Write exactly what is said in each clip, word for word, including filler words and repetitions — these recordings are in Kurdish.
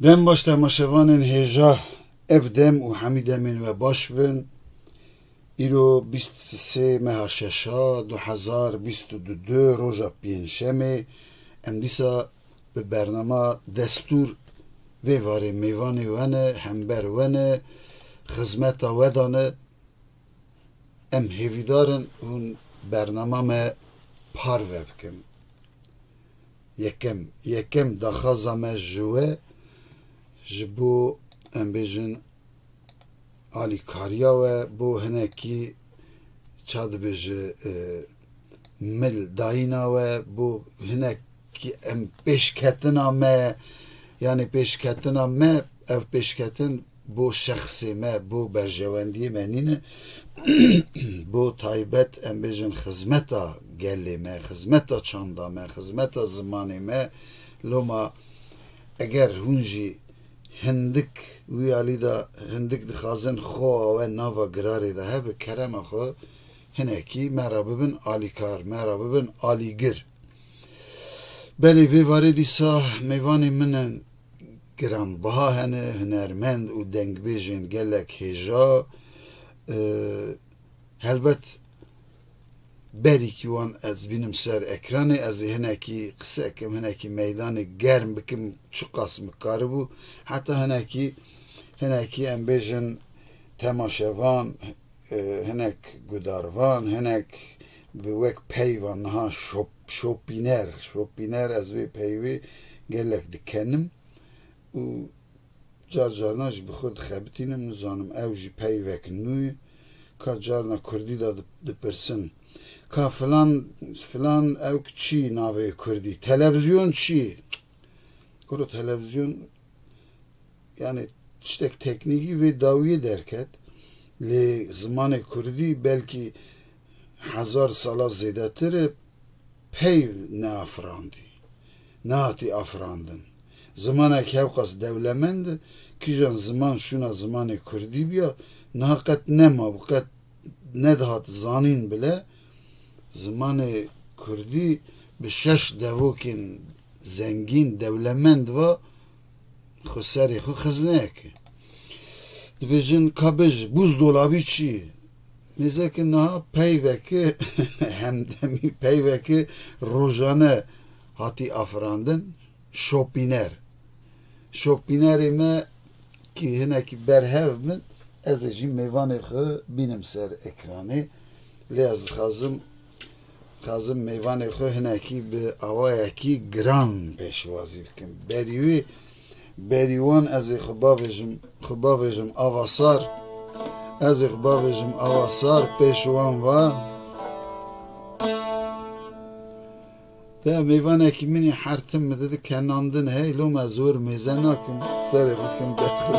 Dem baş temaşevanên hêja, ev dem û hemî demên we baş bin. Îro bîst sê meha şeşa du hezar bîst û du, roja pêncşemê, em dîsa bi bernama destûr vê varê mêvanê we ne, hember we ne, xizmeta we de ne. Em hêvîdar in hûn bernama me parve bikin. Yekem, yekem daxwaza me ji we, ji bo, em bêjin, alîkariya we, bo hinekî, ça dibêje, e, mil dayîna we, bo hinekî em pêşketina me, yanî pêşketina me, ev pêşketin bo şexsê me, bo berjewendiyê me nîne, bo taybet, em bêjin, xizmeta gelê me, xizmeta çanda me, xizmeta zimanê me. Loma eger hûn jî hindik wî alî de hindik dixwazin xwe we nava girarê de hebe, kerema xwe hinekî me re bibin alîkar, me re bibin alîgir. Belê vê varê dîsa mêvanê min in, giranbiha hene, hunermend û dengbêjên gelek hêja. E, helbet berîkî wan ez bînim ser ekranê, ez ê hinekî qise kim, hinekî meydanê germ bikim, çiqas min karibû. Heta hinekî, hinekî em bêjin temaşevan, e, hinek gudarvan, hinek bi wek peyva niha şop-, şopîner, şopîner, ez vê peyvê gelek dikenim û car carna jî bi xwe dixebitînim, nizanim ew jî peyvek nû ye, ka carna kurdî de di-, dipirsin, ka filan, filan ewk çi navê kurdî, televizyon çi? Kuro televizyon yani tiştek teknîkî vê dawiyê derket. Lê zimanê kurdî belkî hezar sala zêdetir e peyv neafirandî, nehatî afirandin. Zimanek hewqas dewlemend e, kîjan ziman şûna zimanê kurdî biya, niha qet nemabû, qet nedihat zanîn bile. Zimanê kurdî bi şeş devokên zengîn, dewlemend ve xwe serê xwe xizneyek e. Dibêjin, ka bêje, buzdolabî çi ye? Nêzeke niha peyveke hemdemî, peyveke rojane hatî afirandin, şopîner. Şopînerê me kî hinekî berhev bin, ez ê jî mêvanê xwe bînim ser ekranê. Lê ez dixwazim, dixwazim mêvanê xwe hinekî bi awayekî giran pêşwazî bikim. Berî wê, berî wan ez ê xwe bavêjim, xwe bavêjim ava sar. Ez ê xwe bavêjim ava sar pêş wan va. Te mêvanekî min ê her tim min didi kenandin hey, loma zor mêze nakim, serê xwe kim derxim.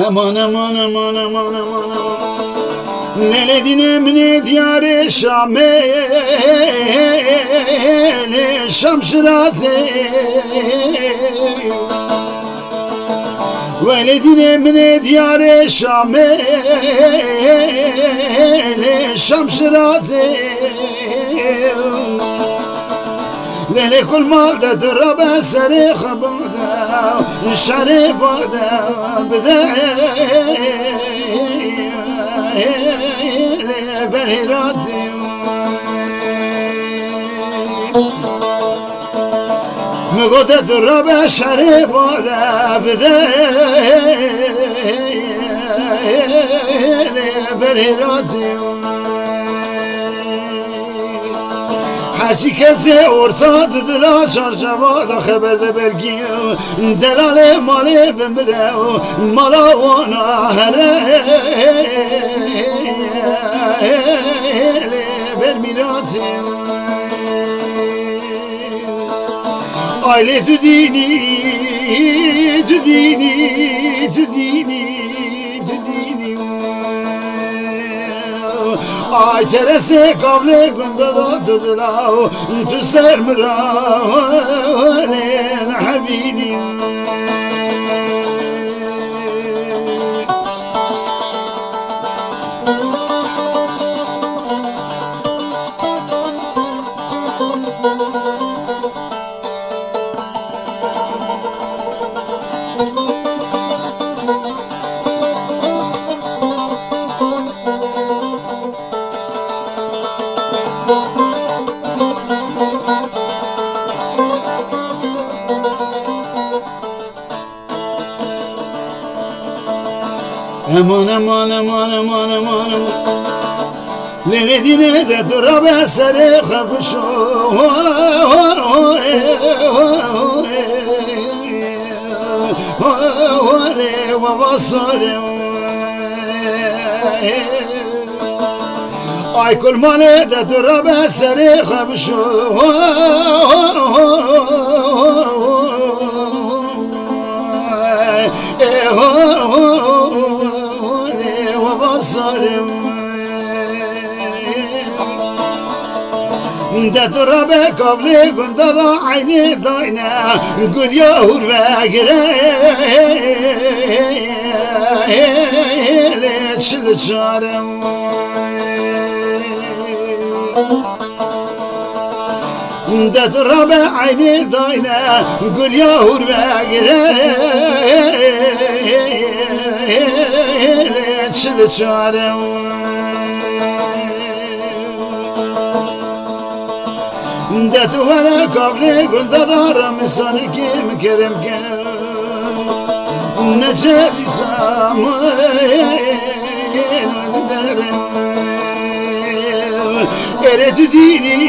Eman, eman, eman, eman, eman, eman. Lêlê dînê min ê diyarê Şamê, lê Şam şiratê. Welê dînê min ê diyarê Şamê, lê Şam şiratê. Lêlê kul mal de tu rabe serê xwe bade, şerê bade bide. Berê radî. Mi gote tu rabe şerê bade bide. Berê radî. Hesî kesê orta di dila çarçeva da xeber de belkî delalê malê bimire û mala wana here ber mîratê. Ailê tu dînî, tu dînî, tu dînî, tu dînî. Ay teresê kavlê gunda da dudila, tu ser mi ra ne hebînî. Eman, eman, eman, eman, eman, eman. Lê Medîne de tu rabe serê xwe bişo. Lê baba sarê. Ay kurmanê de tu rabe serê xwe bişo. De tu rabe kavlê gunda da eynê dayne, gul ya hûr vegire, çil çarem. De tu rabe eynê dayne, gul ya hûr vegire, çil çarem. De tu were kavlê gunda da ramisanikê min kerem ke. Neçe dîsa min derim. Erê tu dînî,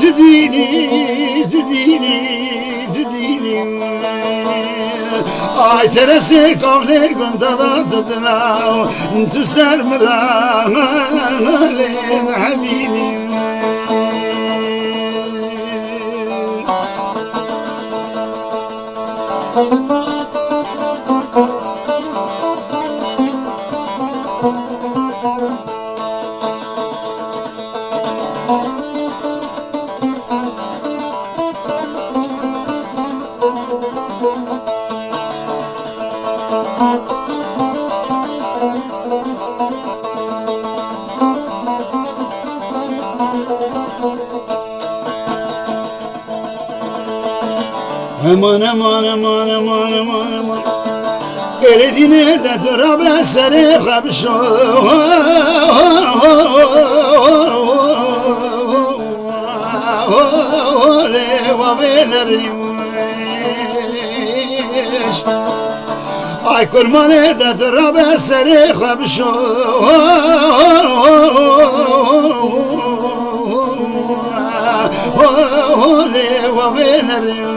tu dînî, tu dînî, tu dînî. Ay teresê kavlê gunda da dudina, tu ser mi ra lê hebînî. Eman, eman, eman, eman, eman, eman. Êrê dînê de tu rabe serê xwe bişo. Rê wa vê nerî. Ay kurmanê de tu rabe serê xwe bişo. Holê wa vê nerîş.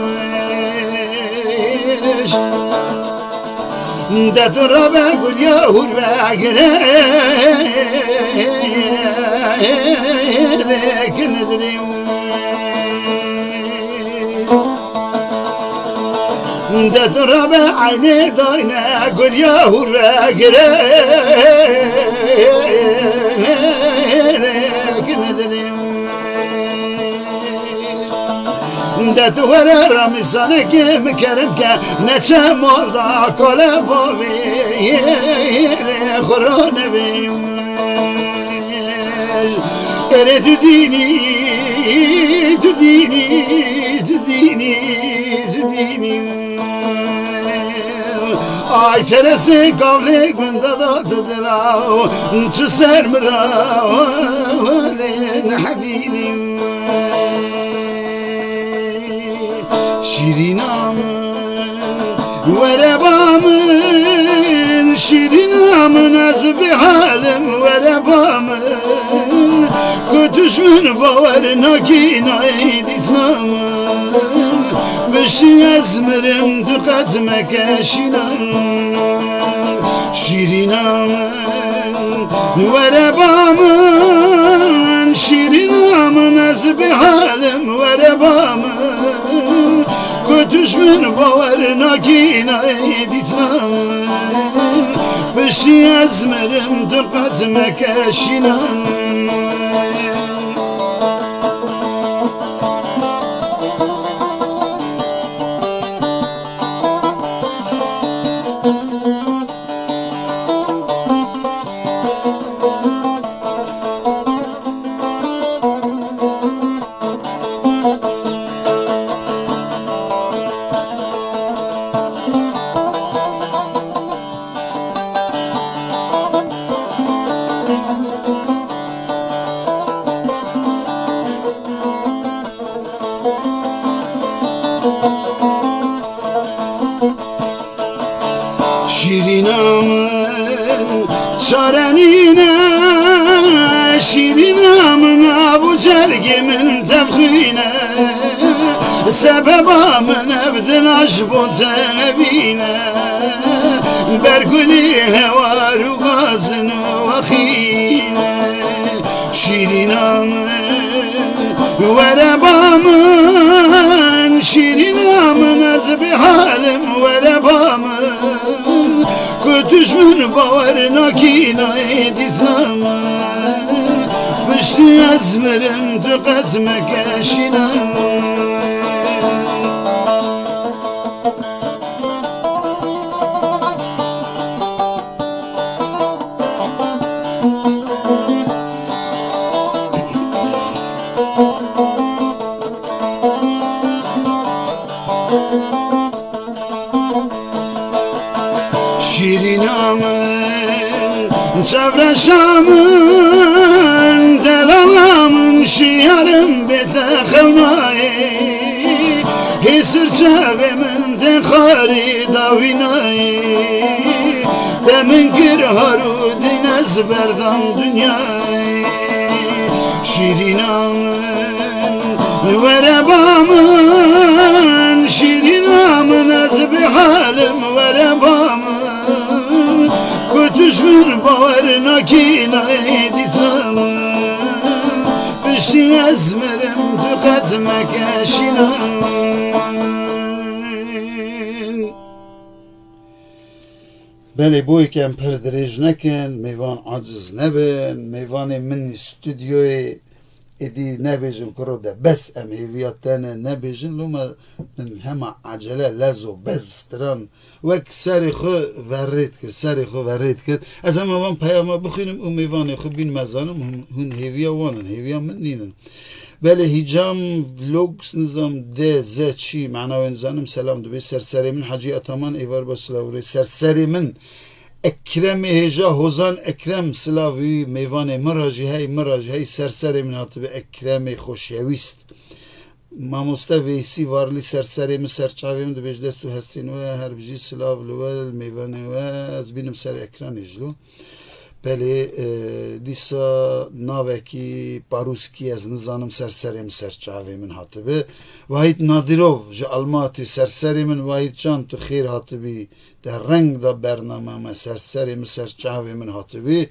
De tu rabe gul ya hûr vegire. Kin dirî. De tu rabe eynê dayne, gul ya hûr vegire. Kin dirî. De tu were ramisanekê min kerem ke, neçe mal da kale bavê xwe ra nevê. Erê tu dînî, tu dînî, tu dînî, tu dînî. Ay teresê kavlê gunda da dudina, tu ser mi ra lê nehevînî. Şîrîna min, were ba min, şîrîna min, ez bêhal im, were ba min. Ku tu ji min bawer nakî nayê dîtina min, bişî ez mirim tu qet meke şînan. Şîrîna min, were ba min, şîrîna min, ez bêhal im, were ba min. Ku tu ji min bawer nakî nayê dîtina min, bişî Ez mirim tu qet meke şînan. Şîrîna min çare nîne, şîrîna min abû cergê min tevxîne. Sebeba min ev dila ji bo te nebîne, bergulî hewar û gazin û wexîne. Şîrîna min, were ba min, şîrîna min, ez bêhal im, were ba min. Ku tu ji min bawer nakî nayê dîsa min. Piştî ez mirim tu qet meke şîna min. Şîrîna min, çevreşa min, delala min, şiyarim bê te xewnayê. Hê sirçavê min tên xarî dawînayê. Te min kir har û dîn ez berdam dinyayê. Şîrîna min, were ba min, şîrîna min, ez bêhal im, were ba min. Ku tu ji min bawer nakî nayê dîsa min. Piştî ez mirim tu qet meke şîna min. Belê, boyê ke em pir dirêj nekin, mêvan aciz nebin, mêvanê min stûdyoyê êdî nebêjin kuro de, bes em hêviya te ne nebêjin, loma min hema acele lezo bez stiran wek serê xwe verê dikir, serê xwe verê dikir. Ez hema van peyama bixwînim û mêvanê xwe bînim, ez zanim hûn, hûn hêviya wan in, hêviya min nînin. Belê, Hîcam Vlogs, nizam D Z çi mana wê nizanim, selam dibê. Serserê min Hacî Ataman, êvar ba silav rê. Serserê min Ekremê hêja, Hozan Ekrem, silav wî, mêvanê min re jî hey, min re jî hey, serserê min hatibi Ekremê xoşewîst. Mamoste Veysî Varlî, serserê min, serçavê min, dibêj dest û hestên we her bijî, silav li we, li mêvanê we, ez bînim ser ekranê jî lo. Belê, e, dîsa navekî Parûskî, ez nizanim, ser serê min, ser çavê min hatibi. Wahîd Nadirov ji Almatî, ser serê min, Wahîd Can, tu xêr hatibî, te reng da bernama me, ser serê min, ser çavê min hatibî.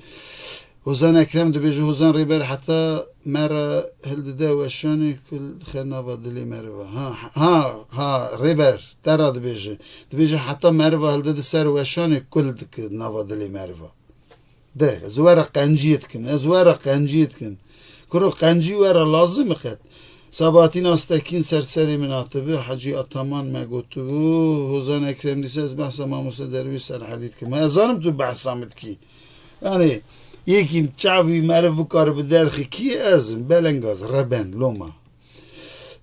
Hozan Ekrem dibêje, Hozan Rêber heta me re hildide weşanê kul dixe nava dilê meriva. Ha, ha, ha, Rêber, te re dibêje. Dibêje heta meriva hildide ser weşanê kul dike nava dilê meriva. De, ez we re qenciyê dikim, ez we re qenciyê dikim. Kuro qencî we re lazim e qet. Sabahatîn Astekîn ser serê min hatibi, Hecî Ataman me gotibû, Hozan Ekrem dîse ez behsa mamoste Derwîş Serhedî dikim. Ez zanim tu behsa min dikî. Yanî, yekî çavî meriv bikaribe derxî kî ez im, belengaz, reben, loma.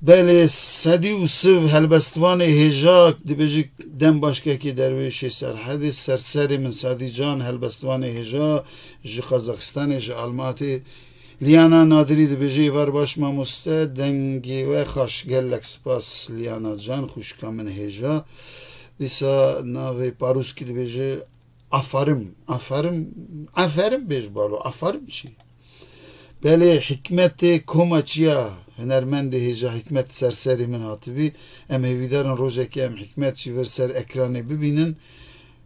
Belê, sedî û siv helbestvanê hêja, dibêjî dem başkekê derwêşê Serhedê, serserê min Sedî Can, helbestvanê hêja ji Qazaxistanê, ji Almatê. Liyana Nadirî dibêje, êvar baş mamoste, dengê we xaş, gelek spas Liyana Can, xwişka min hêja. Dîsa navê Parûskî dibêje, Aferim, aferim, aferim bêj balo, aferim çi? Belê, Hikmetê Koma Çiya, hunermendê hêja Hikmet ser serê min hatibî. Em hêvîdar in rojekê em Hikmet jî vir ser ekranê bibînin.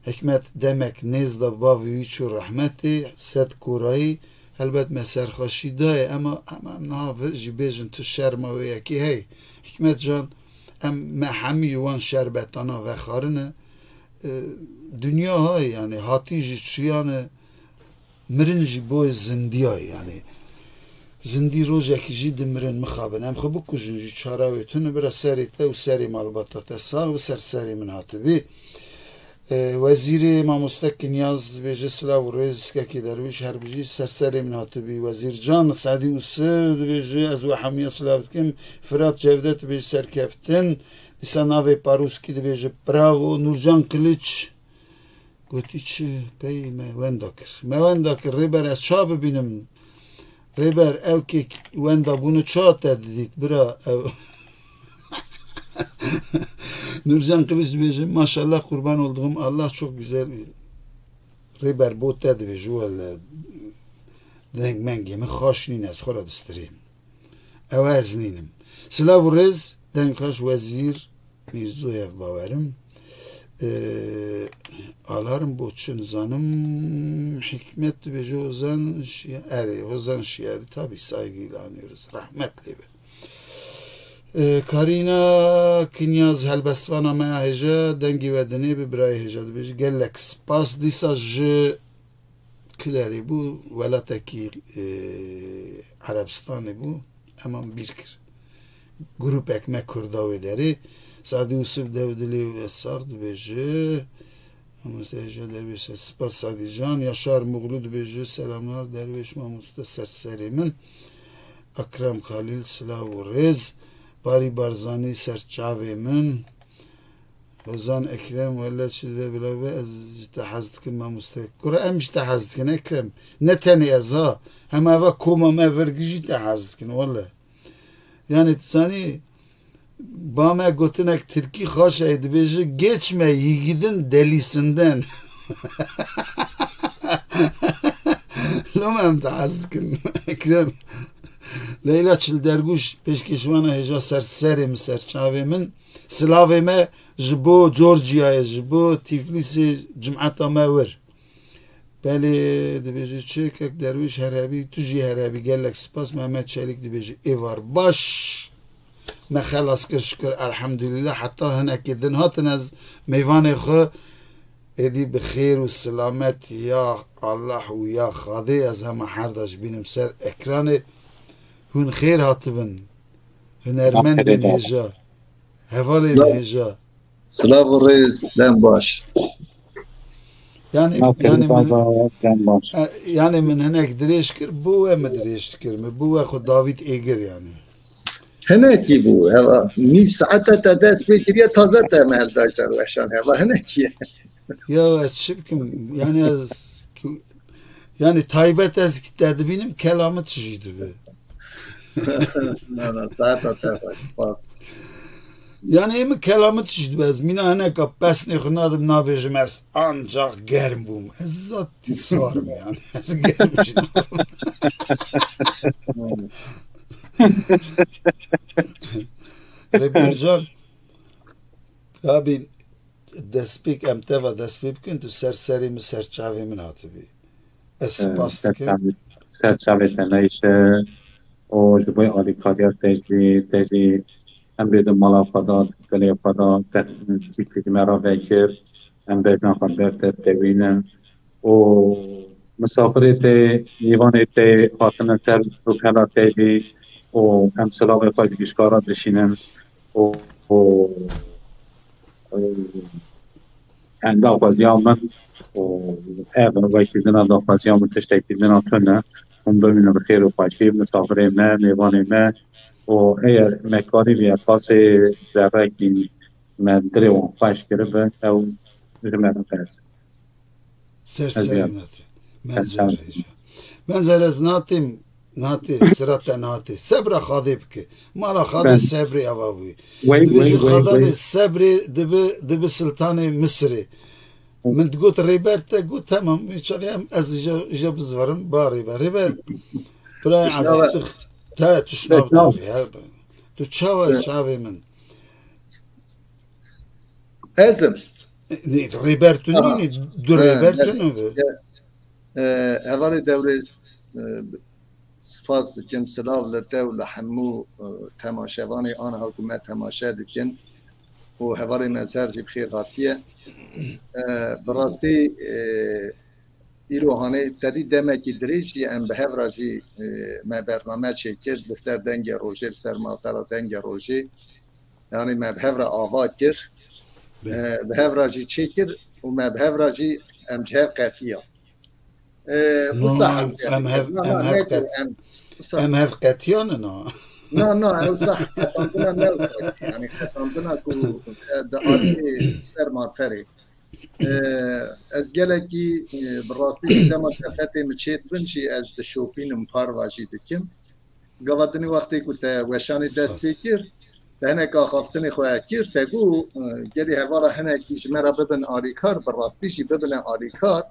Hikmet demek nêz da bavê wî çû rehmetê, sed korayî. Helbet me serxweşî dayê, ema, ema em niha vir jî bêjin tu şerma wê yekê hey. Hikmet can, em me hemî wan şerbetana vexwarine. e, dinya hay, yani hatî jî çiyane, mirin jî boyê zindiya ye, yani zindî rojekî jî dimirin, mixabin. Em xwe bikujin jî çara wê tune, bira serê te û serê malbata te sax bi, ser serê min hatibî. E, Wezîrê mamoste Kinyaz dibêje, silav û rêz, kekê derwîş, her bijî, ser serê min hatibî. Wezîr Can Sedî Ûsiv dibêje, ez we hemiya silav dikim. Firat Cevdet dibêje, serkeftin. Dîsa navê Parûskî dibêje, bravo. Nûrcan Kiliç gotî çi? Pey me wenda kir. Me wenda kir, Rêber, ez ça bibînim? Rêber, ew kê wenda bûne ça te didît, bira? Ew Nurcan Kılıç dibêje, maşallah, kurban olduğum Allah çok güzel. Rêber, bo te dibêje, wele deng mengê min xaş nîne, ez xwe re distirêm. Ew ez nînim. Silav û rêz, deng xaş, Wezîr Mîrzoyev bawerim. Ee, alarm bo çi nizanim. Hikmet dibêje, Hozan Şiya-, erê, Hozan Şiyarî, tabii saygıyla anıyoruz. Rahmet lê be. Ee, Karina Kinyaz, helbestvana me ya hêja, dengê we dinê bi, birayê hêja dibêje. Gelek spas. Dîsa ji Kilerê bû, welatekî, e, Erebistanê bû, eman bîr kir. Grûpek me Kurda wê derê. Sadî Ûsiv dev dilê we sax dibêje. Mamoste Hêja Derwêş, spas Sadî Can. Yaşar Muglu dibêje, selamlar Derwêş mamoste, ser serê min. Ekrem Xalîl, silav û rêz. Barî Barzanî, ser çavê min. Hozan Ekrem, wele çi dibe bila be, ez ji te hez dikim mamoste. Kura em ji te hez dikin Ekrem. Ne tenê ez ha. Hema eva koma me vir jî te hez dikin wele. Yani tu zanî, ba me gotinek tirkî xaş e, dibêje, geçme yiğidin delisinden. Loma em te hez dikin Ekrem. Leyla Çilderguş, pêşkêşvana hêja, ser serê min, ser çavê min. Silavê me ji bo Georgiayê, ji bo Tiflisê, cimeta me wir. Belê, dibêje çi, kek Derwîş, her hebî, tu jî her hebî, gelek spas. Mehmet Çelîk dibêje, êvar baş, me xelas kir, şikir, elhamdulillah, heta hinekê din hatin ez mêvanê xwe êdî bi xêr û silamet ya Allah û ya Xadê ez hema her da ji bînim ser ekranê. Hûn xêr hatibin. Hunermendên hêja. Hevalên hêja. Silav û rêz, dem baş. Yani, yani min, e, yani min hinek dirêj kir, bo we mi dirêj dikir, mi bo we xwe Davîd Êgir yani. Hinekî bû, heva. Nîv saete te dest pê kiriye, taze te me hilda ser weşan, heva hinekî ye. Ya ez çi bikim? Yani ez, yani taybet ez ki te dibînim, kelamit jî dibe. Na, na, saeta te xweş, spas. Yani ê min kelamit jî dibe, ez mîna hineka pesnê xwe nadim, nabêjim ez ancak germ bûm. Ez zatî siwar im yani. Ez germ jî nabim. Rêbercan, tabî destpêk, em teva destpêk bikin, tu ser serê min, ser çavê min hatibî. Ez spas dikim. Ser çavê, ser çavê te neyşe û ji bo alîkariya te jî, te jî em bêdin mala xwe da, dilê xwe da, te çîkî me re vekir, em bejna xwe ber te tewînin û misafirê te, mêvanê te hatine ser rûpela te jî û em silavê xwe ji gişka re dişînin û, û, û Em daxwaziya min û ev wekî din a daxwaziya min tiştekî din a tune. Hûn bimînin bi xêr û xweşî, misafirê me, mêvanê me û eger me karîbî qasê zerrekî me dilê wan xweş kiribe, ew ji me re berz. Ser serê Natê. Menzer hêja. Menzer ez natêm, natê, sira te natê. Sebra Xadê bike. Mala Xadê sebrê ava bûye. Dibêjin Xadanê sebrê dibi, dibi siltanê Misirê. Min digot rêber te got, temam, çaxê em ez îja, îja bizverim, ba rêber. Rêber, birayê ezîz, tu, te, tu şnav tabî, he. Tu çawa çavê min? Ez im. Rêber tu nînî, du rêber tu nînî. E, hevalê Dewrêz, e, spas dikim, silav li te û li hemû, e, temaşevanê aniha ku me temaşe dikin. û hevalê me Zer jî bi xêr hatiye. E, bi rastî, e, îro hanê tedî demekî dirêj jî em bi hev re jî, e, me bername çêkir li ser Dengê Rojê, li ser malpera Dengê Rojê. Yanî me bi hev re ava kir, Bê. e, bi hev re jî çêkir û me bi hev re jî em ji hev qetiya. E, No, wisa em, hewce em hev, Na, em na, hev neçû, qet-, em, wisa em hev qetiyanin ha. Na, na, ew wisa qetandina ne wisa. Yanî qetandina ku, e, di aliyê ser malperê. E, ez gelekî, e, bi rastî jî dema şefetê min çêdibin jî ez dişopînim, parva jî dikim. Gava dinê wextê ku te weşanê dest Spas. pê kir, te hinek axaftinê xwe kir, te got, e, gelî hevala hinekî ji me re bibin alîkar, bi rastî jî bibine alîkar.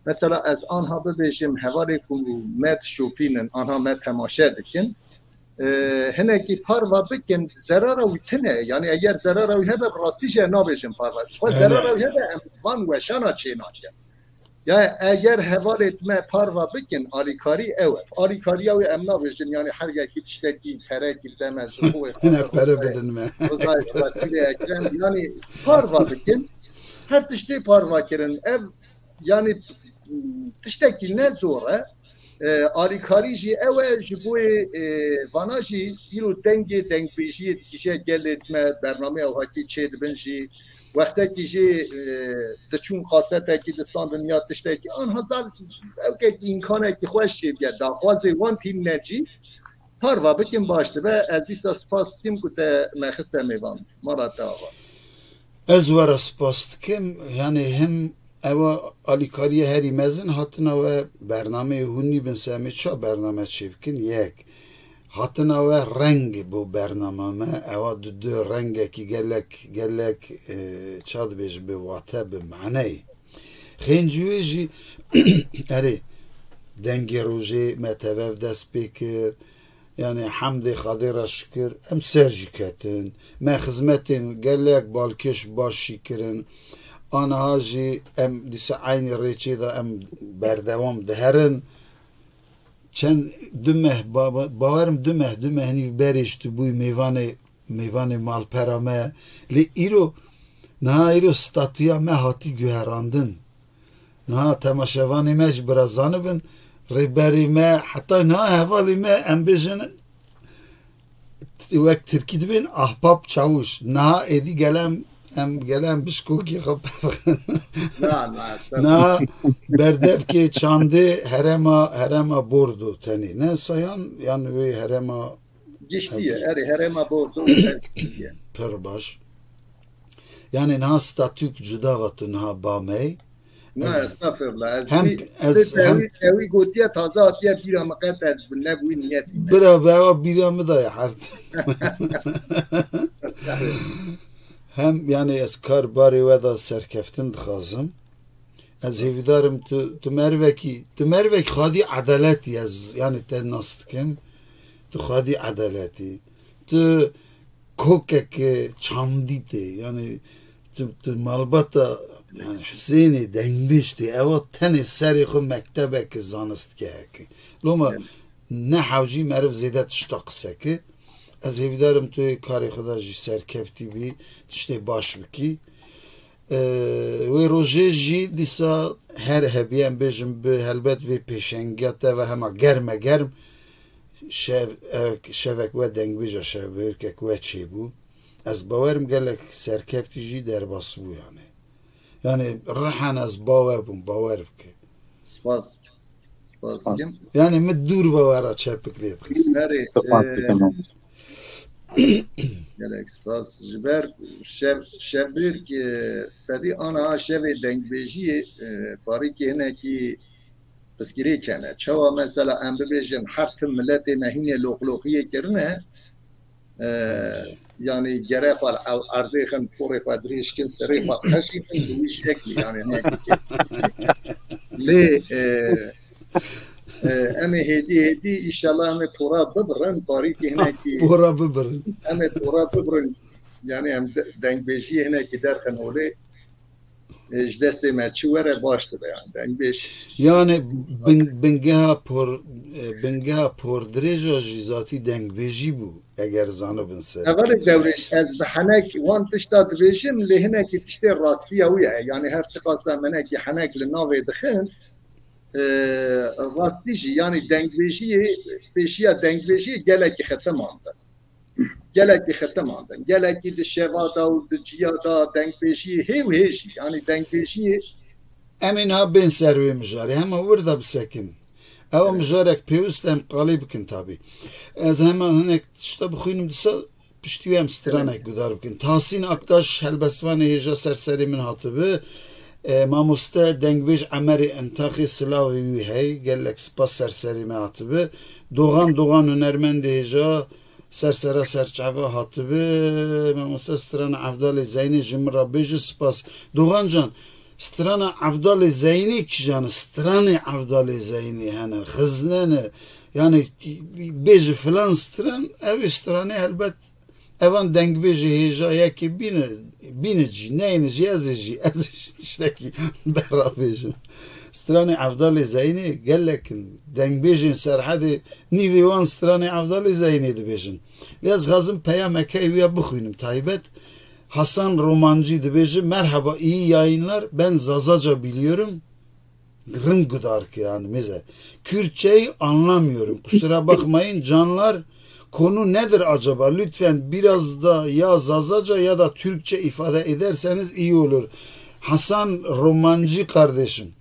Mesela ez anha bibêjim, hevalê ku me dişopînin, anha me temaşe dikin, e, hinekî parva bikin, zerara wî tune ye. Yanî eger zerara wî hebe, bi rastî jî nabêjin parva. Ji xwe Öyle. zerara wî hebe, em van weşana çê nakin. Ya eger hevalê me parva bikin, alîkarî ew e. Alîkariya wê em nabêjin, yanî her yekî tiştekî, perekî bide me ji xwe. Hine pere bidin me. Rizayê Xwedî lê Ekrem, yanî parva bikin, her tiştê parva kirin. Ev, yanî tiştekî ne zor e. E, alîkarî jî ew e, ji bo yê, e, vana jî îro dengê dengbêjiyê digihîje gelê me, bernameya wekî çêdibin jî, wextekî jî, e, diçûn kasetekî distandin ya tiştekî, anha zaf ewkekî îmkanekî xweş çêbûye, daxwazê wan tînine cî, parva bikin baş dibe. Ez dîsa spas dikim ku te me xiste mêvan mala te ava. Ez we re spas dikim, yanî him ewa alîkariya herî mezin hatina we bernameyê hûn nîbin semê ça bername çêbikin, yek. Hatina we reng bo bernama me, ewa di du rengekî gelek, gelek, e, ça dibêjin bi wate, bi maneyê. Xêncî wê jî, erê, Dengê Rojê me tev dest pê kir, yanî hemdê Xwedê re şikir, em ser jî ketin. Me xizmetên gelek balkêş baş jî kirin. Aniha jî em dîsa eynî rêçê de em berdewam diherin. Çend du meh, ba-, ba-, bawerim du meh, du meh nîv berê ji tu bûyî mêvanê, mêvanê malpera me. Lê îro, niha îro statûya me hatî guherandin. Niha temaşevanê me jî bira zanibin, rêberê me, heta niha hevalê me, em bêjin, wek tirkî dibên ahbap çawûş. Niha êdî gelem, em gelem bi şikokê xwe pevxin. Na, na, estağfurullah. Niha berdevkê çandê herêma, herêma Bordo tenê. Ne Sayan, yan wê herêma Giştî ye, Ev- erê, herêma Bordo giştî ye. Pir baş. Yanî niha statûk cuda va tu niha bamey. Na, Ez estağfurullah. Ez hem, wî, ez wî hem tewî, tewî gotiye taze hatiye bîra min qet ez bi nebûyî niyetî me. Bira be, ewa bîra min daye her tim. Hem, yanî ez kar barê we de serkeftin dixwazim. Ez hêvîdar im tu, tu merivekî, tu merivekî xwedî edaletî, ez, yanî te nas dikim. Tu xwedî edaletî. Tu kokeke çandî tê, yanî tu, tu malbata, yanî Husênê dengbêj tê, ewa tenê serê xwe mektebeke zanistgeheke. Loma Evet. ne hewcî meriv zêde tişta qise ke. Ez hêvîdar im tu yê karê xwe de jî serkeftî bî, tiştê baş bikî. Ee, wê rojê jî dîsa her hebî, em bêjin bi helbet vê pêşengiya te ve hema germe germ şev-, ev-, şevek we dengbêja şevbêrkek we çêbû. Ez bawerim gelek serkeftî jî derbas bû yanî. Yanî rihen ez bawer bûm, bawer bike. Spas. Spas dikim. Yanî min dûr ve we re çepik lê dixist. Nerê, Spas e, dikim. Gelek spas. Ji ber şev, şevbêrk, e, tedî aniha şevê dengbêjiyê, e, parîkê hinekî piskirêk hene. Çawa mesela em bibêjin her tim miletê me hînê loqloqiyê kirine, e, yanî gere xwe li ew erdê xin, porê xwe dirêj kin, serê xwe qeşî kin, bi wî şeklî, yanî hinekî kê-, lê, e, e, em ê hêdî hêdî, înşallah em ê pora bibirin, parîkê hinekî Pora bibirin. em ê pora bibirin. Yanî em de-, dengbêjiyê hinekî derxin holê. e, ji destê me çi were baş dibe, yani dengbêj. Yani bin, bingeha por, e, bingeha pordirêja jî zatî dengbêjî bû, eger zanibin ser. Hevalê Dewrêş, ez bi henek wan tişta dibêjim, lê hinekî tiştê rastiya wî ye. Yani her çiqas em hinekî henek li navê dixin, e, rastî jî, yani dengbêjiyê, pêşiya dengbêjiyê gelekî xeteman de. Gelekî xeteman de. Gelekî di şeva de û di ciya de dengbêjiyê hê û hê jî. Yani dengbêjiyê. Em ê niha bên ser wê mijarê. Hema wir de bisekin. Ew mijarek pêwist em qalê bikin tabî. Ez hema hinek tişta bixwînim disa piştî wê em stranek guhdar bikin. Tahsîn Aktaş helbestvanê hêja ser serê min hatibi. E, mamoste dengbêj Emerê Entaxê silavê wî hey. Gelek spas ser serê me hatibi. Doxan Doxan hunermendê hêja ser sera serçava hatibi. Mamoste strana Evdalê Zeynê ji min re bêje spas. Doxan can, strana Evdalê Zeynê kijan e? Stranê Evdalê Zeynê hene, xizne ne. Yani bêje filan stran, ev stranê helbet evan dengbêjê hêja yekê bîne, bîne cî, neyne jî, ez ê jî, ez ê jî tiştekî bera bêjim. Stranê Evdalê Zeynê gelek in. Dengbêjên Serhedê nîvê wan stranê Evdalê Zeynê dibêjin. Lê ez dixwazim peyameke wî ya bixwînim. Taybet Hasan Romancî dibêje, Merhaba, iyi yayınlar. Ben Zazaca biliyorum. Rind gudarke yani, meze. Kürtçeyi anlamıyorum. Kusura bakmayın canlar. Konu nedir acaba? Lütfen biraz da ya Zazaca ya da Türkçe ifade ederseniz iyi olur. Hasan Romancı kardeşim.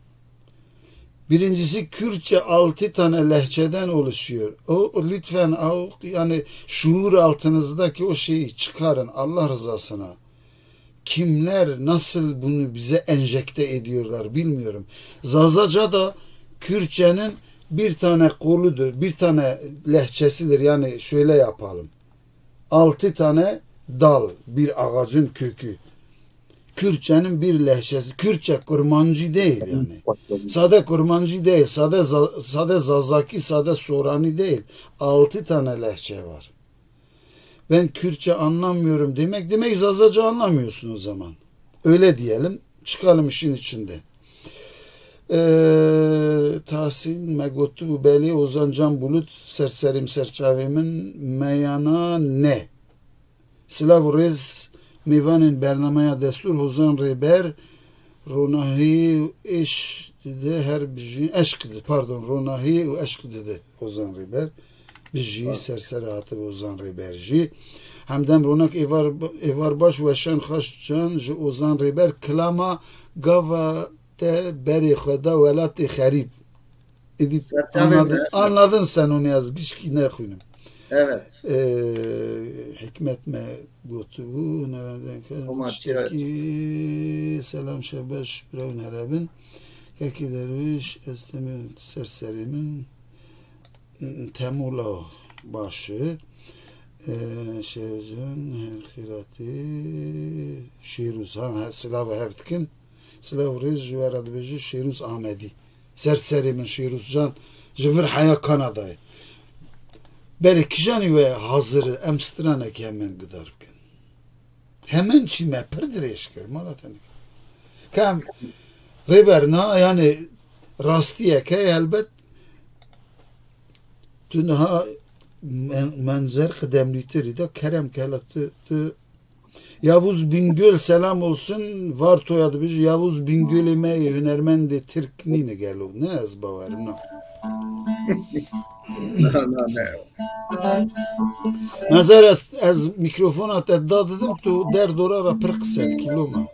Birincisi, Kürtçe altı tane lehçeden oluşuyor. O, o lütfen, o, yani şuur altınızdaki o şeyi çıkarın Allah rızasına. Kimler nasıl bunu bize enjekte ediyorlar bilmiyorum. Zazaca da Kürtçenin bir tane koludur, bir tane lehçesidir. Yani şöyle yapalım. Altı tane dal, bir ağacın kökü. Kürtçenin bir lehçesi. Kürtçe kurmancı değil yani. Sade kurmancı değil, sade, za- sade zazaki, sade sorani değil. Altı tane lehçe var. Ben Kürtçe anlamıyorum demek, demek Zazaca anlamıyorsun o zaman. Öyle diyelim, çıkalım işin içinde. Ee, Tahsin me gotibû, belê Ozan Can Bulut, ser serê min, ser çavê min, meyana ne. Silav û rêz mêvanên bernameya Destûr, Hozan Rêber, ronahî û êş dide her bijî, eşq dide, pardon, ronahî û eşq dide Hozan Rêber. Bijî, ser ser hatibe Ozan Rêber jî. Hemdem Ronak, êvar, êvar baş, weşan xaş can ji Ozan Rêber, kilama gava te berê xwe da welatê xerîb. Êdî anladın, anladın sen onu, ez gişkî nexwînim. Evet. Ee, Hikmet me gotibû, neverden ke Homa tiştekî, selam şevbeş, birevin herebin. Kekê derviş, ez demê ser serê min. Temûla baş e. Ee, Şêrcan, her xîratê. Şêrûz, ha, he, silav hev dikin. Silav rêz ji we re dibêje Şêrûz Amedî. Ser serê min Şêrûz can, ji vir heya Kanadayê. Berê kijanî we hazir e, em stranekî hemen guhdar bikin. Hemen çî me pir dirêj kir, mala tenê. Ka em rêber na, yani rastiyek heye helbet, tu niha men- menzer qidemlîtirî de kerem kela tu, tu Yavuz Bingöl selam olsun, Varto'ya dibêje, Yavuz Bingölê me yê hunermendê Tirk nîne gelo. Ne, ez bawerim na. Na, na, ne. Mezer ez, ez mikrofona te da didim, tu derdora ra pir qise dikî, loma.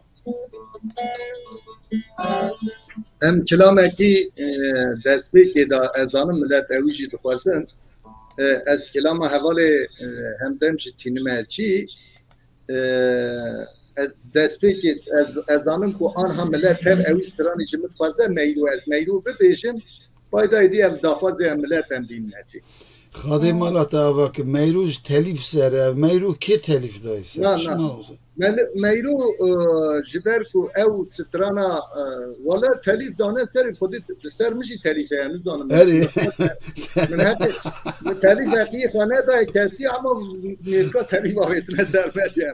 Em kilamekî, e, destpêkê de, ez zanim millet ewî jî dixwazin. E, ez kilama hevalê, e, Hemdem jî tînime çî. E, ez destpêkê, ez, ez zanim ku anha millet hev ewî stranî ji min dixwaze, meylo ez meylo bibêjim, payda êdî ev daxwazê em millet em bînine cî. Xadê mala te ava ki, meyro ji telîf ser e, ev meyro kê telîf dayî ser? Na, na. Çima o zaman? Mel- Meyro, e, ji ber ku ew strana, e, wala telîf dane serê xwedî, di ser min jî telîf heye, nizanim. Erê. Min heke, min telîf heqiyê xwe nedaye kesî, ama mêrka telîf avêtine ser me diye.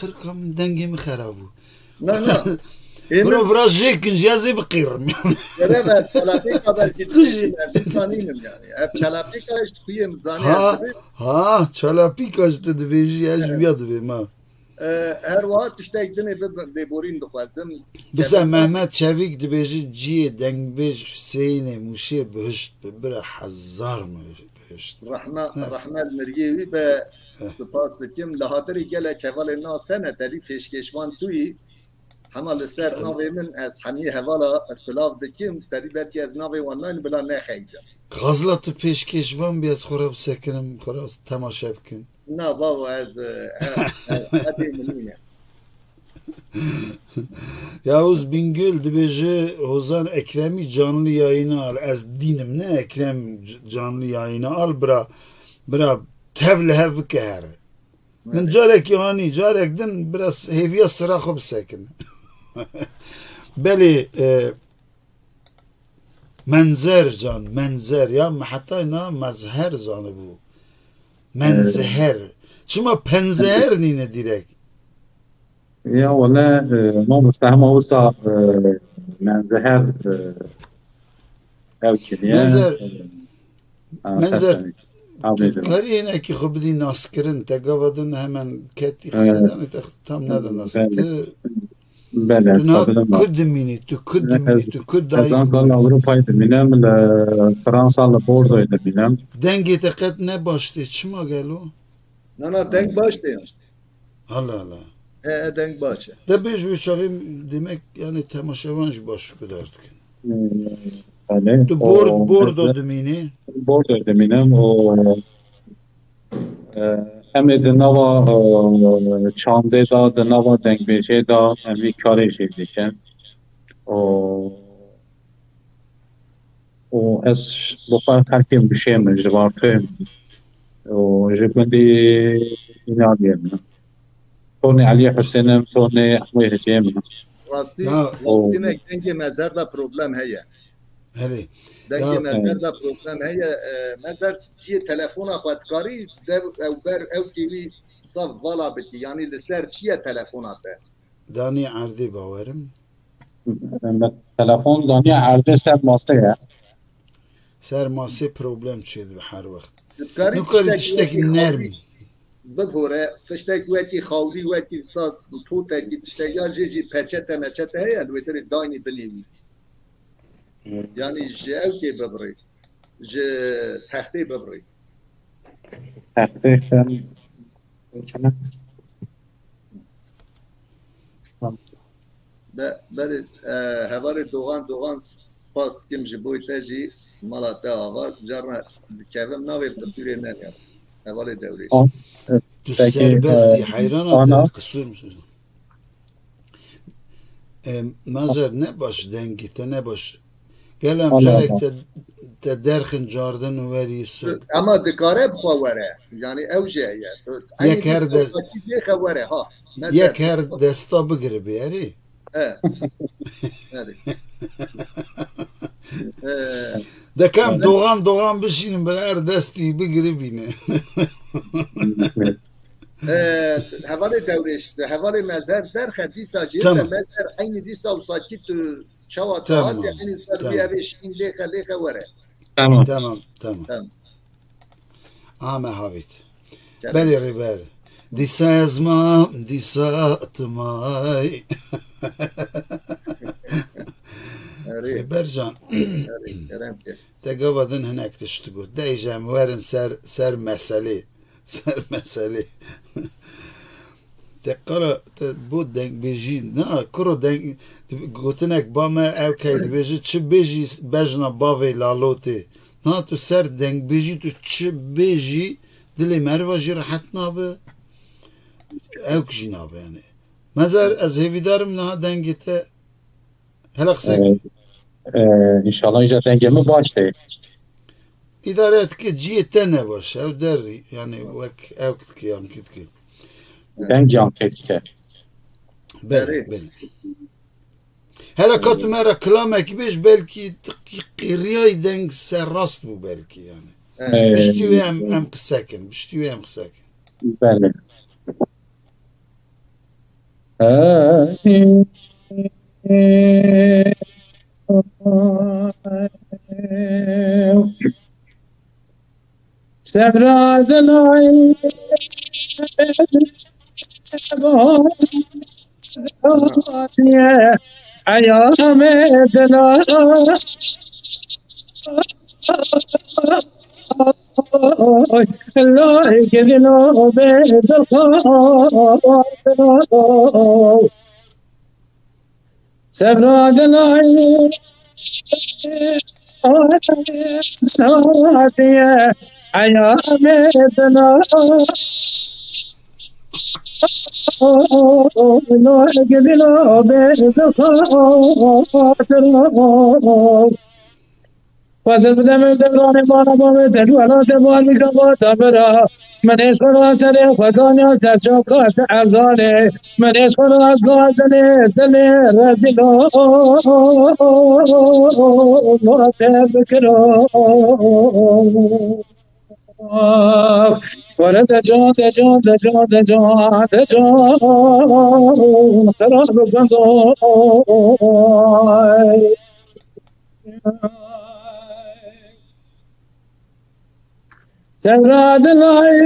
Qirka min, dengê min xerab bû. Na, na. Ê, min Bro, vira jê kin jî, ez ê biqîrim. Were be, çalapêka belkî tu jî. Zanînim yani. Ev çalapêka işte xuyê min zanî Ha, ez dibê. Ha, çalapîka ji tu dibêjî, ez ji wîya dibêm, ha. E, her wiha tiştek dinê bi, bi, lêborîn dixwazim. Bisa Kevin Mehmet Çevîk dibêjî, ciyê dengbêj Hüseyinê Mûşê bihişt bi, bira hezar mi-, bihişt. Rehme, Heh. Rehme li miriyê wî be, Heh. Spas dikim. Li hatirî gelek hevalên nas hene, te dî pêşkêşvan tu yî. Hema li ser navê min ez hemî hevala silav dikim, te dî belkî ez navê wan naynim bila nexeydim. Xazla tu pêşkêşvan bî, ez xwe re bisekinim, xwe re temaşe bikim. Na babo, ez, e, e, e, qedê min nîne. Yavuz Bingöl dibêje, Hozan Ekremî canlı yayına al. Ez dînim ne Ekrem c-, canlı yayına al, bira, bira tev li hev bike here. Min Evet. Carek anî, carek din biraz hêviya sira xwe bisekin. Belê, e, Menzer can, Menzer ya, me heta na Mezher zanibû. Menzeher. Çima Penzeher nîne direkt? Ya wele, e, mamoste hema wisa, e, Menzeher, e, ew kiriye. Menzer, e, ha, Menzer, tertemiz. Tu Anladım. Dikarî hinekî xwe bidî naskirin, te gava din hemen ketî Evet. Qisedanê te tam nede nas. Belê. Ti Belê, Tu niha xwedî ma. Ku dimînî, tu ku dimînî, tu ku dayî Ez Ankara'da Avrupa'yı dimînim, li Fransa, li Bordeaux'yı dimînim. Dengê te qet ne baş tê, çima gelo? Na, na, deng baş tê. Hala, hala. He, he, deng baş e. De bêj wê çaxê demek, yani temaşevan jî baş guhdar dikin. Hmm, belê. Tu Bor-, O, Bordeaux dimînî? Bordeaux dimînim, o, E, em ê di nava, e, çandê de, di nava dengbêjê de em vî karê jî dikin. Û, û ez bi xwe xelkê Mûşê me, ji Vartoyê me. Û ji gundî Înaliyê me. Tonê Eliyê Husênê, tonê Ehmê Hicê me. Rastî, Ya. Rastî ne dengê Mezer de problem heye. Herê. Dengê Ya. Mezer de problem heye. E, Mezer ciyê telefona xwe dikarî dev ew ber ew kêwî saf vala bikî. Yanî li ser çi ye telefona te? Danî erdê bawerim. Me telefon danî erdê ser masê ye. Ser masê problem çêdibe her wext. Tu dikarî Nikarî tiştekî tiştekî wekî nerm. Xawlî bibore, tiştek wekî xawlî, wekî sa totekî tiştek ya jê jî peçete meçete heye, li wê derê daynî binê wî. Yanî ji ew kê bibirî, ji textê bibirî. Textê sen Be-, belê, e, hevalê Doğan, Doğan, spas dikim ji bo te jî, mala te ava, carna dikevim navê qisûrê nene. Hevalê Dewrêş. An-, e, Tu peki, serbest î, e, heyrana ana te qisûr mu-, E, Mezer ne baş, dengê te ne baş. Gel em Allah carek Allah. Te, te derxin cardin û werî ser. Ama dikare bi xwe were. Yani ew jî heye. Yek Eynî her dîsa de- û sakî lêxe were ha. Mezer. Yek her desta bigire bê erê. He. Erê. Ee, Dekem ben- Doğan Doğan bişînin bir her destî bigire bîne. Ee, hevalê Dewrêş, hevalê Mezer derxe dîsa jî Tamam. Mezer eynî dîsa û sakî tu Çawa Tamam, tu hatî, eynî ser tamam. Vî evê şîn lêxe, lêxe were. Tamam. Tamam, tamam. Tamam. Ame havît. Kerem. Belê rêber. Dîsa ez mam, dîsa tu may. Erê. Rêber can. Erê, kerem ke. Te gava din hinek tişt got. Dey jî em werin ser, ser meselê. Ser meselê. Te qala, te bo dengbêjî, na, kuro deng, gotinek ba me ew key dibêje, çi bêjî bejna bavê Lalotê. Na, tu ser dengbêjî, tu çi bêjî, dilê meriva jî rehet nabe, ewk jî nabe, yani. Mezer, ez hêvîdar im niha dengê te Hela qisek. Ee, e, înşallah îca dengê min baş tê. Îdare dike, ciyê te ne baş. Ew derî, yani wek ew dike, yan kî dike. Deng yan pê dike. Belê, Erê. Belê. Hela ka tu me re kilamekî bêj, belkî tu qîriyayî deng ser rast bû belkî yani. Ee, Piştî wê em, em qisekin, piştî wê em qisekin. Belê. Sevra dilay eyamê dila Lay gidin o bê dixwatin o. Sevra dilay hatiye eyamê dila. Lay gidin o bê dixwatin o. Xwezir bide min devranê bana bavê te, welatê bal bî gava te bira. Min êş xwe ra serê xwe daniya te çoka te evdanê. Min êş xwe ra gazdinê dilê rezîlo ma te bikiro. Were de can, de can, de can, de can, de can, xera bi gund o. Sevra dilay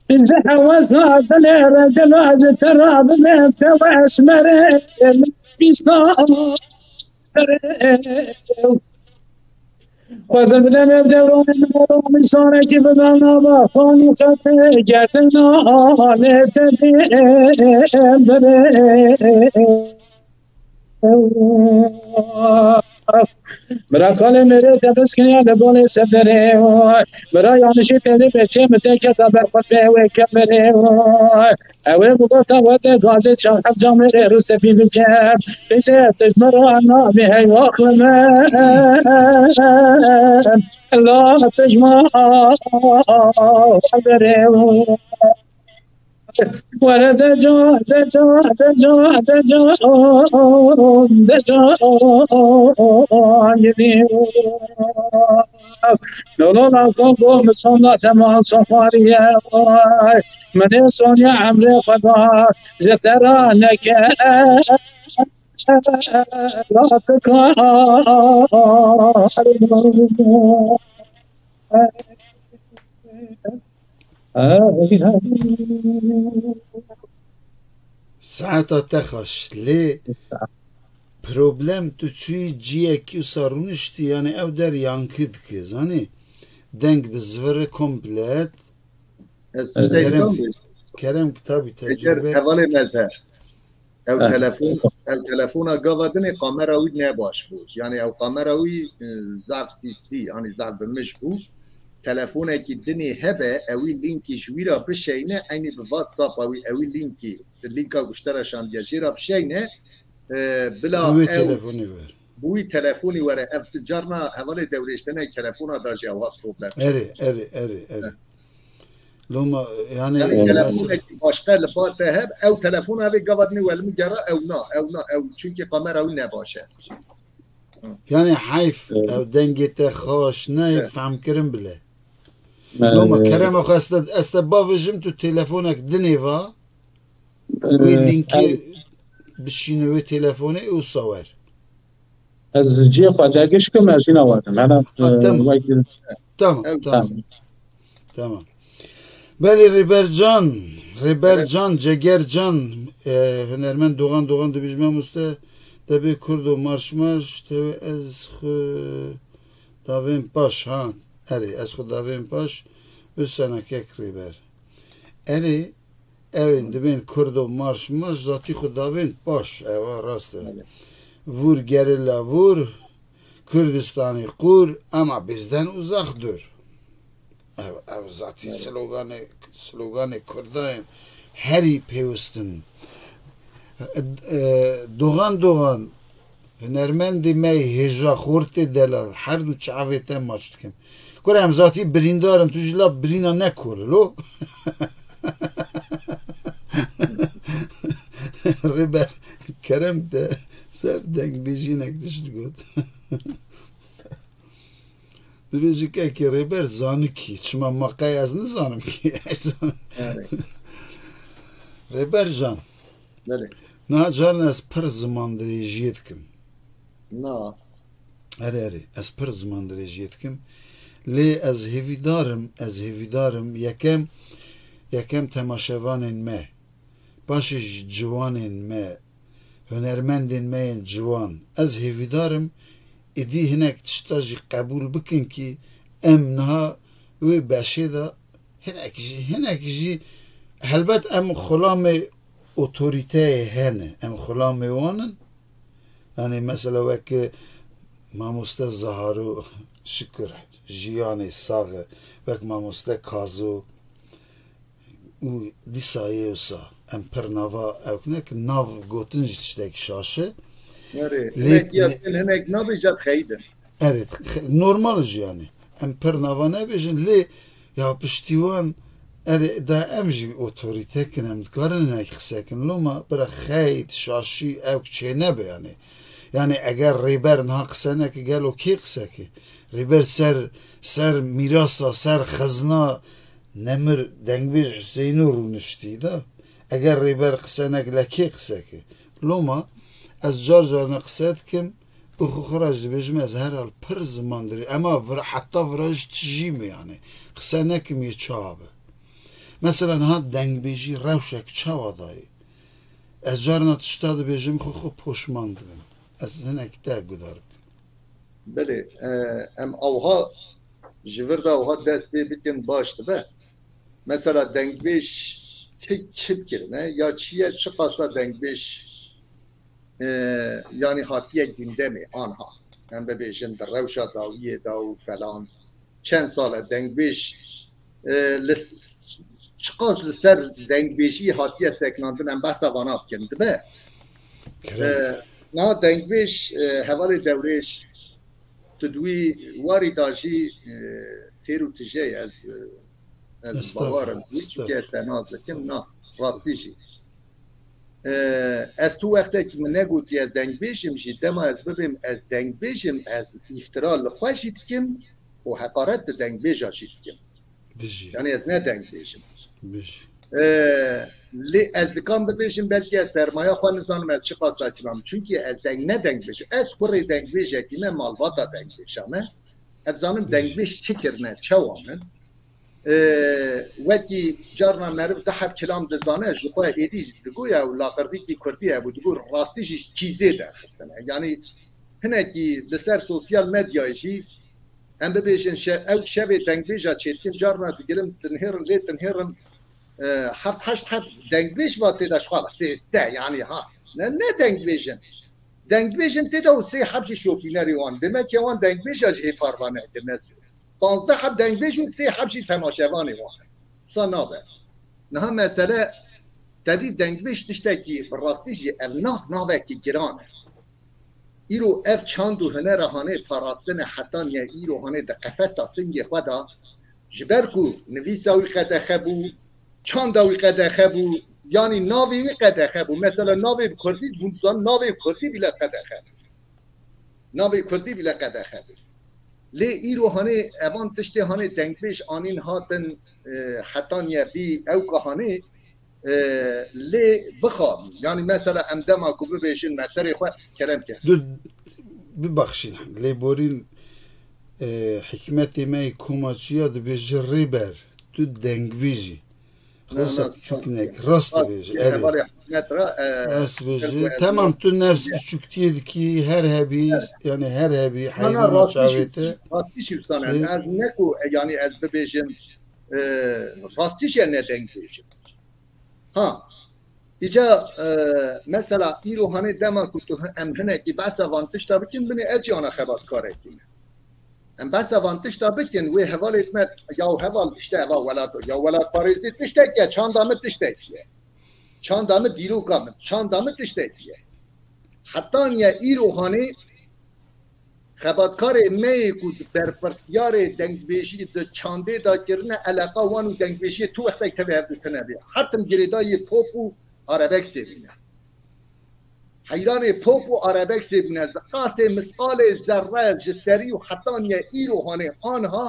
Bize hewesa dilê re celal te ra bibê te esmerê bîsta. Xwezir bide me bi devranê min ero min sanekî bida nava xanî xetê gertina alê te dê birê. Mira kalê mêrê te biskiniya li balê seferê. Mira yanişê tevlê beçê min te keta ber xwe bê wê kemerê. Ew ê bigota we te gazê çar heb camêrê rûsefî bike. Pêsê tijmera navê heywaxlime. La tijma berê. Were deca, deca, deca, deca, deca, gidî. Lolo la go go misona deman sofariye. Min ê soniya emrê xwe da ji te ra neke. Saeta te xweş. Lê problem tu çûyî ciyekî wisa rûniştî, yanî ew der yankî dike, zanî? Deng dizivire komplet. Ez tiştek Kerem, tam bêjim. Kerem kitabî Êcar tecrübe. Hevalê mezhe. Ew Heh. telefon, ew telefona gava dinê kamera wî ne baş bû. Yanî ew kamera wî, e, zaf sîstî, yanî zaf bi mij bû. Telefonekî dinê hebe, ewî lînkî ji wî ra bişeyne, eynî bi WhatsApp-a wî, ewî lînkî, lînka ku ji te re şandiye jê ra bişeyne, e, bila Bi wê ew telefonê wer. bi wî telefonî were. Ev tu carna hevalê dewrêştene telefona da jî ew hat problem. Erê, erê, erê, erê. Heh. Loma, yani, Yanî mesela telefonekî başqa li ba te heb, ew telefona vê gava dinê welimi gera, ew na, ew na, ew, çunkî kamera wî ne baş e. Yani heyf, Evet. ew dengê te xaş, ne Evet. fehm kirin bile. Evet. Loma kerema xwe ez te, ez te bavêjim tu telefonek dinê va, wê Ee, linkê yani bişîne wê telefonê û sawer. Ez cihê xwe de giş kim, ez jî nawadim. Hela, Ha, e, tamam. wek Tamam, Ew tamam. Tamam. Belê Rêber Can, Rêber Evet. Can, Ceger Can, e, hunermend Doğan Doğan dibêjime muste, debê Kurdo marş marş, tewê ez xwe davên paş, ha, erê, ez xwe davên paş, û senekek Rêber. Erê, Ew ên dibên Kurdo marş marş zatî xwe davên paş. Ewa rast e. Evet. Vur gerilla vur, Kurdistanî qur, ama bizden uzak dur. Ew, ew zatî Evet. sloganê, sloganê Kurda ye. Herî pêwist in. E, e, Doğan Doğan, Hunermendê me yê hêja xortê delal, her du çavê te maç dikim. Kure em zatî birîndar in, tu jî la birîna nekor lo. Rêber, kerem te ser dengbêjînek tişt got. Dibêjî kekê Rêber zanikî, çima ma qey ez nizanim kî? Ez zanim. Evet. Rêber Can, Belê. niha carin ez pir zimandirêjiyê dikim. Na. Erê, erê, ez pir zimandirêjiyê dikim. Lê ez hêvîdar im, ez hêvîdar im. Yekem, yekem temaşevanên me, paşê jî ciwanên me, hunermendên me yên ciwan. Ez hêvîdar im, êdî hinek tişta jî qebûl bikin kî em niha wê beşê de hinek jî, hinek jî, helbet em xulamê otorîteyê hene, em xulamê wan in. Yanî mesela wek mamoste Zaharo, şikir jiyanê sax e, wek mamoste Kazo û dîsa yê wisa em pir nava ew ne ki nav gotin jî tiştek şaş e. Erê, Lê- hinek lê- yasin, hinek nabêjat xeyidin. Evet, xe- normal jî yanî. Em pir nava nebêjin, lê ya piştî wan, erê, da em jî otorîte kin, em dikarin hinek qise kin. Loma bira xeyt, şaşî, ew çê nebe yanî. Yanî eger Rêber niha qise neke, gelo kê qise ke? Rêber ser, ser mîrasa, ser xezna nemir dengbêj Huseyno rûniştî da. Eger Rêber qise neke, le kê qise ke? Loma ez car carna qise dikim, û xwe xwe re jî dibêjim, ez herhal pir zimandirê, ema vir-, heta vira jî tijî me yanî. Qise nekim yê çawa be. Mesela niha dengbêjî rewşek çawa dayê? Ez carna tişta dibêjim, xwe xwe poşman dibim. Ez hinek te guhdar bikim. Belê, e, em awha ji vir de awha dest pê bikin baş dibe. Mesela dengbêj çi, çi kirine ya çi ye, çi qasa dengbêj, e, yanî hatiye gündemê anha. Em bibêjin di rewşa dawiyê de û felan. Çend sal e dengbêj, e, li, çiqas li ser dengbêjî hatiye seknandin, em behsa vana bikin. Dibe, Kerem. E, na dengbêj, e, hevalê Dewrêş, tu di wî warî da jî, e, têr û tije ye, ez, e, ez Estağfurullah, bawer im. Wî çikê estağfurullah. ez te nas dikim, na, rastî jî. E, ez tu wextekî min negotiye ez dengbêj im jî, dema ez bibêm ez dengbêj im, ez îftira li xwe jî dikim û heqaret di dengbêja jî dikim. Bijî, Yanî ez ne dengbêj im. bijî. E, lê ez dikan bibêjim, belkî ez sermaya xwe nizanim, ez çiqas saçilam. Çunkî ez deng, ne dengbêj. Ez kurê dengbêjekî me, malbata dengbêja me. Ez zanim Bijî. Dengbêj çi kirine, çawa min. E, wekî carna meriv du heb kilam dizane, ji xwe êdî digoya û laqirdîkî kurdî hebû, digot rastî jî çîzê derxistine. Yanî hinekî li ser sosyal medyayê jî em bibêjin şe-, ew şevê dengbêja çêdikin, carna digirim tinhêrin, lê tinhêrin, e, heft heşt heb dengbêj va tê de ji xwe ve, sêzdeh, yanî ha. Ne, ne dengbêjin. Dengbêjin tê de û sê heb jî şopînerê wan. Demek ya wan dengbêja jî hê parva nekirine. Panzdeh heb dengbêj û sê heb jî temaşevanê wan. Sa nabe. Niha mesele tevî dengbêj tiştekî bi rastî jî ev nav navekî giran e. Îro ev çand û hunera hanê parastine, hetaniye îro hanê di qefesa singê xwe de, ji ber ku nivîsa wî qedexe bû, çanda wî qedexe bû, yanî navê wî qedexe bû. Mesela navê bi kurdî, hûn dizan navê bi kurdî bile qedexe bû. Navê kurdî bile qedexe bû. Lê îro hanê evan tiştê hanê dengbêj anîn hatin, e, hetaniye bî ewka hanê, e, lê bixabin. Yanî mesela em dema ku bibêjin me serê xwe kerem kir. Du, bibexşîn, lêborîn, e, hikmetê me yê komaçiya dibêje Rêber, tu dengbêj î. Na, Xwesa na, piçûk na. nek, rast dibêje, erê. Hevalê hikmet ra, e, Rast kir ku dibêje. ez Tamam, na- tu nefs piçûktiyê dikî, her hebî, yanî her hebî, Na, na, heyrana rastî çavê jî, te. rastî jî wisa ne. Ê- Ez ne ku, e, yanî ez bibêjim, e, rastî jî ne dengbêjim. Ha, îca, e, mesela îro hanê dema ku tu hi-, em hinekî behsa van tişta bikin, binê ez jî ana xebatkarekî me. Em behsa van tişta bikin, wê hevalê me, ya heval işte eva welat, ya welatparêzî tiştek ye, çanda min tiştek ye. Çanda min dîroka min, çanda min tiştek ye. Hetaniye îro hanê xebatkarê me yê ku di berpirsyarê dengbêjî di çandê de kirine, eleqa wan û dengbêjiyê tu wextek tevê hev tune bî. Her tim girêdayî pop û arabeksê bîne. Heyranê pop û arabeksê bûne. Qasê misqalê zerre ji serî û hetaniye îro hanê anha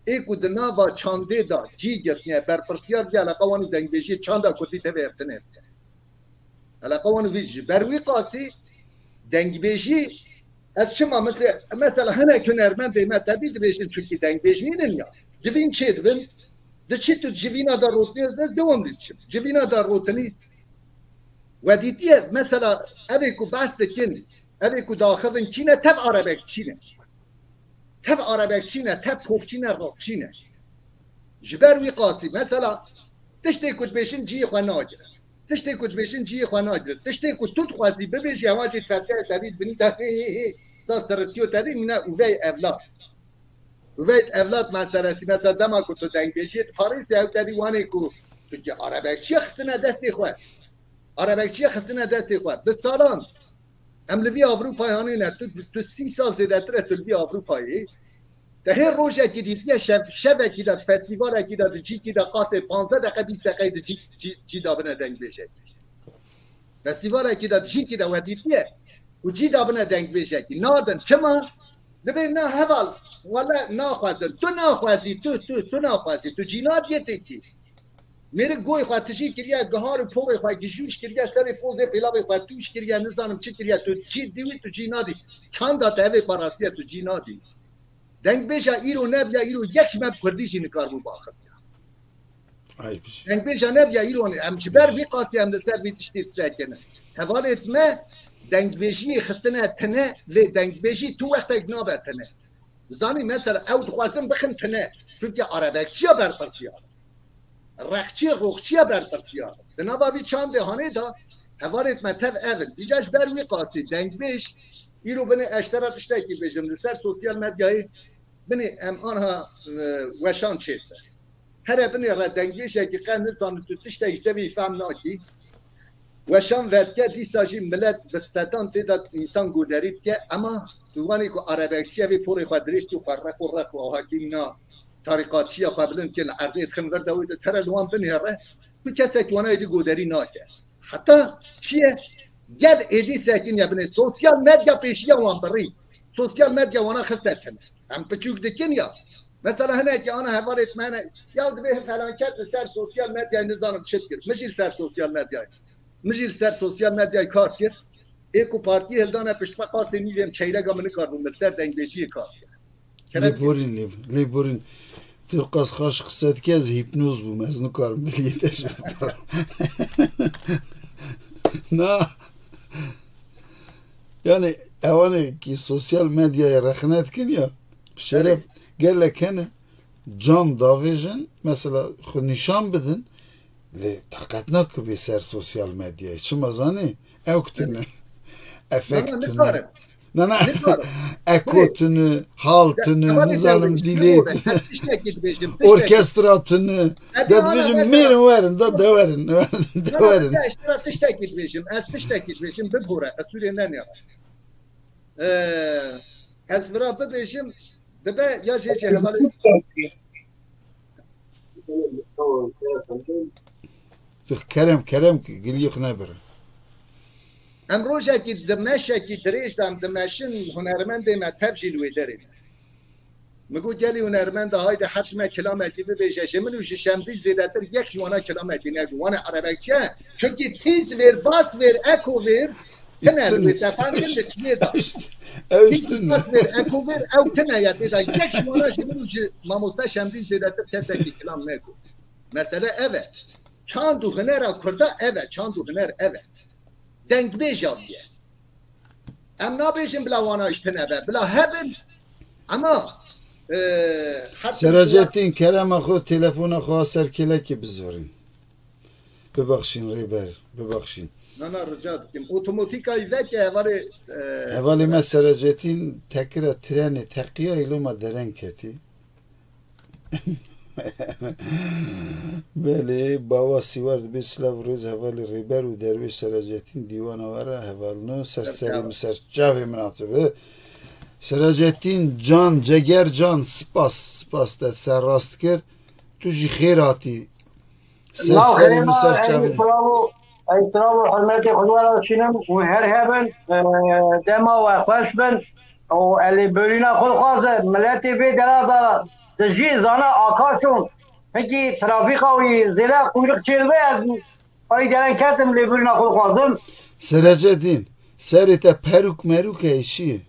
ê ku di nava çandê de cî girtine, berpirsiyar bûye eleqa wan û dengbêjiyê çanda kurdî tevê ev tine bike. Eleqa wan û vî ji ber wî qasî dengbêjî, ez çima misle-, mesela hinek hunermendê me tevî dibêjin çunkî dengbêj nînin ya. Civîn çêdibin, diçî tu civîna de rotinî ez dewam dî diçim. Civîna de rotinî we dîtiye, mesela evê ku behs dikin, evê ku daxivin kî ne, tev arebekçî ne. Tev arebekçî ne, tev popçî ne, rockçî ne. Ji ber wî qasî, mesela tiştê ku dibêjin cihê xwe nagirin. Tiştê ku dibêjin cihê xwe nagirin. Tiştê ku tu dixwazî bibêjî, hewa jî tfetke tevî dibinî te hê hê hê. Sa siritiyo tevî mîne ûvey evlat. Ûvey evlat meselesî, mesela dema ku tu dengbêjiyê diparêzî, ew tevî wanê ku tu ki arebekçiye xistine destê xwe. Arebekçiye xistine destê xwe. Bi salan em li vî Ewropayê hanê ne. Tu, tu sî sal zêdetir e tu li vî Ewropayê. Te hê rojekî dîtiye şev, şevekî de, festîvalekî de, di cîkî de qasê panzdeh deqe, bîst deqeyê di cî, cî, cî dabine dengbêjekî. Festîvalekî de, di cîkî de we dîtiye û cî dabine dengbêjekî. Nadin. Çima? Dibê na heval, wele naxwazin. Tu naxwazî, tu, tu, tu naxwazî. Tu cî nadiyê têkî. Mêrik goyê xwe tijî kiriye, gihar û porê xwe gijûş kiriye, serê pozê pêlavê xwe tûş kiriye, nizanim çi kiriye, tu cî dî wî, tu cî nadî. Çanda te evê parastiye, tu cî nadî. Dengbêja îro nebiya, îro yek ji me bi kurdî jî nikaribû biaxiviya. Ayb jî. Dengbêja nebiya îro ne. Em ji ber vî qasî em li ser vî tiştî disekinin. Hevalêt me dengbêjiyê xistine tine, lê dengbêjî tu wextek nabe tine. Zanî mesela ew dixwazin bixin tine. Çunke arebekçiya berpirsiyar. Reqçî roxçiya berpirsiyar. Di nava vî çandê hanê de hevalêt me tev ev in. Îca ji ber wî qasî dengbêj îro binê ez ji te re tiştekî bêjim. Li ser sosyal medyayê binê em anha, e, weşan çêdibe. Here binê re dengbêjekî qe nizanî tu tiştek ji devî fehm nakî. Weşan vedike, dîsa jî milet bi sedan tê de însan goderî dike, ema tu wanî ku arebekçiye vê porê xwe dirêj tû xwe req û req û ahakî na tarîqatçiya xwe bilind kir li erdê dixin vir de wê de tere li wan binêre, tu kesek wana êdî goderî nake. Heta çi ye? Gel êdî sekiniye binê. Sosyal medya pêşiya wan birî. Sosyal medya wana xiste tine. Em piçûk dikin ya. Mesela hinekî ana hevalêt me hene, ya dibê felanket li ser sosyal medyayê nizanim çi dikir. Min jî li ser sosyal medyayê. Min jî li ser sosyal medyayê kar kir. Ê ku partiyê hildane pişt me qasê nîvê em çeyrega min nikaribû min li ser dengbêjiyê kar kir. Lê borîn, lê, lê borîn. Tu qas xweş qise dike, ez hîpnoz bûm, ez nikarim biliyê te ji min birim. Na. Yani ewanê ki sosyal medyayê rexne dikin ya, bi şeref gelek hene can davêjin, mesela xwe nîşan bidin, lê taqet nake bê ser sosyal medyayê. Çima zanî? Ew tune. Efekt tune. Na, na. Eko tune, hal tune, nizanim dîlê tune. Orkestra tune. De dibêjim mêrin werin, de dewerin, werin, dewerin. Ez tiştekî dibêjim, ez tiştekî dibêjim, bibore, ez sûrê nenêre. Ee, ez vira bibêjim, dibe ya jê jê hevalê. Kerem, kerem, giliyê xwe nebire. Em rojekî di meşekî dirêj de em dimeşin, hunermendê me tev jî li wê derê ne. Min got, gelî hunermenda, haydi her çime kilamekî bibêje ji min û ji Şemdî zêdetir yek ji wana kilamekî negot. Wana erebekçe, çunkî tîz vêr, bas vêr, eko vêr, tine li wê tefankin li çiyê de. Ew tîz vêr, bas vêr, eko vêr, ew tine ye tê de. Yek ji wana ji min û ji mamoste Şemdî zêdetir kesekî kilam negot. Mesele ev e. Çand û hunera Kurda ev e. Çand û huner ev e. Dengbêja bûye. Em nabêjin bila wana ji tine be. Bila hebin. Ama, e, her Seracettin, kerema xwe, telefona xwe ser kêlekê bizorîn. Bibaxşîn rêber, bibaxşîn. Na, na, rica dikim. Otomatîkayî veke hevalê, e, Hevalê me Seracettin tekira trenê teqiya îloma dereng ketî. Belê, bawa Sîwar dibê silav û rêz hevalê Rêber û Derwêş Seracettin dîwana we re hevalino ser serê min ser çavê min hatibe. Seracettin can, Ceger can, spas, spas te ser rast kir. Tu jî xêr hatî. Ser serê min ser çavê min. Ehtiram û hurmetê xwe ji we re dişînim û her hebin, e, dema we xweş bin û ez lêborîna xwe dixwazim. Miletê vê dera de dijî zana Akaşon, hinkî trafîka wî zêde quyrix çêdibe, ez ay deren ketim lêborîna xwe dixwazim. Serecedîn, serê te perûk merûk heye çi ye?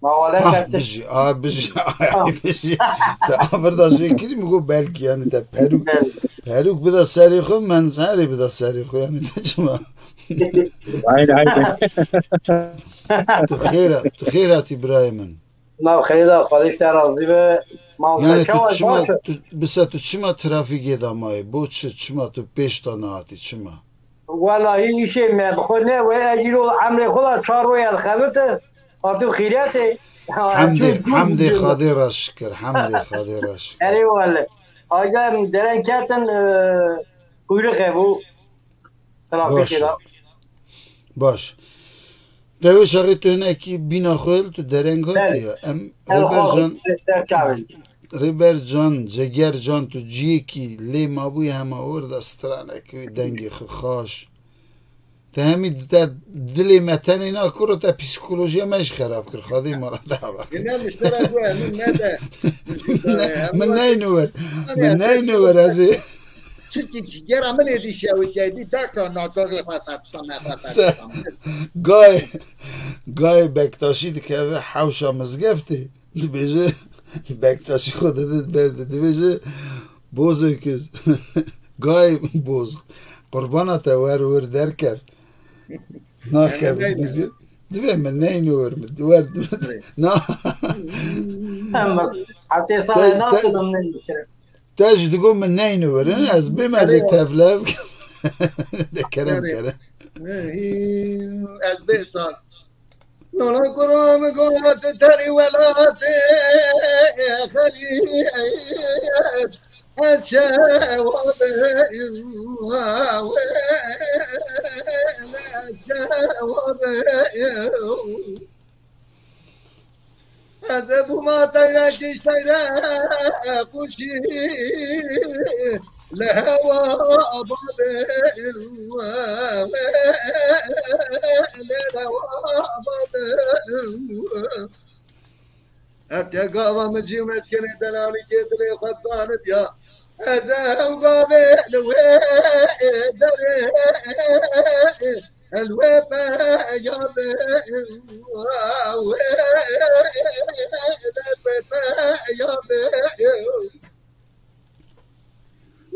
Ma wele Ha, kete. Bijî, a, bijî, ay, bijî. Te avirda jê kirî, min got belkî, yani te perûk, perûk bida serê xwe, min serê bida serê xwe, yani te çima? Aynen, aynen. Tu xêr, tu xêr hatî birayê min. Ma xêra, Xwedê ji te razî be. Ma Yani te tu çawa çima, baş e? Tu, bisa tu çima trafîkê de mayî? Bo çi? Çima tu pêş de nehatî? Çima? Wela hîn îşê me bi xwe ne, wê ez îro emrê xwe de çar roj ez xebite, hatî xîretê. Ha, Hemdê, çû, çû, hemdê çû. Xwedê re şikir, hemdê Xwedê re şikir. Erê wele. Ayda em deren ketin, e, quyrixê bû. Trafîkê Baş. de. Baş. Dewê şaxê tu hinekî bîna xwe tu dereng Belê. hatiye. Em Ew Rêber xwe Can, ser çavên. Rêber Can, Ceger Can, tu ciyekî lê mabûyî hema wir de stranek wî dengê xwe xaş. Te hemî te dilê me tenê na kuro te psîkolojiya me jî xerab kir. Xwedê me re dava. Yine miştera ku emin me de. Min ne-, min neyno wir. Min neyno wir ez ê. Çirkî cigera min êdî şewitiyay dî dersa nakarê xwe fetisa me xwe Se-, fetisa me. Gay, gay Bektaşî dikeve hewşa mizgeftê. Dibêje, Bektaşî xwe dide ber de, dibêje, Bozê kiz. Gay boz. Qurbana te wer wir derkev. Nakev Em, mizgev. Divê min neyni wir min. Wer, na. Em, hevtê sala Te, te, nakirim neyni kirim. Te ji digo min neyni wir, hin? Ez bêm ez ê Erê. tevlev. De kerem Erê. kerem. Ne, hi, ez bê sal. Nona kuro min got terî welatê xelî ez şewa bêm, ez şewa bêm. Ez ê bûma teyre kişteyre quşî li hewa badê lê hewa badê. Her ke gava min cî û meskenê delalî kê dilê xwe zanibya. Ez ew gavê li wê derê, li wê peya bê, wê, li wê peya bê.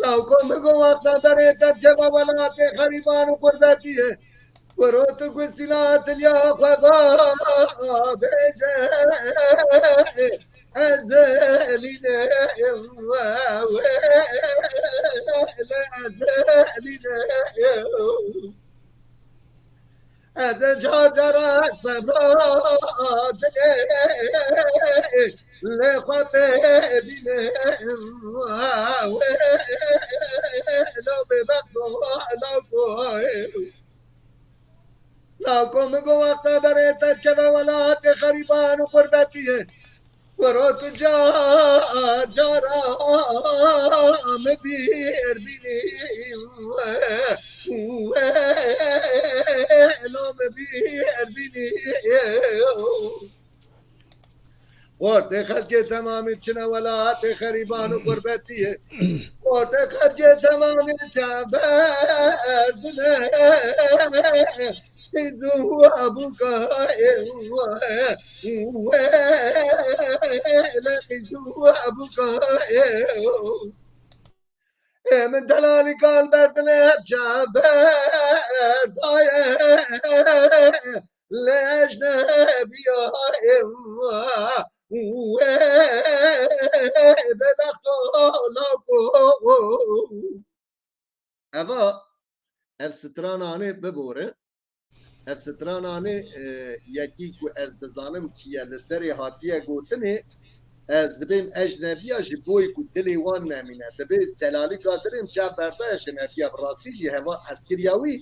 Law ku min got wexta berê te ceva welatê xerîban û qurbetiyê. Wero tu ku sîla tiliya xwe ba bêje, ez zelîlê, ez zelîlê. Ez ê car cara sebra dilê lê xwe pê bînim. Law bêbexto, law ku Law ku min got wexta berê te keve welatê xerîban û qurbetiyê. Wero tu car cara min bîr bînî. Welo min bîr bînî. Xortê xelkê temamî çine welatê xerîban û qurbetiyê. Xortê xelkê temamî çe berdine. Qîz û ebûka ê, wele qîz û ebûka ê. Ê min delalî kal berdine çe berdaye. Lê ecnebiya ê, wê bêbexto lako. Eva, ev strananê bibore. Ev strananê, e, yekî ku ez dizanim kî ye, li serê hatiye gotinê, ez dibêm ecnebiya ji boyê ku dilê wan nemîne. Dibê delalîka dilê min çav berdaye jinebiya, bi rastî jî heva ez kiriya wî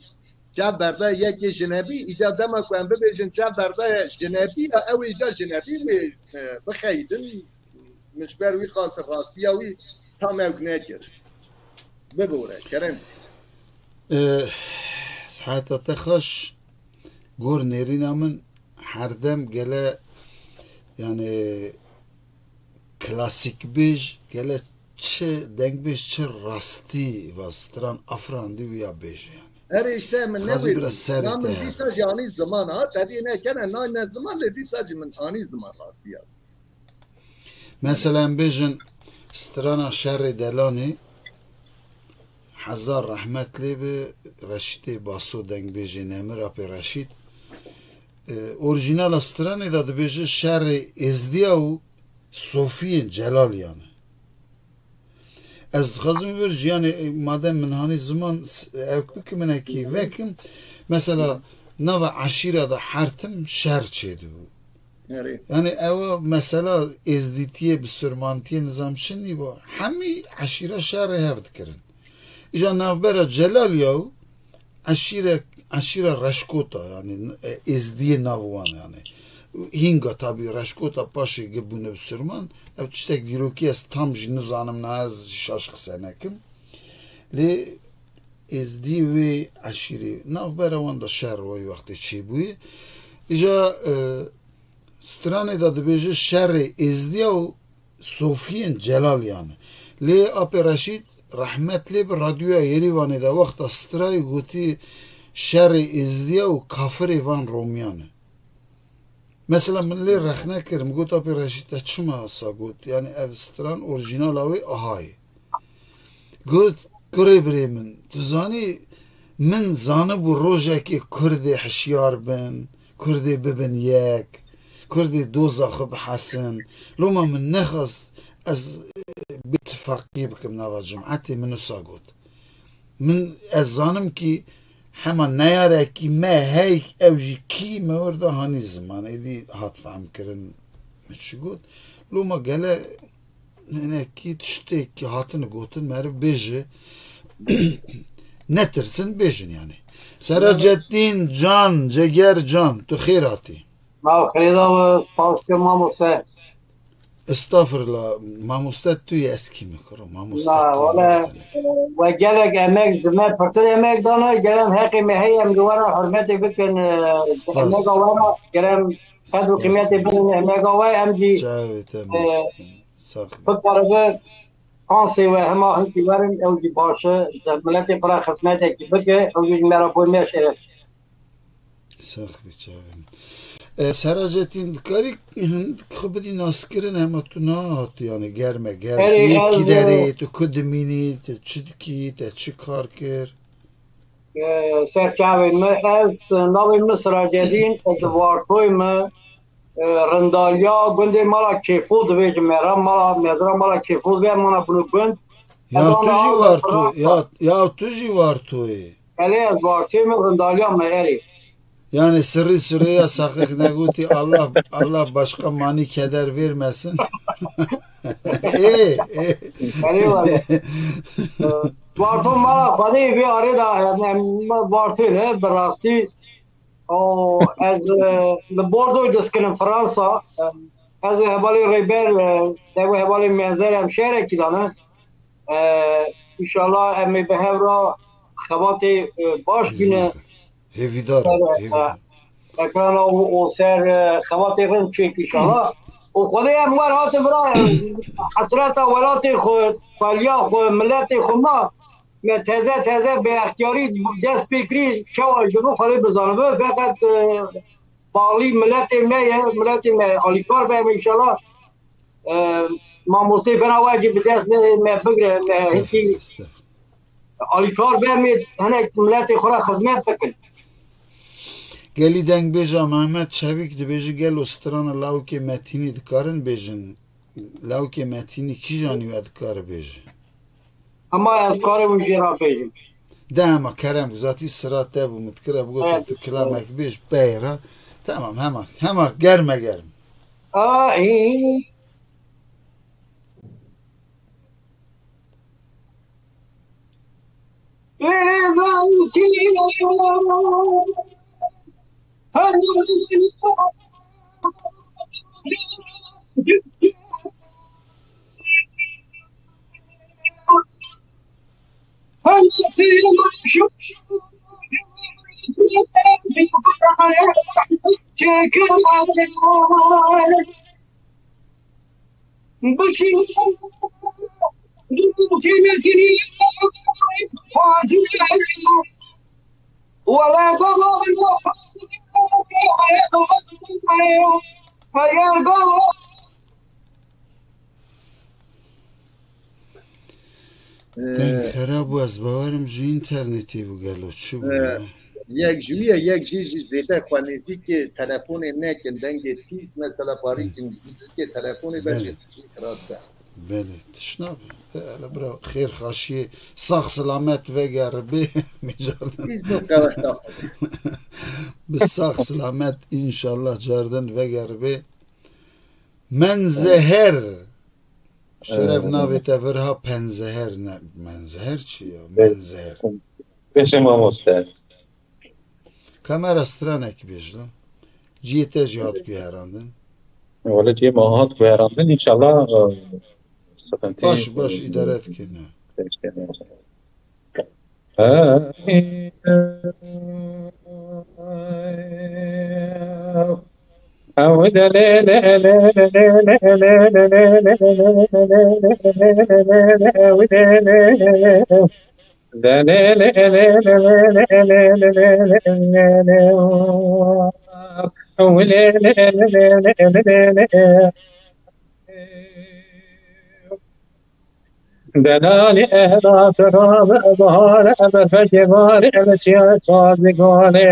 çav berdaye yekê jinebî, îca dema ku em bibêjin çav berdaye jinebiya, ew îca jinebî wê, e, bixeyidin. Min ji ber wî qas rastiya wî tam ewk nekir. Bibore, kerem. E, Siheta te xweş, gor nêrîna min herdem gele, yani, klasîkbêj, gele çi dengbêj, çi rastî va stran afirandî wî ya bêje yani. Erê işte min Xwezî newêrî. Biraz serê Na min te dîsa jî anî ziman ha. Tedî nekene nayne ziman lê dîsa jî min anî ziman rastî ya. Mesela em bêjin strana Şerê Delanê, hezar rehmet lê bi, Reşîtê Baso dengbêjê nemir apê Reşît. E, orîjînala stranê de dibêje şerê Êzdiya û Sofiyên Celaliyan e. Ez dixwazim vir jiyanê, e, madem min hanî ziman s-, ew bikim, min ekî vekim. Mesela nava eşîra de hertim şer çêdibû. Erê. Yani ewa mesela êzdîtiyê, bisurmantiyê, nizam çi nîbo. Hemî eşîra şerê hev dikirin. Îja navbera Celaliya û eşîre, eşîra Reşkota, yani, e, êzdiyê nav wan yani. Hînga tabî Reşkota paşê gi bûne bisurman. Ev tiştek dîrokî ez tam jî nizanim, na ez jî şaş qise nekim. Lê êzdî wê eşîrê navbera wan de şer wê wextê çêbûyê. Îja, e, stranê de dibêje şerê êzdiya û Sofiyên Celaliyan e. Lê apê Reşîd rehmet lê bi radyoya Yerîvanê de wexta strayê gotî şerê êzdiya û kafirê van Romiyan e. Mesela min lê rexne kir, min got, "Apê Reşîd, te çima sa got? Yani ev stran orîjînala wê aha ye." Got, "Kurê birê min, tu zanî min zanibû rojekê Kurdê hişyar bin, Kurdê bibin yek, Kurdê doza xwe bihesin. Loma min nexwest ez, e, bêtifaqiyê bikim nava cimetê, min wisa got." Min, ez zanim kî hema neyarekî me hey, ew jî kî me wir de hanî ziman, êdî hat fehmkirin min çi got. Loma gele hinekî tiştekî hatine gotin, meriv bêje, netirsin, bêjin yani. Seraceddîn Can, Ceger Can, tu xêr hatî. Ma xêra we, spas ke mamoste. Estağfurullah, mamoste tu yê, ez kî me kuro, mamoste Na, tu wele, yê. We gelek emek, ji me pirtir emek dane, gerem heqê me heye, em li we re hurmetê bikin, e, Spas. Emega we re, gerem qedr û Spas. Qîmetê bidin, emega we, em jî, Çavê te e, mamoste. Sax be. Bikaribe, qansê we hema hinkî werin, ew jî baş e, ji miletê xwe re xizmetekî bike, ew jî ji me re boy me şeref. Sax bî çavê min. E, Seraceddîn, dikarî hindik xwe bidî naskirin, hema tu nahatî, yani germe germ. Erê, tu yê kî ez, derê, tu ku dimînî, tu çi dikî, te çi kar kir? E, ser çavê min, ez navê min Seraceddîn, ez Vartoyê me, e, Rindaliya gundê mala Kêfo dibêjim, me re mala, mezra mala Kêfo ve mana bunu gund. Ya tu jî Varto, ya, ya tu jî Vartoyê. Erê, ez Vartoyê me, Rindaliya me, erê. Yani sirrî Süreyya Saqiq negotî, Allah, Allah başka mani keder vermesin. Ê, ê. Erê wele. Varto mala Xwedê vê arê de, yani, em Vartoyê ne, bi rastî. O, ez, e, li Bordeaux diskinim, Fransa. Ez û hevalê Rêber, e, ez û hevalê Mezer em şehrekî de ne. E, înşallah em ê bi hev re xebatê, e, baş bîne. Hêvîdar, ser, hêvîdar. E, ekrana û, û ser, e, xebatê rind çêk înşallah. Û Xwedê em wer hatin vira, e, hesreta welatê xwe, xweliya xwe, miletê xwe ma, me teze teze bi extiyarî dest pê kirî, çawa ji bo Xwedê bizanibe, feqet, e, Balî miletê me ye, miletê me alîkar be em înşallah. E, mamosteyê bena we jî bi dest me, me bigire, me hikî alîkar be, em ê hinek miletê xwe re xizmet bikin. Gelî dengbêja Mehmet Çevîk dibêje, gelo strana lawikê Metînî dikarin bêjin? Lawikê Metînî kîjanî we dikare bêje? Hema ez karibûm jê re bêjim. De hema kerem, zatî sira te bû, min dikire bigotê tu kilamek bêj peyra. Tamam, hema, hema germe germ. A, î. Deng xerab bû, ez bawerim ji înternetê bû gelo, çi bû ya? Yek ji wî ye, yek jî, jî zêde xwe nêzîkê telefonê nekin, dengê tîz, mesela parîkin nêzîkê telefonê be jî, jî xirab be. Belê, tişt nabe. Hele bira, xêr xaşiyê, sax silamet vegeribê, micardan. Tîz no qeweta xwe. Bi sax silamet, înşallah cardan vegeribê. Menzeher. Şeref navê te vir ha penzeher ne. Menzeher çi ya? Menzeher. Beşe mamoste. Kamera stranek bêj da. Ciyê te jî hat guherandin. Wele ciyê ma hat guherandin, înşallah, e, sıkıntı Baş, baş, idare dikene. Delalî ehla xirab, bahar, berfekê bar, el çiya sazî gane.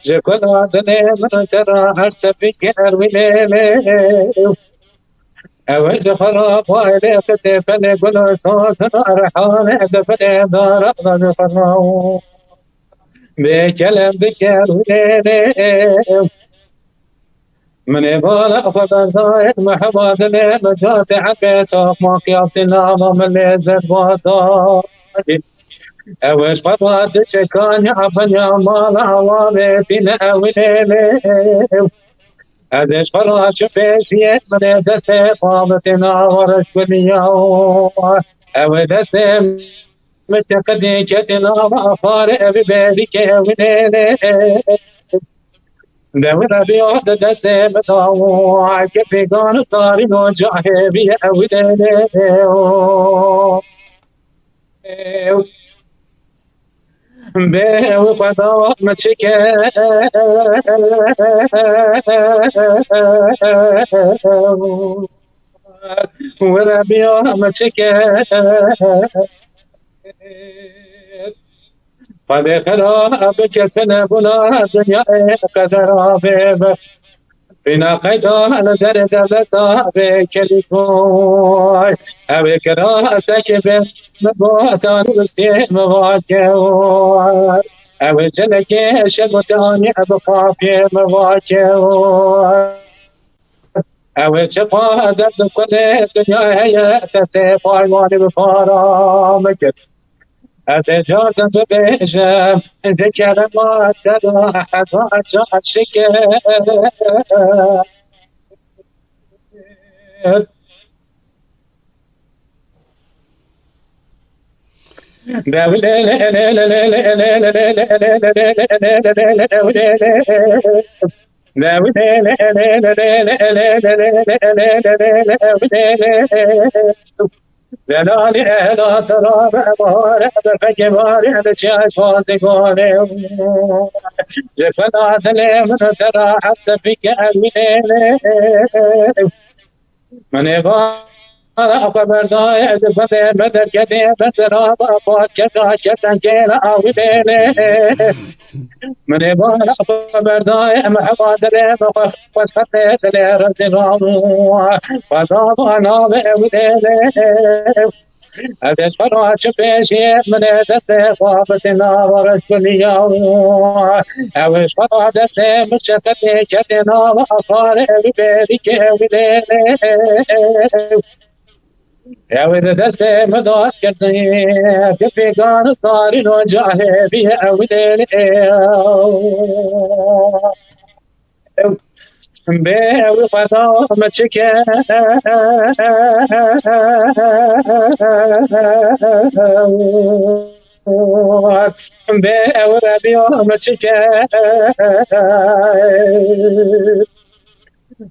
Ji kula dilê min te ra her sepik erwînê. Ew ji xwe ra xwe lê xitê pelê gul û sazin erhane, de pelê dara da ji xwe ra bê kelem bikerwînê. Min ê bala xwe berdayet meheba dilê min, ca te ebe toxma qiyafetê nava min lê zed bata. Ew ê ji xwe re diçe kanya benya mala awa bê tîne ew lê lê. Ez ê ji xwe re çi pêşiyê min ê destê xwe bitê nava reşkuniya. Ew ê destê Mişte qedê ketê nava xwarê ev bêrîkê ew nêlê. Dewira biya de destê min dawo, ke pêgan sarî no cahê bî ew nêlê. Bê ew xweda min çike. Wira biya min çike. Xwedê xera bike tune bûna dinyayê qedera bê bi. Bîna qeyda li derê devleta bê kelîkoy. Ew ê kira estekê bê min bo tanduristê min vake. Ew ê çelekê şego te anî bi qapiyê min vake. Ew ê çi qas dest bi kulê dinya heye, te sê paywanî bi para min kir. Ez ê cardan bibêjim, ji kerema te re heza çaşik e. Delalî ehla tera be bahare be fekê barê de çiya şwazê gole. Ji fena dilê min tera hepse bike ew nêlê. Min ê bara xwe berdaye, di xwedê me derketê, me deraba xwe keta, keten kêla ew nêlê. Min ê bara xwe berdaye, me heva dilê me xwe, xwe xetê dilê rezîlan. Xweda ba navê ew nêlê. Ez ê ji xwe re çi pêşiyê min ê destê xwe bitê nava reşkuniya. Ew ê ji xwe re destê min çeqetê ketê nava axarê ew bêrîkê ew lê lê. Ew ê di destê min de ketê, ti pêgan zarîn û cahê bî ew lê lê. Ew Bê ew xweda me çi ke? Bê ew rebiya me çi ke?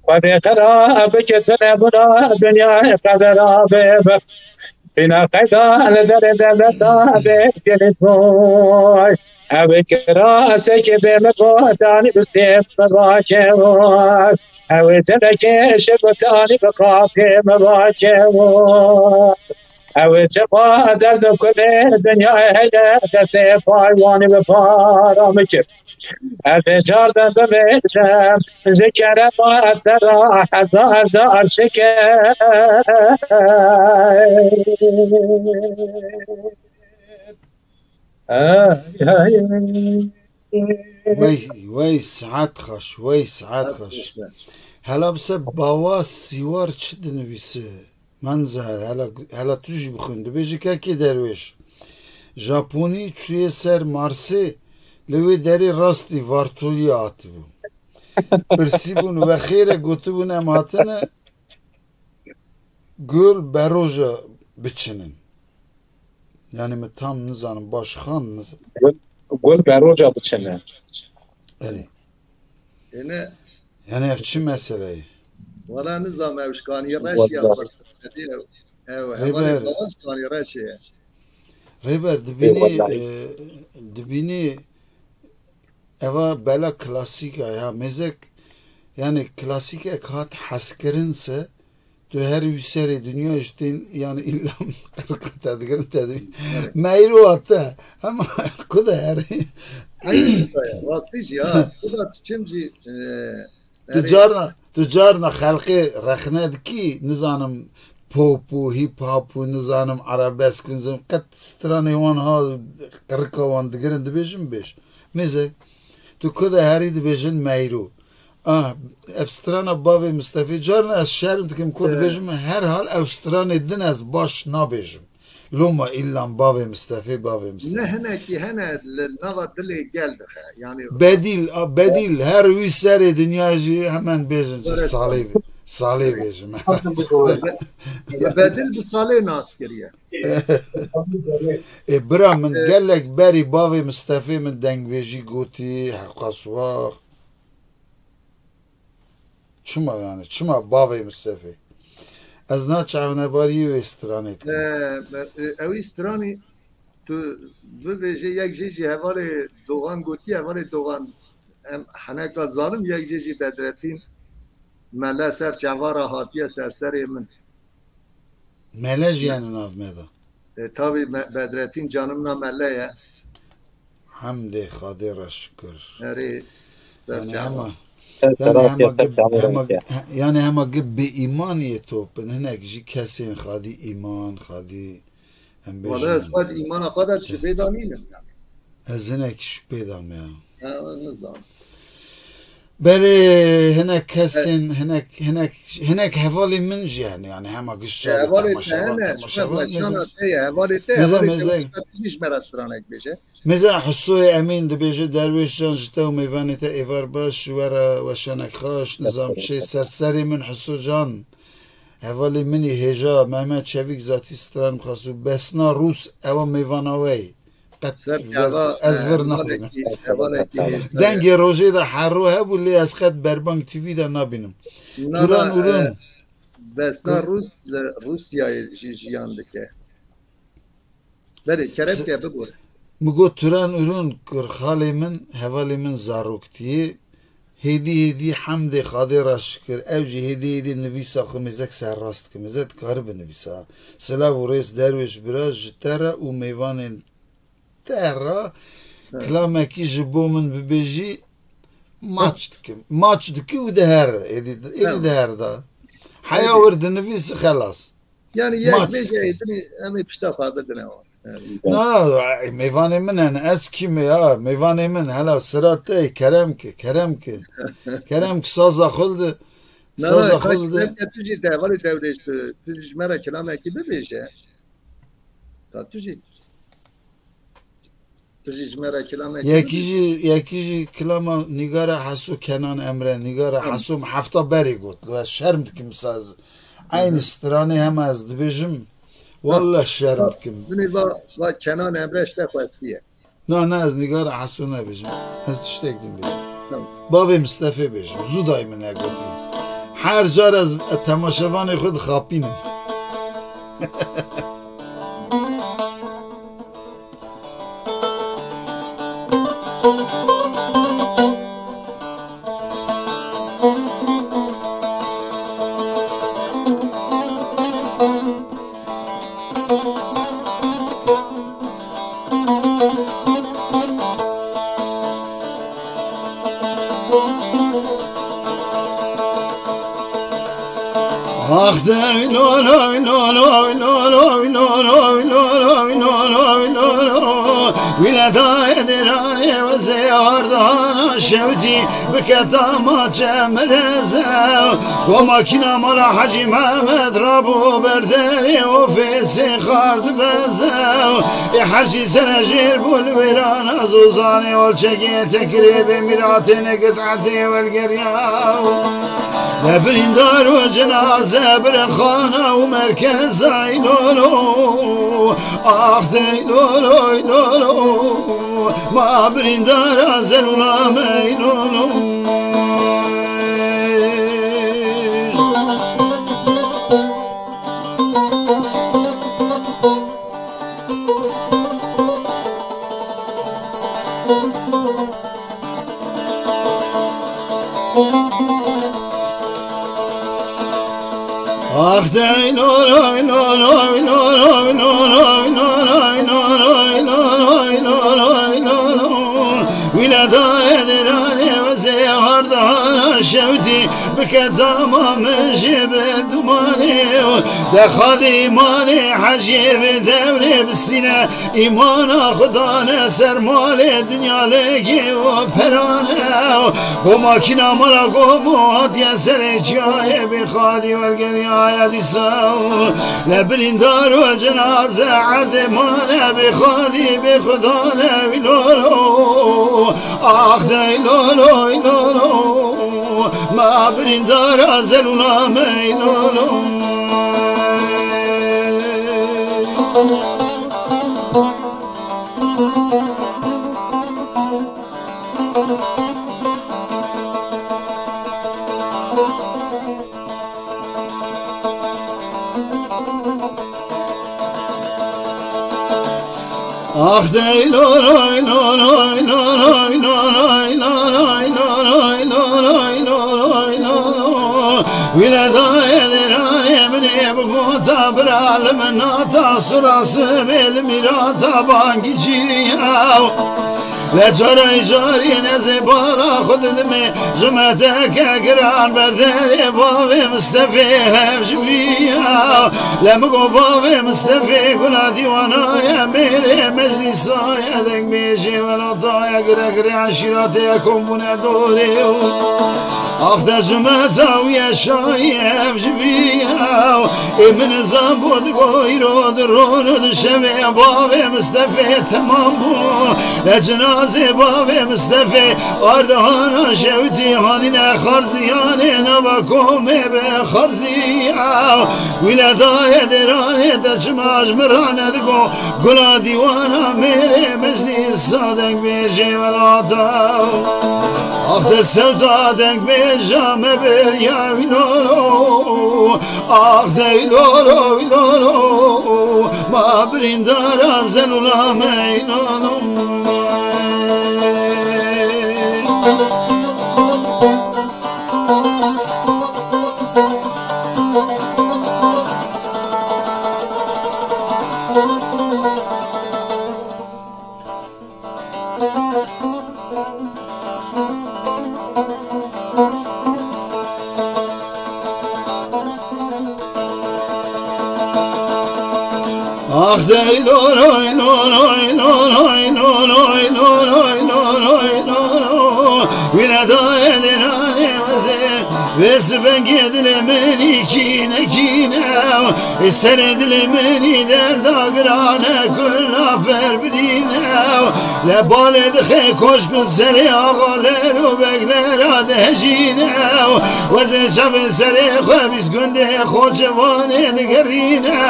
Xwedê xera bike tune bûna dinya qedera bê. Bîna qeyda li derê devleta bê gelî boy. Ew kira sekê bê min bo danî bistê min rakewo. Ew tenekê şir bi tanî bi qafê min rakewo. Ew çiqa derd û kulê dinyayê heye destê paywanî bi para min kir. Ez ê cardan bibêjim, ji kerema te re hezar car şikir. Ay, ay, ay. Wey, wey, saet xweş, wey, saet xweş. Hela bi se bawa sîwar çi dinivîse? Manzer, hela, hela tu jî bixwîn. Dibêje kekê derwêş. Japonî çûye ser Marsê, li wê derê rastî vartolî hatibû. Pirsîbûn, we xêr e, gotibûn, em hatine gul beroja biçinin. Yani min tam nizanim, baş xan niz- Gul, gul beroja biçinin. Erê. Êne Yani ev çi mesele ye? Wala nizam ew şkanî reş ya Wala. Ew, ew hevalê Rêber. Bawan şkanî reş ye. Rêber, dibînî, Ê, wala. E, dibînî eva bela klasîk a ya. Mêzek, yani klasîkek hat hezkirin se, tu her wî serê dinya ji tên, yani îlla qirqa te digirin te dibî. Evet. Meyro hate. Ama ku de herî. Hayır, rastî jî ha. Bu da çim jî, e, Tu Erê. Carna, tu carna xelqê rexne dikî, nizanim pop û hip hop û nizanim arabesk û nizanim qet stranê wan ha qirika wan digirin dibêjin bêj. Mêze, tu ku de herî dibêjin meyro. Ah, ev strana bavê Mistefê, carna ez şerm dikim ku Ee. Dibêjim her hal ev stranê din ez baş nabêjim. Loma îllan bavê Mistefê, bavê Mistefê. Ne hinekî hene li nava dilê gel dixe. Yani Bedîl, a, bedîl, her wî serê dinya jî hemen bêjin jî Evet. Salê, Salê bêjim. Bedîl bi Salê nas kiriye. Ê bira min Ee, gelek berî bavê Mistefê min dengbêjî gotî, heqa siwax. Çima yani? Çima bavê Mistefê? Ez na çavnebariyê wê stranê dikim. Ee, e, ew stranî tu bibêje yek jê jî hevalê Doğan gotiye, hevalê Doğan em heneka zalim yek jê jî Bedretîn mele ser çava re hatiye ser serê min. Mele jî yani nav me de. E, tabii me, Bedretîn canimna mele ye. Hemdê Xadê re şikir. Erê, Yani serçava. Hema, yani hema gib, hema, yani hema gib bi îmaniyê topin. Hinek jî kesên xadî îman, xadî em bêjin. Wala ez xwe di îmana xwe de şüphê de nînim yani. Ez hinek şüphê de me ya. Ha, nizam. Belê hinek kesên, hinek, hinek, hinek hevalê min jî hene yani hema gişt şerê hevalê te hene, temaşevan, şuna temaşevan, mezan. Hevalê te, mezan, hevalê te, mezan. Jî ji me re stranek bêje. Mêze Hisoyê Emîn dibêje, Derwêş Can ji te û mêvanê te êvar baş, ji we re weşanek xweş, nizam çi, ser serê min Hiso Can. Hevalê min î hêja, Mehmet Çevîk zatî stran xwest û Besna Rûs, ewa mêvana we ye. Qet Ser çava, ez e, vir nabînim. Hevalekî, hevalekî hêja ye. Dengê rojê de herro hebû, lê ez qet Berbang T V de nabînim. Nana, Turan Urun. E, Besna Rûs li Rûsyayê jî jiyan dike. Belê, kerem ke bibûre. Min got, Turan Urun, kurxalê min, hevalê min zaroktiyê, hêdî hêdî hemdê Xadê re şikir, ew jî hêdî hêdî nivîsa xwe mêzek serrast dike, mêze dikare binivîsa. Silav û rêz derwêş bira ji te re û mêvanên te re Ha. kilamekî ji bo min bibêjî, maç dikim. Maç dike û dihere, êdî, êdî Tamam. dihere da. Heya Êdî. wir dinivîsi xelas. Yani yek Maç. Bêje êdinî em ê pişta xwe bidine wan. Yani. Na, ey, mêvanê min in, ez kî me ya, mêvanê min, hela sira te, kerem ki, kerem ki. Kerem ki saza xwe li de, Na, saza na, xwe li de. Kerem ke tu jî te hevalê Dewrêş tu, tu jî ji me re kilamekî bibêje. Ta tu jî Tu jî ji me re kilamek Yekî jî, yekî jî kilama Nîgara Heso Kenan Emre, Nîgara Tamam. Heso min hefta berê got. Li ez şerm dikim saz. Eynî Hı hı. stranê hema ez dibêjim. Wallah şerm dikim. Binê va, va Kenan Emre işte xwestiye. Na, na, ez Nîgara Heso nebêjim. Ez tiştek din bêjim. Tamam. Bavê Mistefê bêjim. Zû dayê min negotî. Her car ez temaşevanê xwe dixapînim. Ax dey lo loy lo loy lo loy lo loy lo loy lo loy lo loy lo. Wî le dayê dêranê wezê ardana şewtî bike dama çemreze. Xwe makîna mala Hecî Mehmed rabû ber derê ofêsê xar dibeze. Ê her jî serejêr bû li wêrana zozanê olçegê tekirê bê mîratê negirt erdê welgeriya. Ne birîndar û cenaze birê xana û merkeza ey lolo. Ax dey lolo ey lolo. Ma birîndara zelûna me ey lolo. Ax dey lo loy lo loy lo loy lo loy lo loy lo loy lo loy lo loy lo lo. Wî le dayê dêranê wezê ardana şewtî bike dama min jê bi dumanê. De xadî îmanê Hecê bi dewrê bistîne. Îmana xwe dane ser malê dinya lêgê û perane. Go makîna mala gomo hatiye serê çiyayê bê xadî wergeriyaye dîsa. Ne birîndar û cenaze erdê mane bê xadî bê xudane wî lolo. Ax dey lolo ey lolo. Ma birîndara zelûna me ey lolo. Ax dey loloy loloy loloy loloy loloy loloy loloy loloy loloy loloy loloy. Wî le dayê dêranê min ê bigota bira li min nata sura sibê li mîrata bangî çiyaw. Le caray carî nezê bara xwe didimê ji me teke giran ber derê bavê Mistefê hev ji vî ya. Le min got bavê Mistefê gula dîwana ye mêrê meclîsa ye dengbêjê welata ye gire girê eşîratê ye kombûne dorê û ax de ji me dawî ye şayî hev ji vî ya. Ê min nizam bû digo îro di ron û di şevê bavê Mistefê temam bû. Le cinazê bavê Mistefê ardihana şewtî hanîne xarziyanê nava komê bi xarziya. Wî le dayê dêranê de çima ji min ra nedigo gula dîwana mêrê meclîsa dengbêjê welata. Ax de sewda dengbêja me beriya wî lolo. Ax dey lolo ey lolo. Ma birîndara zelûna me ey lolo. Ax dey loloy loloy loloy loloy loloy loloy loloy. Wî le dayê dêranê wezê vê sibengê dilê min î kîne kîne. Ê serê dilê min î derda giran e, kula fer birîne. Le balê dixê koşk û serê axaler û beglera dihejîne. Wezê çavê serê xwe bîst gundê Xoçevanê digerîne.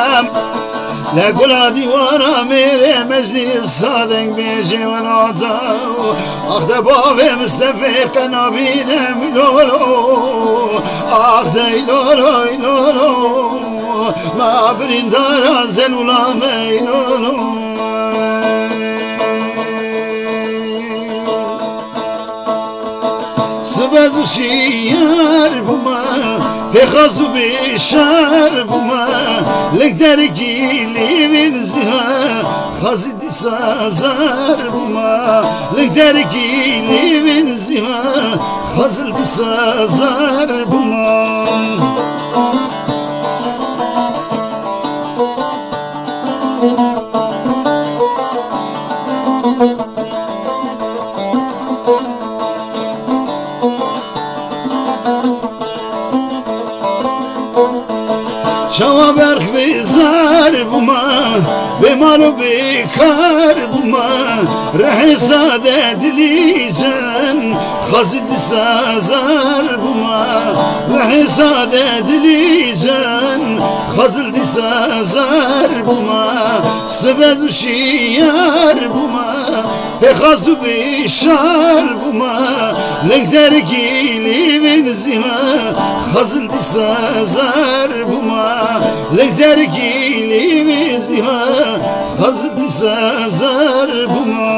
Le gula dîwana mêrê meclîsa deng bêjê welata. Ax de bavê Mistefê qe nabîne lolo. Ax de lolo, lolo. Ma birîndara zelûla me lolo. Sibez û şiyar bûma, pêxaz û bêşar bûma, lik derekî lêvên ziha, xazî dîsa zar bûma, lik derekî lêvên ziha, xazil dîsa zar bûma. Çawa berx bê zar bûma, bê mal û bê kar bûma, rehê sade dilî can, xazî dîsa zar bûma, rehê sade dilî can, xazil dîsa zar bûma, sibez û şiyar bûma, pêxaz û bêşar bûma, ling dergî lîvên zîma, xazil dîsa zar bûma, ling dergî lîvên zîma, xazil dîsa zar bûma.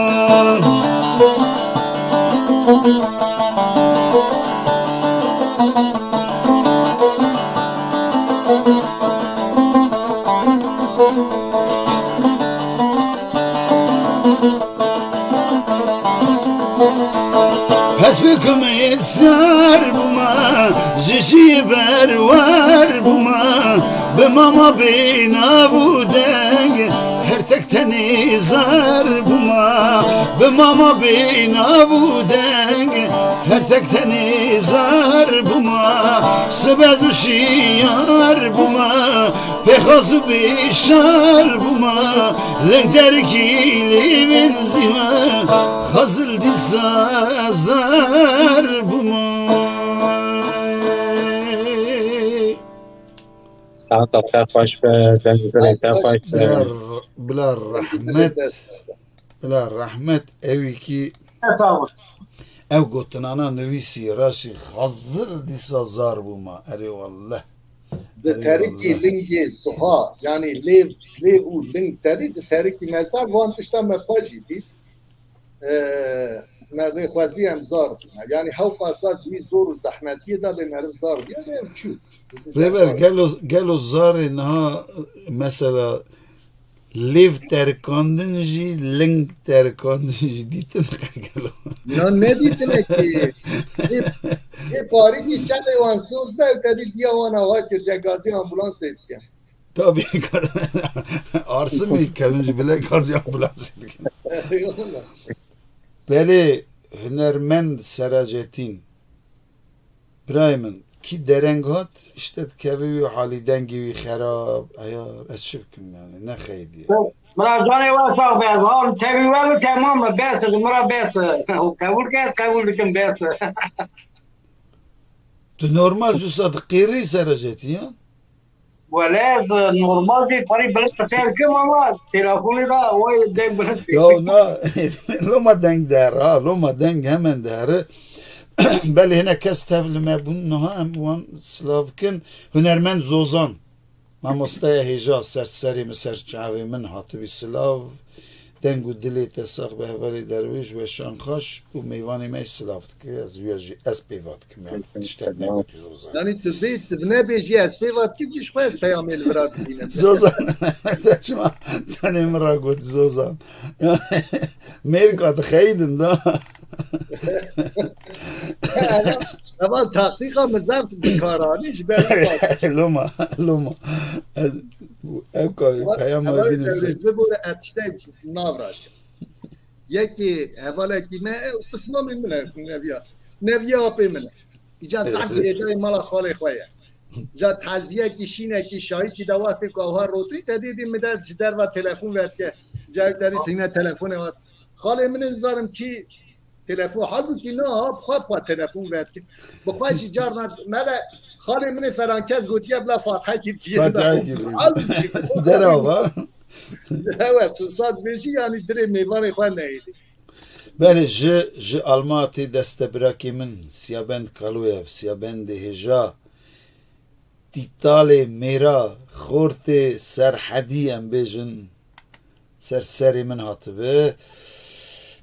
Hespê kumê sar bûma, ji jiyê berwar bûma, bi mama bê nav û deng, her tek tenê zar bûma, bi mama bê nav û deng, her tek tenê zar bûma, sibez û şiyar bûma, pêxaz û bêşar bûma, ling dergî lêvên zîma, xazil dîsa zar bûma. Saeta te xweş be, dengê dilê te xweş be. Bila, bila rehmet, bila rehmet ewî kî ew gotinana nivîsî, raşî xazil dîsa zar bûma. Erê wallah. Di terikî lingê ziha, yanî lêv, lê û ling terî, di terikî me zar, van tişta me xwe jî dît. Ee, me rêxwezî em zar bûne. Yanî hewqasa di wî zor û zehmetiyê de lê meriv zar bûye, lê ev çû. Rêber, gelo, gelo zarê niha mesela lêv terikandin jî, ling terikandin jî dîtin gelo? Na nedîtine ki. Ê, ê parîkî çendê wan soz de, te dî diya wan ava kir, gazî ambulansê dikin. Tabii, arsimî kevin ji bile gazî ambulansê dikin. Eyvallah. Belê, hunermend Seracetîn. Birayê min, kî dereng hat, işte dikeve wî halî dengê wî xerab, eyar, ez çi bikim yani, ne xeydî ye. Min a canê we sax be, ez har tevî we bi temam e, bes e, ji min re bes e. Qebûl ke, ez qebûl dikim, bes e. Tu normal cusa diqêrî Seracetîn ya? Wele ez normal jî parî bilind qise dikim ama telefonê de wê deng bilind tê. Ya na, loma deng der ha, loma deng hemen der. Belê hinek kes tev li me bûn niha em wan silav bikin. Hunermend Zozan, mamosteya hêja ser serê min, ser çavê min hatibî silav. Deng û dilê te sax be hevalê derwêj, weşan xweş û mêvanê me silav dike. Ez wî jî ez pêva dikim, yani tiştek negotî Zozan. Yani tu bê, tu nebêjî ez pêva dikim jî ji xwe ez peyamê li vira dibînim. Zozan, te çima tenê min ra got Zozan? Mêrka dixeyidin da. Eva, eva taktîka min zeft bi kar anî ji ber Loma, loma. Ez, ev ka peyama bînim se. Bibore ez tiştek navra. Yekê hevalekî me, ew pismamê min e, neviya. Neviya apê min e. Îca zaf girêdayê mala xalê xwe ye. Ca teziyekî, şînekî, şahîkî de wextê ku ew her rotî, te dî dî min de ji derva telefon vedike. Ca ew derî tîne telefonê hat. Xalê min ê zarim çi telefon, halbûkî niha bi xwe pa telefon vedike. Bi xwe jî carna mele xalê min ê felankes gotiye bila fatihekî diciyê de. Fatihekî bû. Halbûkî Derava. Evet, tu saz bêjî, yanî dilê mêvanê xwe neyêdî. Belê, ji, ji Almatê destebirakê min, Siyabend Kaloyev, Siyabendê hêja, Tîtalê mêra, xortê serhedî, em bêjin, ser serê min hatibi.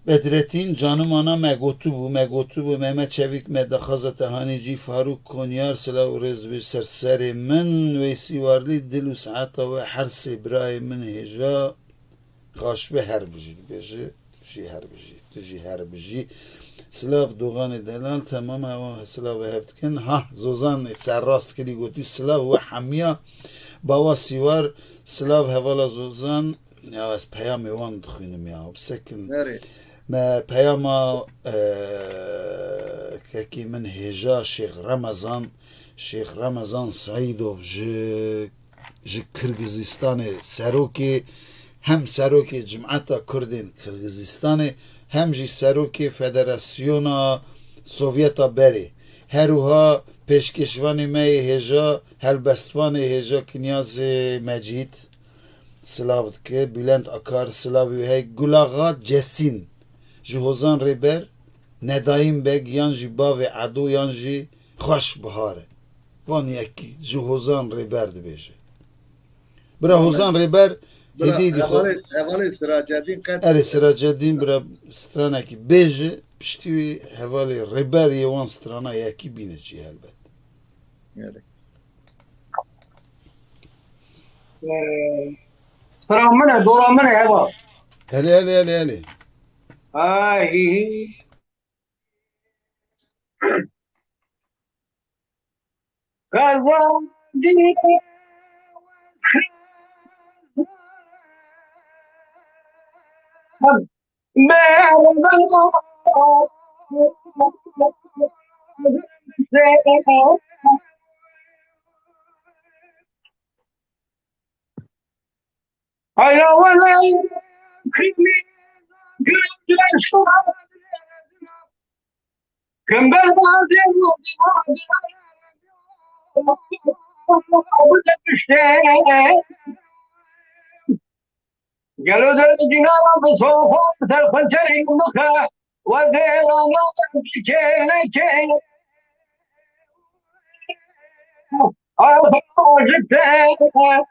Bedretîn, canimana me gotibû, me gotibû, Mehmet Çevîk me daxwaza te hanî cî, Farûk Konyar, silav û rêz bê ser serê min, Weysî Warlî, dil û saeta we her sê birayê min hêja, Xaş be, her bijî dibêje, tu jî her bijî, tu jî her bijî. Silav Doxanê Delal, temam ewa silavê hev dikin. Ha, Zozan serrast kirî gotî, silav we hemiya. Bawa Sîwar, silav hevala Zozan. Ya ez peyamê wan dixwînim ya. Bisekin. Nerê? Me peyama, e, kekê min hêja Şêx Remezan, Şêx Remezan Seîdov ji ji Kirgizistanê serokê, hem serokê Cimeta Kurdên Kirgizistanê, hem jî serokê Federasyona Sovyeta berê. Her wiha pêşkêşvanê me yê hêja, helbestvanê hêja Kinyazê Mecîd silav dike. Bülent Akar silavê wê heye. Gulaxa Cesîn ji Hozan Rêber, Nedayîm Beg yan jî bavê Edo yan jî Xweş bihar e. Van yekî ji Hozan Rêber dibêje. Bira Hozan Rêber, bira, hêdî dî xwe hevalê, hevalê Siracedîn qet. Erê, Siracedîn bira stranekî bêje, piştî wî hevalê Rêber yê wan strana yekî bîne jî helbet. Erê. Ee, sira min e, dora min e, heva. Hele, hele, hele, hele. Ay. Kazandî Gelo dere cînana bi sofa ser xençerê mixe, wezêrana dikênekê. Ax, ax, ji te, ax,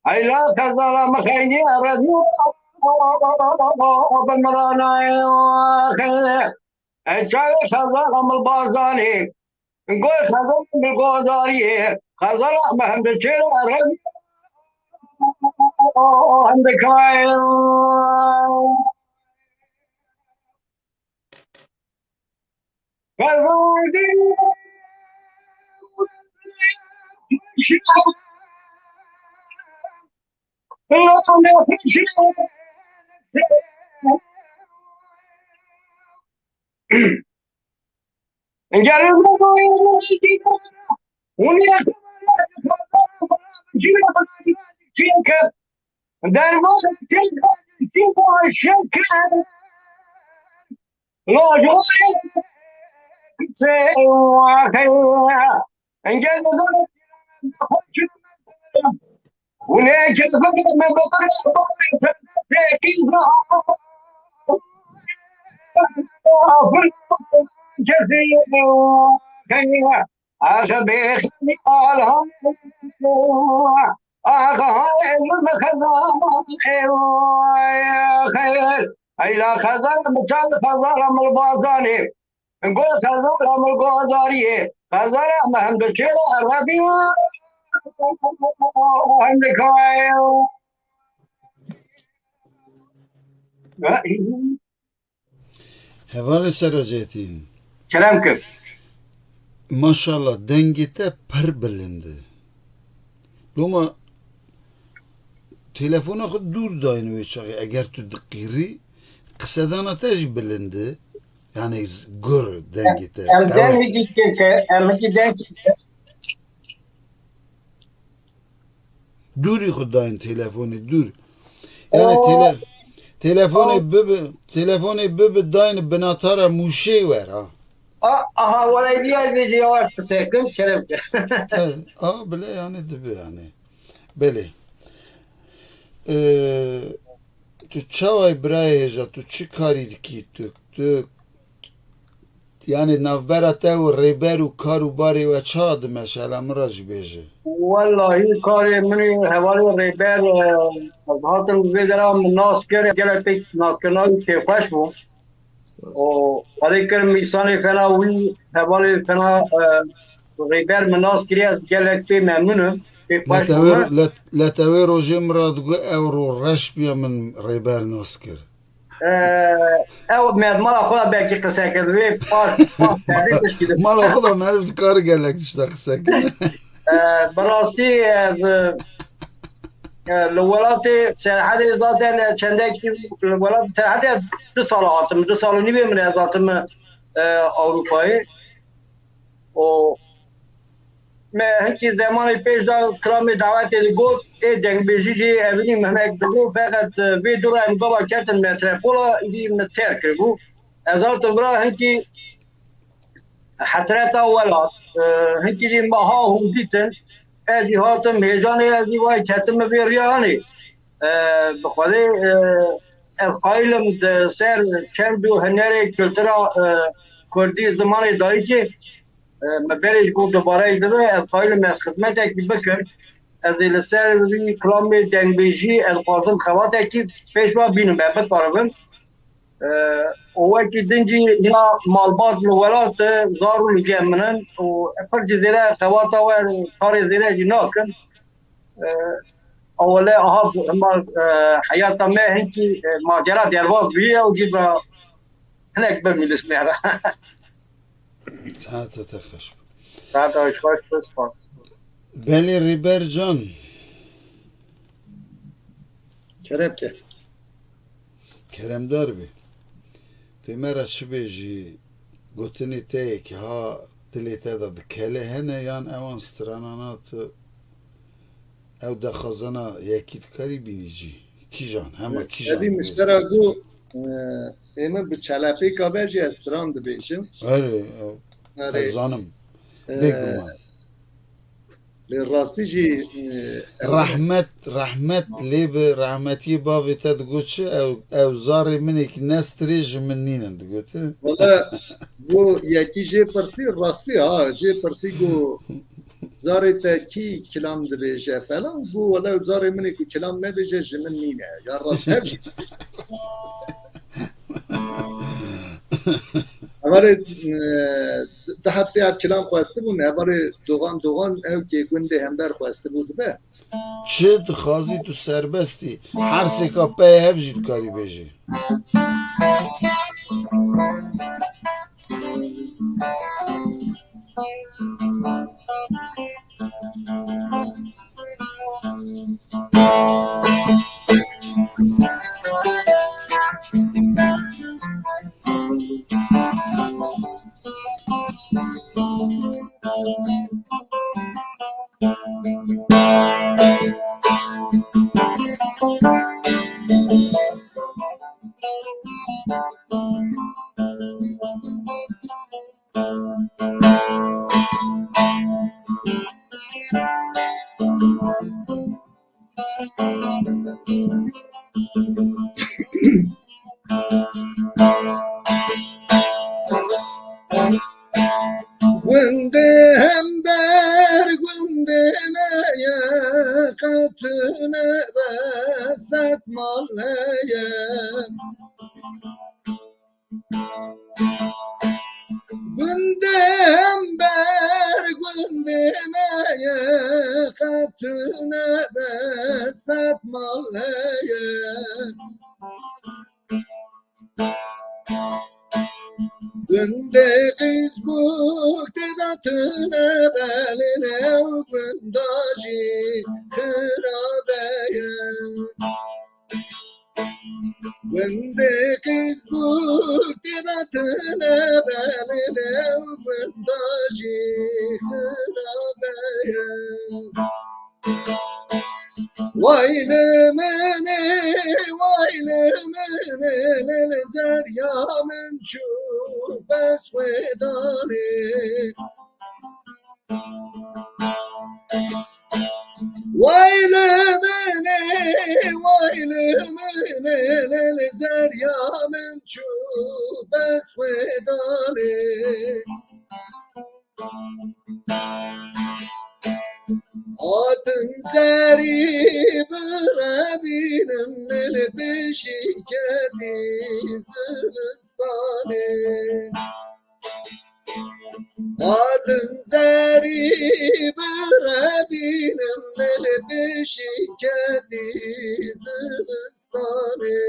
Heyla xezala min xeynî eredî bi miranayê. Ey çayê xezala min bazanê. Goy xezala min gozariyê. Xezala min hem diçêre eredî hem dikayê. Eyla xezal, bi çend xezala min bazanê. Go xezala min gozariyê. Xezala min hem diçêre erebî hem dikayê. Hevalê Seracetîn. Kerem kir. Maşallah, dengê te pir bilind e. Loma telefona xwe dûr dayne wê çaxê, eger tu diqîrî, qisedana te jî bilind e. Yani z-, gur dengê te. Em dengê dike, em hikî dengê dûrî xwe dayne telefonê, dûr. Yani O tele-, telefonê O bibi, telefonê bibi dayne binatara mûşê wer ha. A, aha, wala diya zê cevap qise kim, kerem ke. Evet, a bile yani dibi yani. Belê. Ee, tu çawa yî birayê hêja, tu çi karî dikî, tu, tu, yani navbera te û rêber û kar û barê we çawa dimeşe, hela min re jî bêje. Wellahî karê min û hevalê rêber, e, ez hatim vê dera min nas kir, gelek pêk naskirina wî kêfxweş bû. Spas. O, Xwedê kirim însanê fena wî, hevalê fena, e, rêber min nas kiriye, ez gelek pê memnûn im, pê xweş bû min. Letewê, let-, letewê rojê min re digot, ew ro reş bûye min rêber nas kir. E, ew merdmana xwe de belkî qise kir, wê pas, pas kerdê tişkî de. Mala xwe de meriv dikare gelek tişta qise kir. E, bi rastî ez, e, li welatê Serhedê zaten çendekî li welatê Serhedê ez du sala hatim, du sal û nîvê min ez hatim, e, Ewropayê. O me hinkî zemanê pêş de kilamê dawetê digot, ê dengbêjî jê evînî min hinek digot, feqet, e, vê dû re em gava ketin metropola, îdî min têr kiribû. Ez hatim vira hinkî hesreta welat, e, hinkî jî meha hûn dîtin, ez jî hatim hêjanê, ez jî vay ketime vê riya hanê. E, bi Xwedê, e, ez qayîl im di ser çend û hunerê kultura, e, kurdî, zimanê dayikê, e, me berê ji bo dubare dibe, ez qayîl im ez xizmetekî bikim. Ez ê li ser vî kilamê dengbêjî ez dixwazim xebatekî pêş ve bînim, ez biparivim. E, û wekî din jî hîna malbat li welat e, zar û li cem min in û pir jî zêde xebata we karê zêde jî nakin. E, ewle aha hema, e, heyata me hinkî, e, macera derbas bûye û cî ve hinek bimînis me re. Saeta te xweş be. Saeta xweş be, spas. Belê Rêber can. Kerem ke. Keremdar bî. Tê me re çi bêjî, gotinê te yê ki ha dilê te de dikele hene yan ewan stranana tu ew daxwazana yekî dikarî bînî cî? Kîjan, hema kîjan Evî bibêje? Miştera got, e, ê min bi çelepêka ve jî ez stran dibêjim. Erê, ew, Erê. Ez zanim. E, Bêguman. Lê rastî jî, e, ew Rehmet, rehmet lê bi rehmetiyê bavê te digot çi? Ew, ew zarê min ê ki ne stirê ji min nînin digot. Wala, bu yekî jê pirsî, rastî ha, jê pirsî ku zarê te kî kilam dibêje falan, bu wala zarê min ê ku kilam nebêje ji min nîne. Ya rast hev jî. Hevalê, e, di hepsê ev kilam xwestibûn, hevalê Dogan Dogan ew kê gundê hember xwestibû dibe. Çi dixwazî tu serbest î. Her sêka peyê hev jî dikarî bêjî. Gundê hember gundê me ye, qetûne be sed mal heye. Gundê hember gundê me ye, qetûne be sed mal heye. Gundê qîz bûk tê de tune belê, ew gunda jî xirabe ye. Gundê qîz bûk tê de tune belê, ew gunda jî xirabe ye. Way li min ê, way li min ê, lê li zerya min çû bes xwe danê. Way li min ê, way li min ê, lê li zerya min çû bes xwe danê. Hatim zerî birevînim, li pêşî ketî zivistanê. Hatim zerî birevînim, li pêşî ketî zivistanê.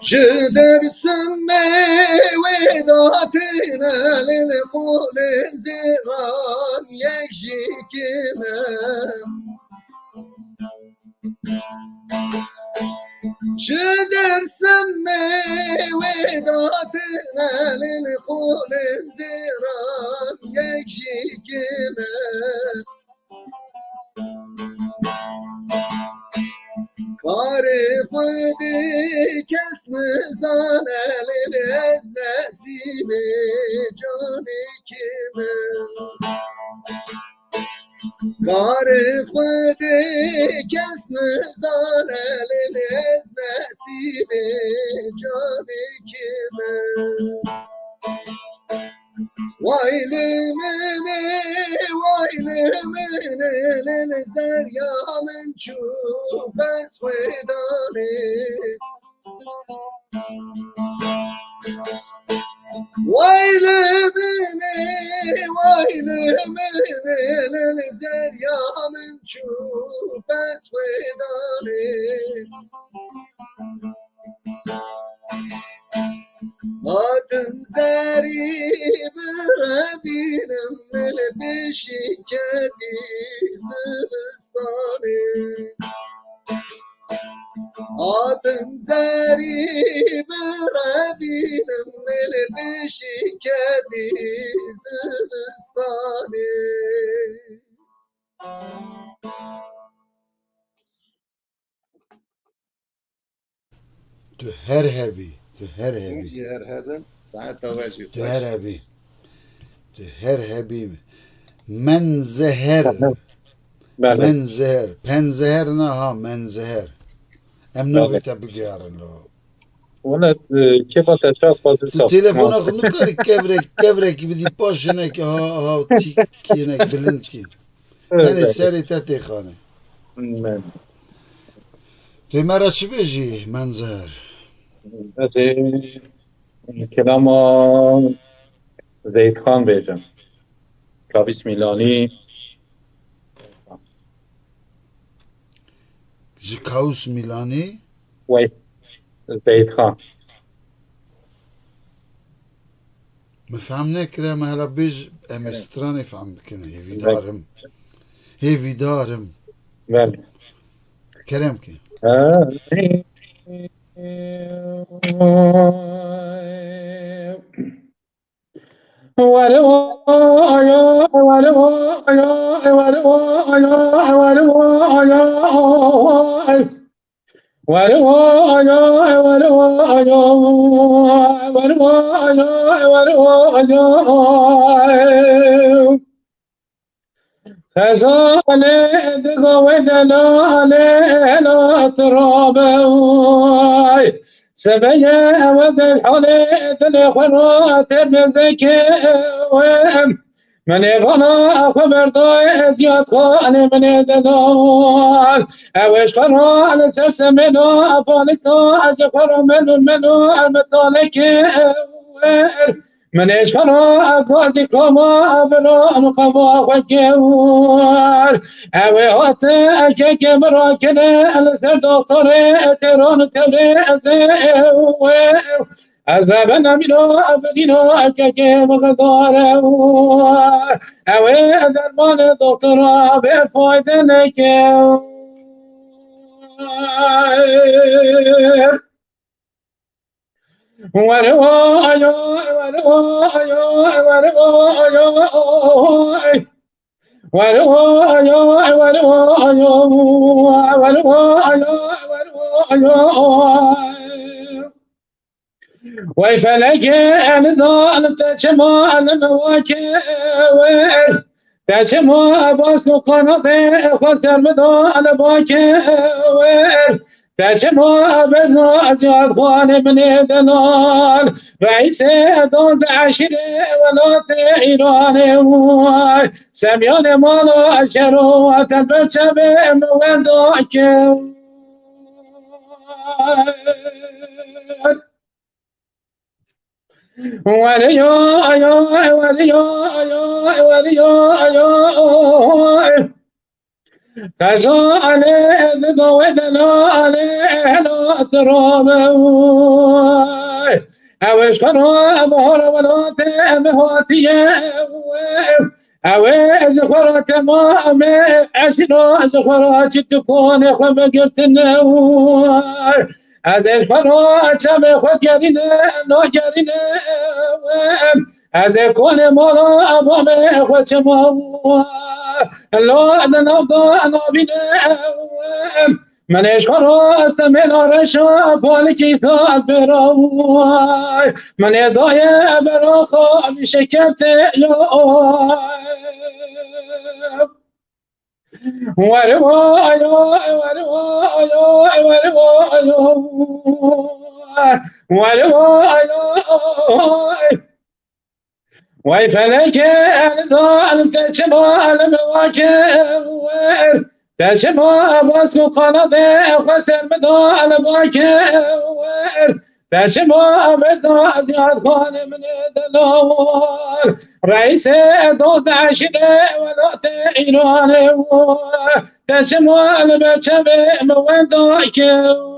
Ji Dêrsimê wê datîne, lê li qolê zêran yek jî kêm e. Ji Dêrsimê wê datîne, lê li qolê zêran yek jî kêm e. Karê Xwedê kes nizane, lê ez Nesîmê canê kêm e. Karê Xwedê kes nizane, lê ez Nesîmê canê kêm e. Way li min ê, way li min ê, lê li zerya min çû bes xwe danê. Way li min ê, way li min ê, lê li zerya min çû bes xwe danê. Hatim zerî birevînim, li pêşî ketî zivistanê. Hatim zerî birevînim, li pêşî ketî zivistanê. Tu her hebî, tu her hebî. Hûn jî her hebin, saeta we jî xweş. Tu her hebî. Tu her hebî. Men zeher. Belê. Belê. Men zeher. Pen zeher na ha, men zeher. Em navê te bigerin lo. Wele, e, kêfa te şad, xwezî. Tu telefona xwe nikarî kevrek, kevrek bidî paş jinek, ha, ha, çî kinek bilind kî. Tenê serê te têxane. Men. Tu me re çi bêjî, Menzer? Ez ê kilama Zeytxan bêjim. Kavîs Mîlanî. Ji Kavîs Mîlanî? Wey. Zeytxan. Min fehm nekire, me hela bêj, em ê stranê fehm bikin. Hêvîdar im. Hêvîdar im. Belê. Kerem ke. Xezalê diga wê delalê ela tirabe. Sebeye ewe zelhalê dilê xwe ra têr nezekê. Min ê vana xwe berdayê ziyad xanê min ê delal. Ew ê ji xwe re li ser semêna balikda ez ê xwe re menû menû em talekê wer. Min ê ji xwe re gazî kama bira û qama xwe kewar. Ew ê hate keke min rakine li ser doktorê têran û tewrê ez ê Ez rebe nemîro, ev nîno, kekê min xizar e. Ew ê dermanê doktora bê fayde neke. Were o ayo, were o ayo, were o ayo. Were o ayo, were o ayo, were o ayo, were o ayo. Wey felekê, em zalim te çima li min wake wer? Te çima bas û qanadê xwe ser min da li bake wer? Te çima berna ziyad xanê min ê delal? Reîsê dozdeh eşîrê welatê Îranê way. Semyanê mala şero, te ber çavê min wenda kewar. Were yo, ayo, were yo, ayo, were yo, ayo. Qeza ale, diga we dela ale, hela tirabe. Ew eşkana bahara welate, em hatiye. Ew ê ji xwe re temamê eşîra ji xwe re çi dikonê xwe vegirtine. Ez ê ji xwe re çavê xwe gerîne, nagerîne. Ez ê konê mala avamê xwe çima lo di nav de navîne. Min ê ji xwe re semêla reşa palikî saz bêra. Min ê daye bera xwe şekete ya. Were o ayo, were o ayo, were o ayo. Were o ayo. Wey felekê, em zalim te çima li min wake wer? Te çima bas û qanadê xwe ser min da li bake wer? Te çima berda ziyad xanê min ê delal? Reîsê dozdeh eşîrê welatê Îranê wer. Te çima li ber çavê min wenda kewar?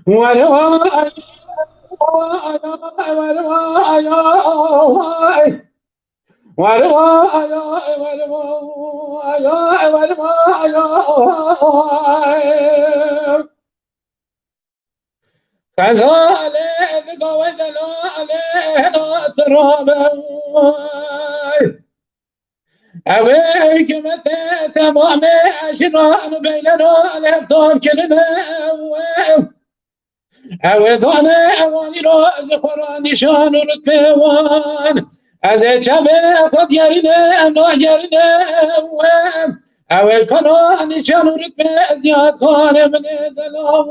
Were o ayo, were o ayo, were o ayo, were o ayo. Qeza ale, diga we dela ale, hela tirabe. Ew ê hikûmetê temamê eşîran û beyleran hevdar kirine. Ew ê dane ewanî ra ji xwe ra nîşan û rutbê wan. Ez ê çavê xwe diyarîne, em nagerîne. Ew ê kana nîşan û rutbê ziyad xanê min ê delal.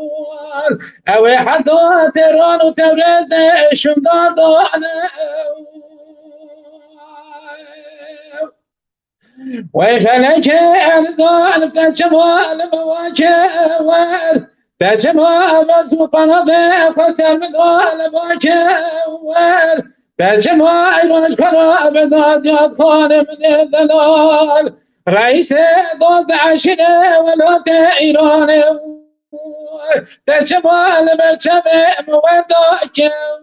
Ew ê heta Têran û Tewrêzê şûndan dane. Wey felekê, em zalim te çima li min wake wer? Te çima bas û qanadê xwe ser min da li bake wer? Te çima îroj xwe ra beda ziyad xanê min ê delal? Reîsê dozdeh eşîrê welatê Îranê wer? Te çima li ber çavê min wenda kewar?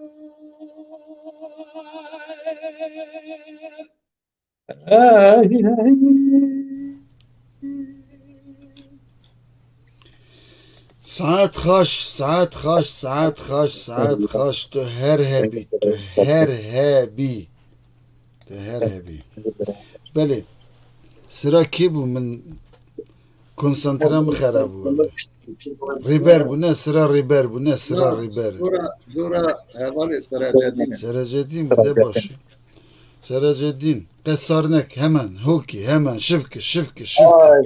Saet xweş, saet xweş, saet xweş, saet xweş. Tu her hebî, tu her hebî. Tu her hebî. Belê. Sira kî bû, min konsantre min xerab bû wele. Rîber bû, ne sira Rîber bû, ne sira Rîber. Zora, zora hevalê Seracedîn e. Seracedîn bû, de baş. Seracedîn, qesarnek, hemen, hokî, hemen, şivki, şivki, şivki. Ay,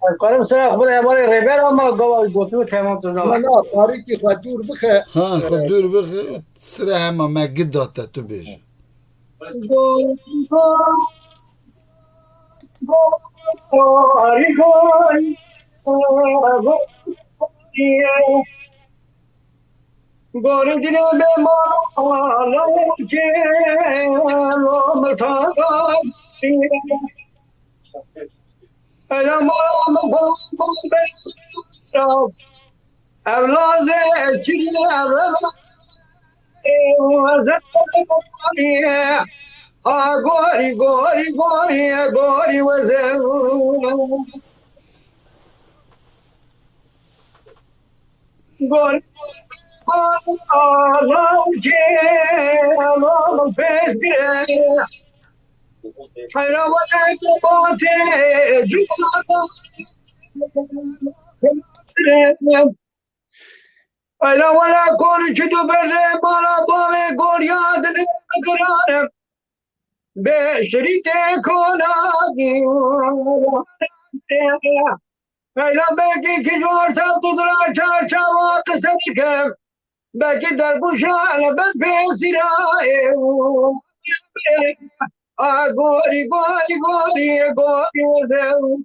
Ez karim sira xwe bide hevalê rêber ama gava gotu temam tu Na, nava. Na, tarîkî xwe dûr bixe. Ha, xwe dûr bixe, sira hema me gid da te tu bêje. Ela wela kor çi tu berde mala bavê goriya dilê girane. Beşirî tê kona. Ela belkî ki jor ser tu dira çarçawa qise dike. Belkî derbûşa ele ben pêsîra. A gorî, gorî, gorî, gorî, gorî.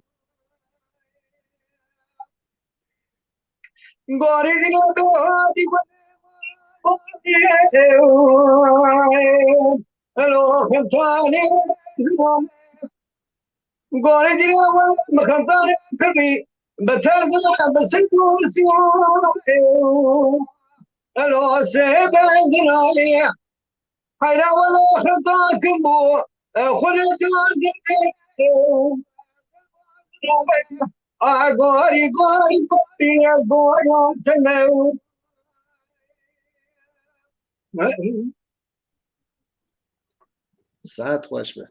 Saet xweş be.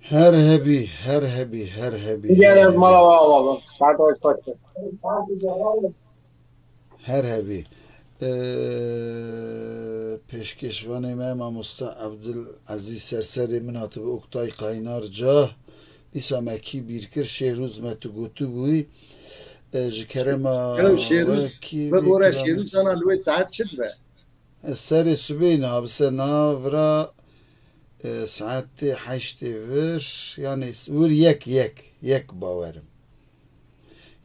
Her hebî, her hebî, her hebî, Diğer her hebî. Mala wa wa. Saat hoş hoş. Her hebî. Ee, pêşkêşvanê me mamoste Evdil Ezîz Serserê min hatibi Oktay Kaynarca. Dîsa me kî bîr kir, Şêhrûz me tu gotibûyî. Ee, ji kerema Ew Şêhrûz, we kî bi bîr bore kira Şêhrûz min? Ana li wê saet çi dibe? Serê sibê niha bise niha vira, e, saetê heştê vir, yani s-, wir yek, yek, yek bawerim.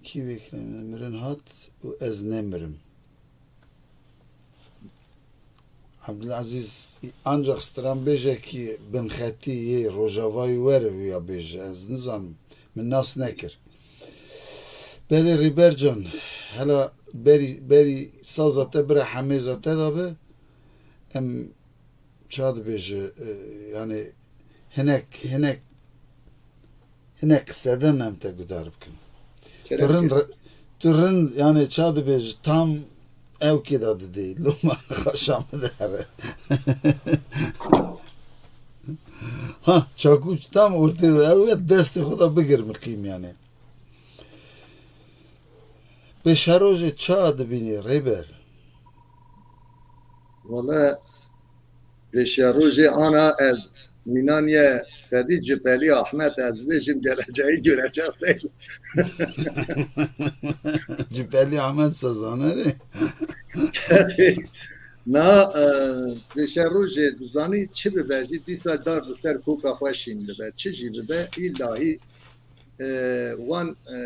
Kî wê kilemê mirin hat û ez nemirim. Abdulaziz, ancak stranbêjekî binxetî yê Rojavayê were wîya bêje, ez nizanim, min nas nekir. Belê Rêber can, hela berî, berî saza te bira hemêza te de be, em ça dibêje, e, yani hinek, hinek, hinek qise din em te guhdar bikin. Tu rind, re-, tu rind, yani ça dibêje, tam ew kê de didê, loma xaşa min de here. Ha, çakû tam ortê de, ew ya destê xwe de bigir miqîm yani. Pêşerojê ça dibînî Rêber? Wele pêşerojê ana ez mînaniye Fedî Cipelî Ahmet ez bêjim geleceği görecek değil. Cipelî Ahmet sazane rê. Na, e, pêşerojê dizanî çi bibe jî dîsa dar li ser koka xwe şîn bibe. Çi jî bibe, îlahî e, wan, e,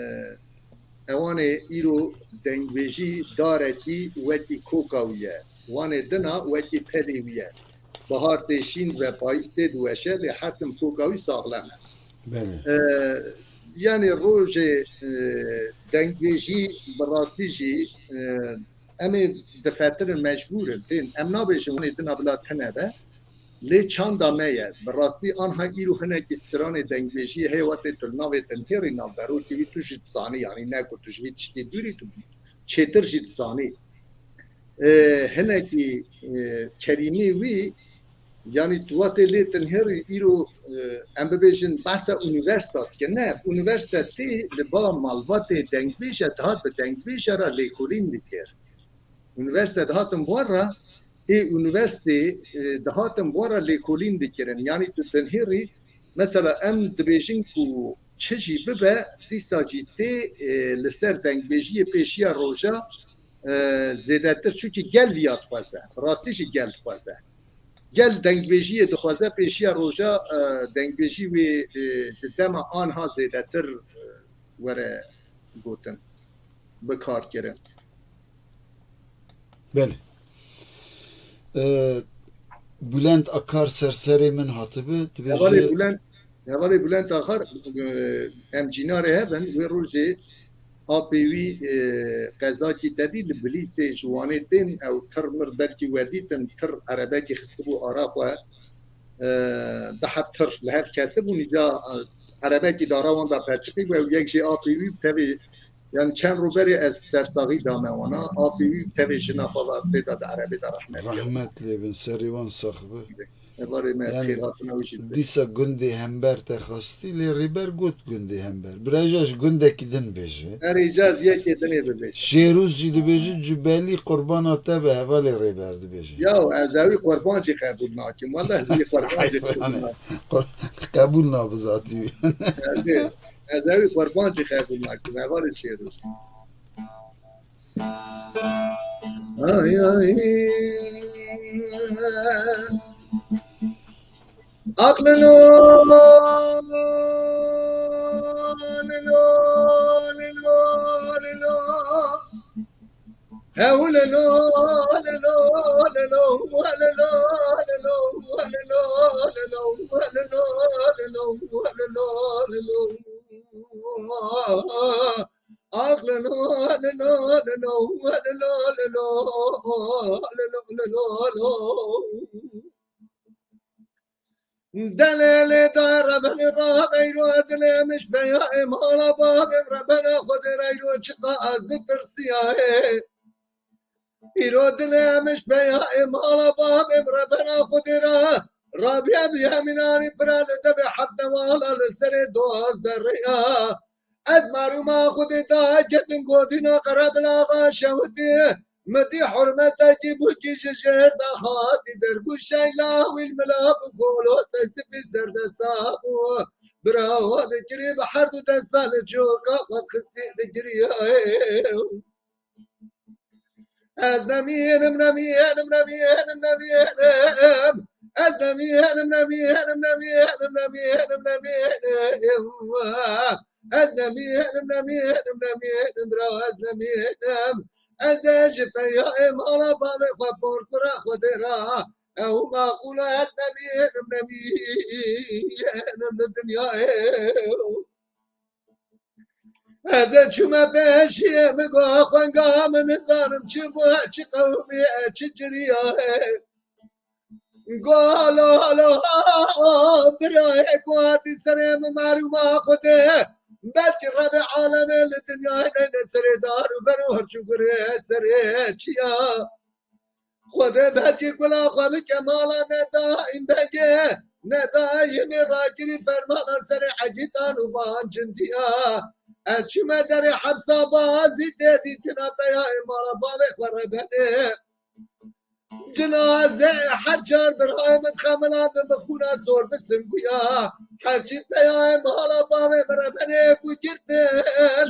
ewanê îro dengbêjî darekî wekî koka wî ye. Wanê dina wekî pelê wî ye. Bihar tê şîn ve payîz tê diweşe, lê her tim koka wî saxlem e. Belê. E, yani rojê, e, dengbêjî bi rastî jî, e, em ê difetirin, mecbûr in, tên. Em nabêjin wanê dina bila tune be. Lê çanda me ye. Bi rastî anha îro hinekî stranê dengbêjiyê heye, wextê tu li navê tinhêrî navberokê wî tu jî dizanî, yanî ne ku tu ji vî tiştî dûrî, tu çêtir jî dizanî. Ê, hinekî, ê, kerîmê wî, yanî tu wextê lê tinhêrî îro, ê, em bibêjin behsa unîversîta dike. Ne, unîversîte tê li ba malbatê dengbêj e, dihat bi dengbêje re lêkolîn dikir. Unîversîte dihatin bi wan re, ê unîversîtê, e, dihatin bi wan re lêkolîn dikirin. Yanî tu tinhêrî, mesela em dibêjin ku çi jî bibe, dîsa jî tê, e, li ser dengbêjiyê pêşiya roja, e, zêdetir, çunkî gel viya dixwaze, rastî jî gel dixwaze. Gel dengbêjiyê dixwaze pêşiya roja, e, dengbêjî wê, e, ji dema anha zêdetir, e, were gotin, bi kar kirin. Belê. E, Bülent Akar ser serê min hatibi, dibêje. Hevalê Bülent, hevalê Bülent Akar, e, em cînarê hev in, wê rojê apê wî, e, qezakî te dî li Bilîsê ji Wanê tên, ew tir mir belkî we dîtin, tir erebekî xistibû ara xwe, e, du heb tir li hev ketibûn, îca, e, erebekî dara wan da perçiqî bû, ew yek jê apê wî bi tevê, yani çend rûberê ez sersaxî dame wana, apê wî bi tevê jina xwe ve pê de di erebê de rehmet. Rehmet lê bin, serê wan sax bi. Hevalê me, yani, xêr hatina wî jî dibe. Dîsa gundê hember te xwestî, lê rêber got gundê hember. Bira îca ji gundekî din bêje. Erê îca ez yekê dinê bibêjim. Şêrûz jî dibêje, cubelî qurbana te be, hevalê rêber dibêje. Ya, ez ewî qurban jî qebûl nakim. Wele ez wî qurban jî qebûl nakim. Qur-, qebûl nabe zatî wî. Erê, ez ewî qurban jî qebûl nakim. Hevalê Şêrûz. Ay, ay. Aqlino, lino, lino, lino, lino. Hewlino, lino, lino, lino, lino. Aqlino, lino, lino, lino, lino, lino, lino, lino. Delê lê dare beni ra beyro dilê miş beya ê mala babê rebena xwedê reyro çiqa ez ditirsiyaye. Îro dilê miş beya ê mala babê rebena xwedê ra. Rabiye bi yeminani pira li devê heft dewala li serê duwazdeh rêya. Ez marûma xwedê da ketin godîna qerebila xwe şewitî. Mi dî hurmetekî bûkî ji jêr de hatî dergû şeyla wî li mila bû golo sesipî serdesta bû. Bira wa dikirî bi her du desta li çoka xwe dixistî digiriyayê. Ez nemînim, nemînim, nemînim, nemînim. Ez nemînim, nemînim, nemînim, nemînim, nemînim. Ez nemînim, nemînim, nemînim, bira ez nemînim. Ez ê ji peyayê mala bavê xwe porkura xwe dê ra. Ew maqûle ez nemînim, nemînim li dinyayê. Ez ê çûme pêşiyê min, go xwenga min nizanim çi bû, çi qewimî ye, çi ciriya ye. Go alo, alo, birayê ku hatî serê min merûma Xwedê. Belkî Rebê alemê li dinyayê neyne serê dar û ber û hirç û gurê serê çiya. Xwedê belkî gula xwe bike mala nedaîm begê, nedaîmê rakirî fermana serê egîtan û van cindiya. Ez çûme derê hepsa bazî tê dîtina peyayê mala bavê xwe rebenê. Cinazeyê her çar birayê min xemilandin bi xûna zor bi singuya. Her çî peyayê mala bavê min rebenê ku girtin,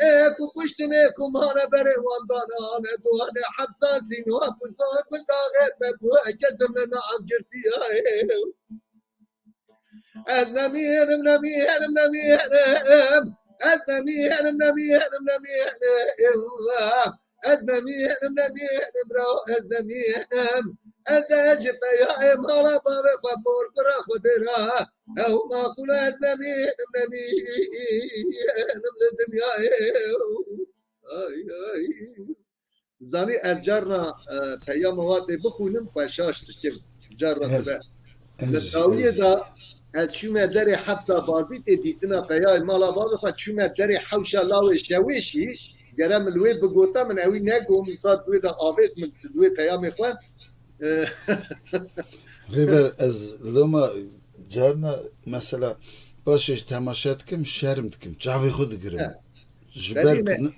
ê ku kuştin, ê ku mane berê wan dane ame duane hepsa zîn û hepû zor bi daxê me bû, kesim li nav girtiya ê. Ez nemînim, nemînim, nemînim. Ez nemînim, nemînim, nemînim. Ez nemînim, nemînim, bro, ez nemînim. Ez ê ji peyayê mala bavê xwe porkura Xwedê ra. Ew maqûle ez nemînim, nemînim li dinyayê. Ay, ay. Zanî ez carna, e, peyama wa tê bixwînim, xwe şaş dikim. Carna Ez, dibe. Li ez, dawiyê ez. de ez çûme derê hepsa bazî tê dîtina peyayê mala bavê xwe, çûme derê hewşa lawê şewêşî, gere min li wê bigota min ewî negot, min sa di wê de avêt min di wê peyamê xwe. E, Rêber, ez loma carna mesela paşê ji temaşe dikim, şerm dikim, çavê xwe digirim. He. Ji Belê ber me- ku ne-,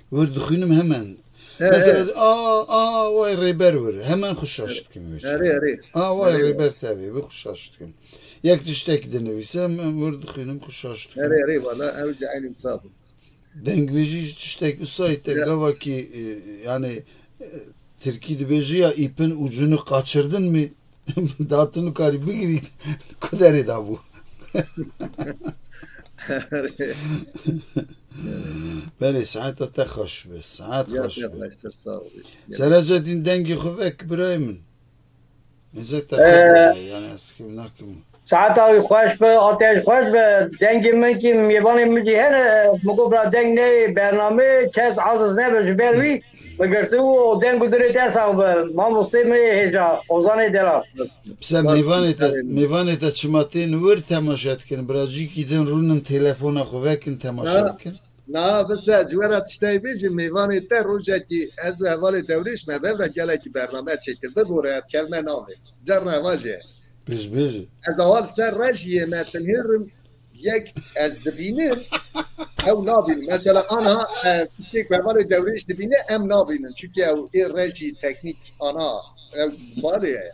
wir dixwînim hemen. E, Mesela, e. a, a, way rêber wir. Hemen xwe şaş dikim wê Erê, çaxê. erê. A, way Erê. rêber tevê, bi xwe şaş dikim. Yek tiştek dinivîse, em, em wir dixwînim, xwe şaş dikim. Erê, erê, wala, ew jî eynî wisa bû. Dengbêjî jî tiştek wisa ye, te Ya. gavakî, e, yani, e, tirkî dibêje ya îpin ucunu kaçırdın mı? Da tu nikarî bigirî, ku derê da bû. Belê, saeta te xweş be, saet Ya, xweş ya, be. Xweştir, sağ ol. Ya. Serece din dengê xwe vek birayê min. Mêze te Ee, xwe be, yani ez kim nakim. Saeta wî xweş be, ateş xweş be, dengê min kî mêvanê min jî hene, min got bira deng neyê bernamê, kes aziz nebe ji ber wî, min girtibû û deng û dirê te sax be. Mamostê min ê hêja, Ozanê Delal. Pise Bak, mêvanê te, tabii. mêvanê te çima tên wir temaşe dikin, bira cîkî din rûnin telefona xwe vekin temaşe Ha. bikin. Na, bise, ji we re tiştayê bêjim, mêvanê te rojekî ez û hevalê Dewrêş me vevre gelekî bername çêkir. Bibore, ev kevme navê. Carna eva jê. Bêj, bêj. Ez awal ser rejiyê me tinhêrim yek ez dibînim, ew nabînim. Mesela anha, e, tiştê ku hevalê Dewrêş dibîne, em nabînin. Çünkü ew ê rejî teknîk ana, ew balê ye.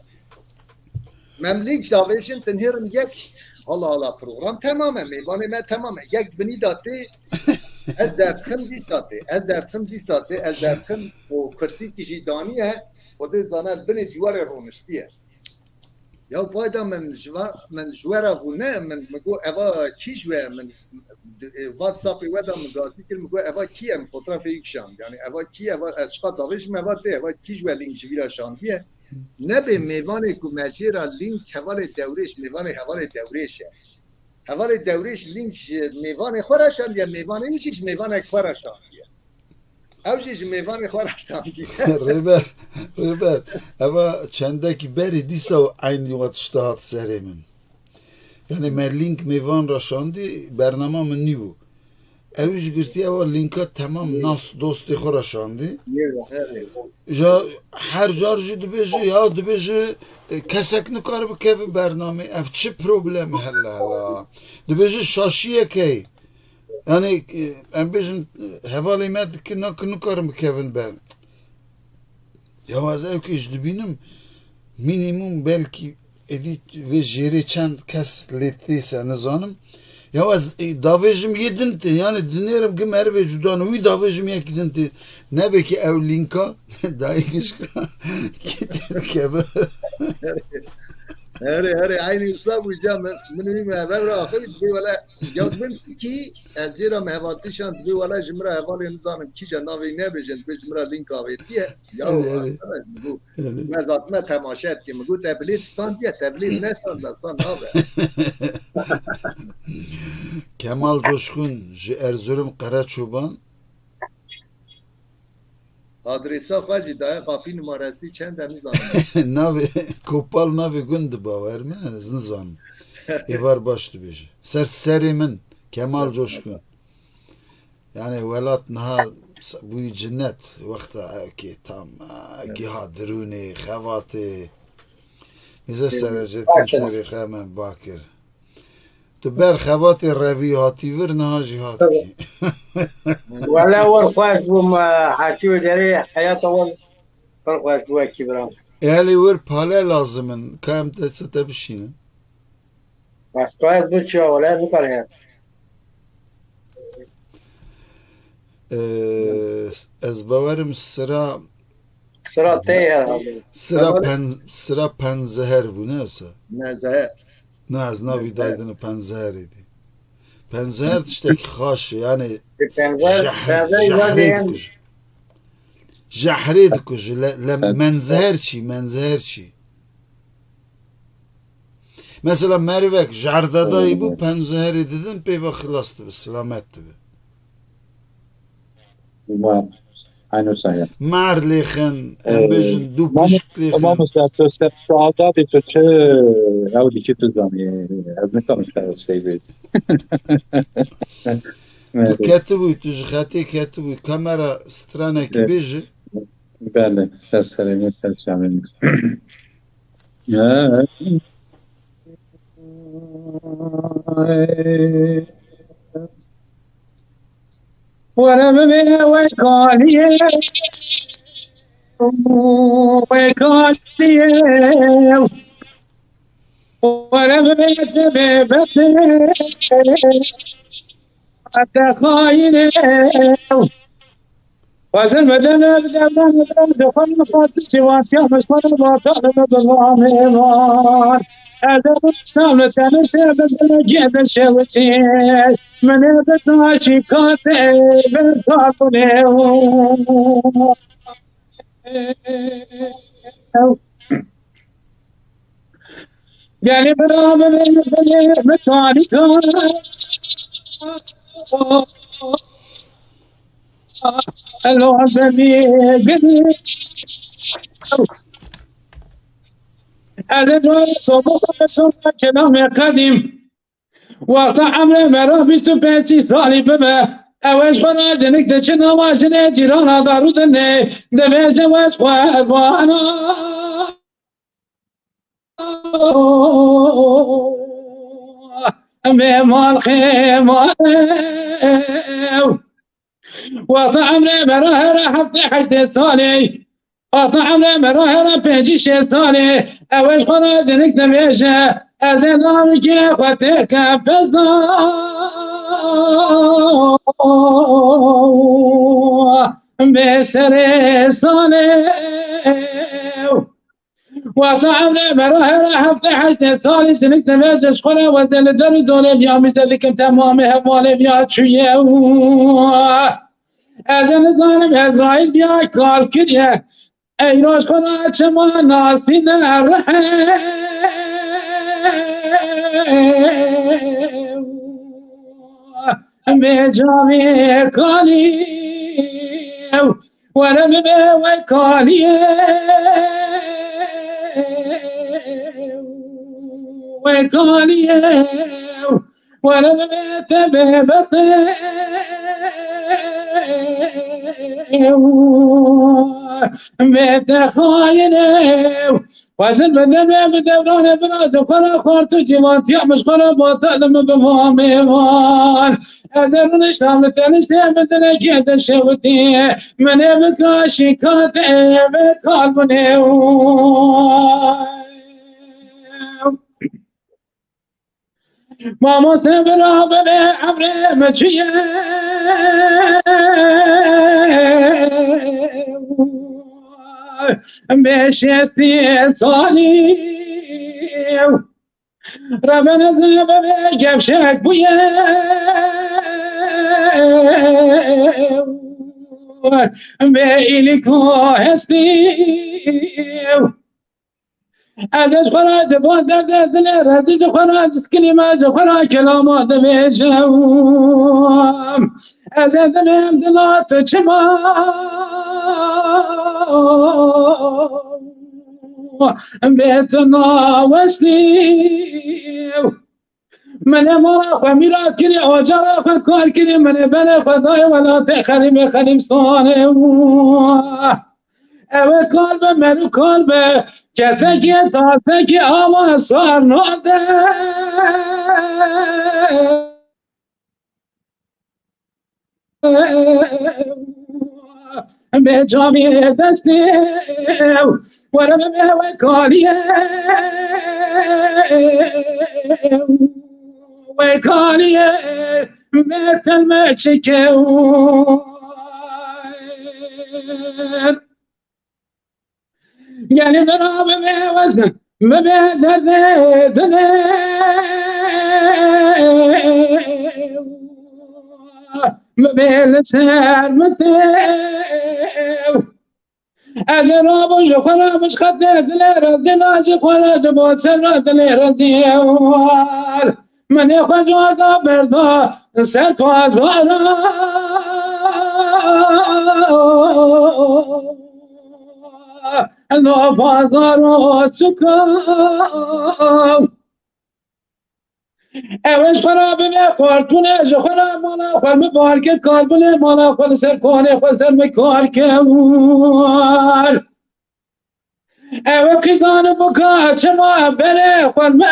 Mem link davêjin, tinhêrim yek. Allah Allah, program temam e, mêvanê me temam e. Yek binî da tê, ez derdixim dîsa tê, ez derdixim dîsa tê, ez derdixim û kursîkî jî daniye, Xwedê zane binê dîwarê roniştiye. Ya vayda min ji va-, min ji we re bû ne, min, min got eva kî ji we, min, e, WhatsAppê we da min gazî kir, min got eva kî ye, min fotoğrafê wî kişand. Yani eva kî ye, eva, ez çiqa davêjim eva tê, eva kî ji we link ji vî re şandiye. Nebê mêvanê ku me jê re link hevalê Dewrêş, mêvanê hevalê Dewrêş e. Hevalê Dewrêş link ji mêvanê xwe re şandiye, mêvanê wî jî ji mêvanek xwe re şandiye. Ew jî ji mêvanê xwe re şandiye. Rêber, Rêber, eva çendekî berî dîsa eynî wa tişta hat serê min. Yani me link mêvan re şandî, bernama min nîbû. Ew jî girtiye ewa linka temam nas dostê xwe re şandî. Yê, yê. Ja her car jî dibêje, ya dibêje, e, kesek nikare bikeve bernamê. Ev çi problem e, hela hela. Dibêje şaşiyek heye. Yani, e, em bêjin, e, hevalê me dikin, nakin nikarin bikevin ber. Ya ez ew kê ji dibînim, minimum belkî êdî vê jêrê çend kes lê tê se nizanim. Ya ez, e, davêjim yê din tê, yani dinêrim gi merivê cudan wî davêjim yek din tê. Nebê ki ew linka dayê gişka ki tê dikeve. Herê, herê, eynî wisa bû ca min, min wî me hev re axivî dibê wele, ya dibim ki ez jê re me hevaltîşan dibê wele ji min re hevalê nizanim kîja navê nebêjin, dibê ji min re link avêtiye. Ya Herê, herê. Arkadaş, min got, Herê. me zatime temaşe dike, min got te bilêt standiye, te bilêt nestanda, san nabe. Kemal Coşkun ji Erzurum Qereçoban. Adresa xwe jî daye, qapî numaresî çend e nizanim. Navê, Kopal navê gund e, bawer me, ez nizanim. Êvar baş dibêje. Ser serê min, Kemal Coşkun. Yani welat niha s-, bûyî cinnet, wexta ewkê tam, e, giha dirûnê, xevatê. Nîze serecetîn serê xwe me bakir. Tu ber xebatê revî hatî vir, niha jî hatkî. Wele wir xweş bû, me hetî wê derê heyata wir pir xweş bû wekî bira. Ê helê wir pale lazim in, ka em te se te bişînin. Bes tu ez biçiya, wele ez bikarim ya. Ee, ez bawerim sira Sira te ye herhalde. Sira Tamam. pen-, sira penzeher bû, ne esa? Ne, zeher. Na, ez navî Ne, zeher. daydin penzeherê dî. Penzeher tiştekî xaş e, yani E, penzeher, jehr-, penzeher jehrê yani dikuje. Jehrê dikuje. Le, le, Evet. menzeher çi, menzeher çi? Mesela merivek jerdedayî bû, Evet. penzeherê didin, pêva xilas dibe, silamet dibe. Wa, Aynur Sayın. Mar lêxin, em Ee, bêjin, dû Mamu-, pişk lêxin. Mamosta, tu se-, tu adabê tu çi ew dikî tu zanî, ez nikarim te ez şey bêjim. Tu Evet. ketibûyî, tu ji xetê ketibûyî, kamera stranekî Evet. bêje. Belê, ser serê min, ser çavê min. Were bibê wek aliyê, wek aliyê. Were bibê te bê bextê, te xayinê. Xwezin bidin ev devran, devran, xwezin xwezin ciwantiya min xwezin batal min bi van mêvan. Ez ê biştam li teniştê bi dilekê dişewitî. Min ê bi taşî katê bi takunê. Gelê bira min ê, min ê, min tanî ka. Elo bemî gidî. Ez ê sobo sobo kelamê qedîm. Wexta emrê me re bîst û pênc salî bibe, ew ê ji xwe re jinik diçin, ewa jinê cîrana darû dinê, dibêje we ji xwe erbana. Mêman xêman ew. Wexta emrê me re here heftê heştê salê. Wexta emrê me re here pêncî şêst salê. Ew ê ji xwe re jinik dibêje. Ez ê navê kê xwe têke bezan. Bê serê salê. Wexta emrê me re here heftê heştê salî jinik dibêje ji xwe re wezê li der û dolê viya mîze dikim temamê hevalê viya çûye û ez ê nizanim Ezraîl viya kal kiriye. Eyro ji xwe re çima nasîne rihê bê camê kalî. Were bibe we kaliyê, we kaliyê, were bibe te bêbextê, bê te xayinê. Xwezin bi demê bi devranê viraze xwe re xwart û cîwantiya min ji xwe re batal min bi va mêvan. Ez ê rûniştam li teniştê min dilekê dişewitî. Min ê bikaşî katê vê kalbûnê û Mamoste bira bibê emrê min çi ye? Bê şêstî salî. Reben ez bibê gevşek bûye. Bê îlîko hestî. Ez ê ji xwe re ji bo derdê dilê rezî ji xwe re ji skilî me ji xwe re kelama dibêjim. Ez ê dibêm dila tu çima bê tu nawestî. Min ê mala xwe mîra kirî, ocala xwe kar kirî, min ê berê xwe dayê welatê xerîbê xerîbsanê. Ew ê kal be, mero kal be, kesekê tasekê awa sar nade. Bê camê destê, were bibê we kaliyê, we kaliyê, bê telme çike. Gelê bira bibê wezn, bibê derdê dilê, bibê li ser mitê. Ez ê rabû ji xwe re bişqetê dilê rezî, na ji xwe re ji bo ser re dilê rezî. Min ê xwe ji wan da berda ser pazara. Lo pazaro çika. Ew ê ji xwe re bibe xwartûne, ji xwe re mala xwe mi bar kir, karbûnê mala xwe li ser konê xwe ser mi kar kir. Ew ê qîzan bika çima berê xwe mi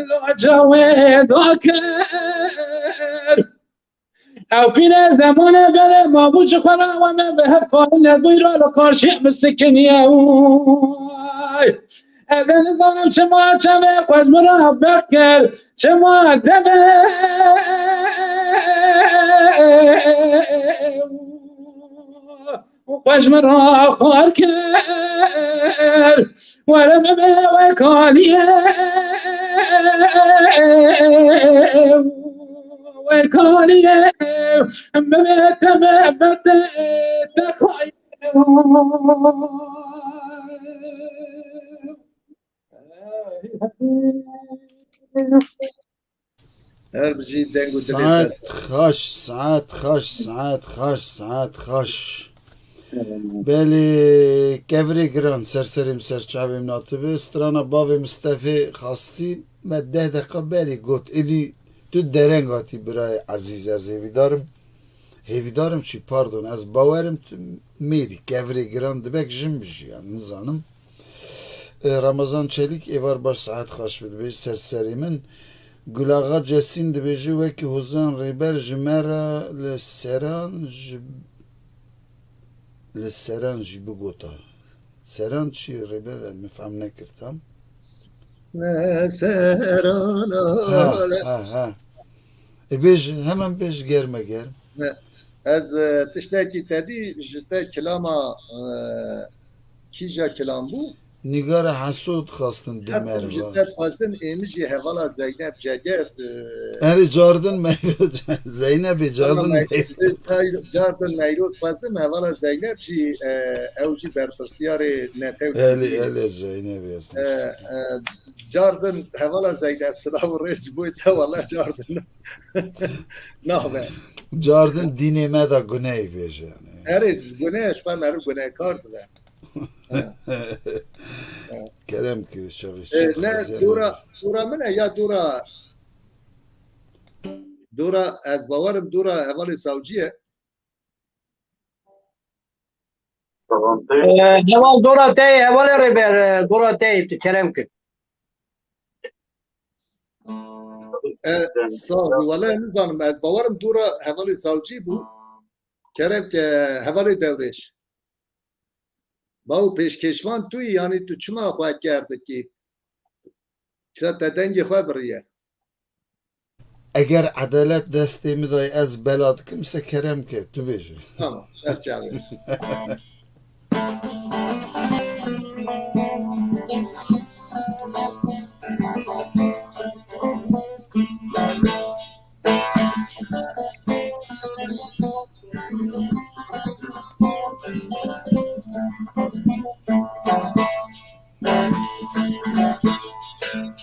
laca wê dakir. Ew pîre zemane bere ma bû ji xwe re wane bi hev parine bûyra li qarşiyê min sikiniye. Ez ê nizanim çima çavê xwe ji min re bek kir, çima devê xwe ji min re xwar kir. Were bibe wê kaliyê, wê kaliyê, bibe te, bibe te, te xayê. Her bijî deng û dilê Saet te. Xaş, saet xaş, saet xaş, saet xaş. Belê kevirê giran, ser serê min, ser çavê min hatibe. Strana bavê Mistefê xastî me deh deqa berî got. Êdî tu dereng hatî birayê ezîz, ez hêvîdar im. Hêvîdar im çi, pardon, ez bawer im tu mêrî, kevirê giran dibek jin bijî, yani nizanim. E, Ramazan Çelîk, êvar baş, saet xweş bi, dibêje ser serê min. Gulaxa Cesîn dibêje, wekî Hozan Rêber ji me re li seran ji, li seran jî bigota. Seran çi Rêber, ez min fehm nekir tam. Li seran Ha, ha, ha. E, bêj, hemen bêj, germe germ. Ne, ez, e, tiştekî te dî ji te kilama, e, kîja kilam bû? Nîgara Heso dixwastin du Her tim ji merva. Te dixwazin, ê min jî hevala Zeynep Ceger, e, Erê cardin meyro, Zeynepê cardin meyro. Cardin meyro dixwazim, hevala Zeynep jî, e, ew jî berpirsiyarê netew Elê, elê Zeynepê. E, e, Cardin, hevala Zeynep, silav û rêz ji bo te, wele cardin. Nabe. Cardin dînê me de guneyê bêje yani. Erê, guneh, ji xwe meriv gunehkar dibe. Kerem kir, şevê E, çi ne, xeziyane dora, dora min e ya dora, dora, ez bawerim dora hevalê Savcî ye. Ee, heval dora te, hevalê Rêber, e, dora te, tu kerem kir. E, sağ ol. Wele nizanim, ez bawerim dora hevalê Savcî bû. Kerem ke hevalê Dewrêş. Baw pêşkêşvan tu yî, yanî tu çima xwe kerdikî? Kisa te dengê xwe biriye. Eger edalet destê min dayê, ez bela dikim, se kerem ke, tu bêje. Tamam, ser çavê.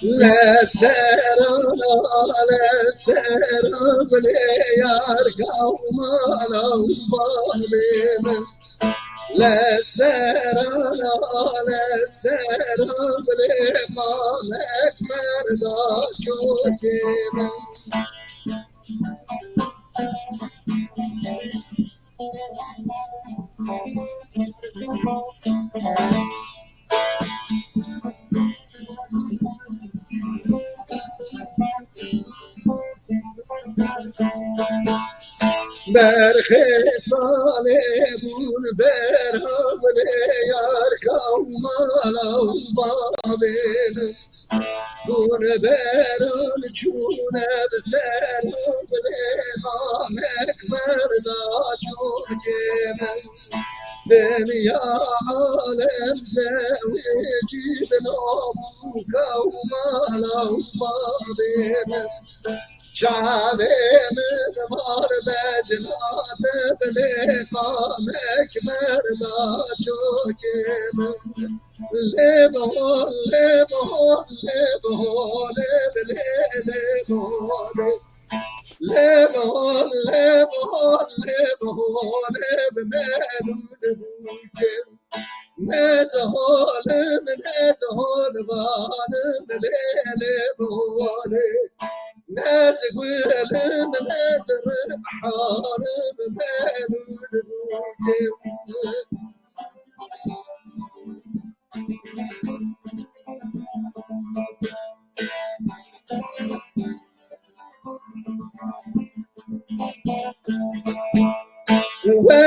Li ser, li ser bilê yar kewmala û bavê min. Li ser, li ser bilê qamek merda çokê min. Berxê salê bûn beravlê yar kewmala û bavê min. Hûn berin çûne bi ser û bi lêva mekber da çokê min. Dinya alem zewicî bi navûka û mala û bavê min. Çavê min mar becna te bi lêva mekber da çokê min. Lê bihol, lê bihol, lê bihol, lê, lê, lê bihol. Lê bihol, lê bihol, lê bihol, lê bi me dû dibû kim. Ne zihol im, ne zihol vanim, lê, lê bihol. Ne zigul im, ne ziribhan im, me dû dibû kim.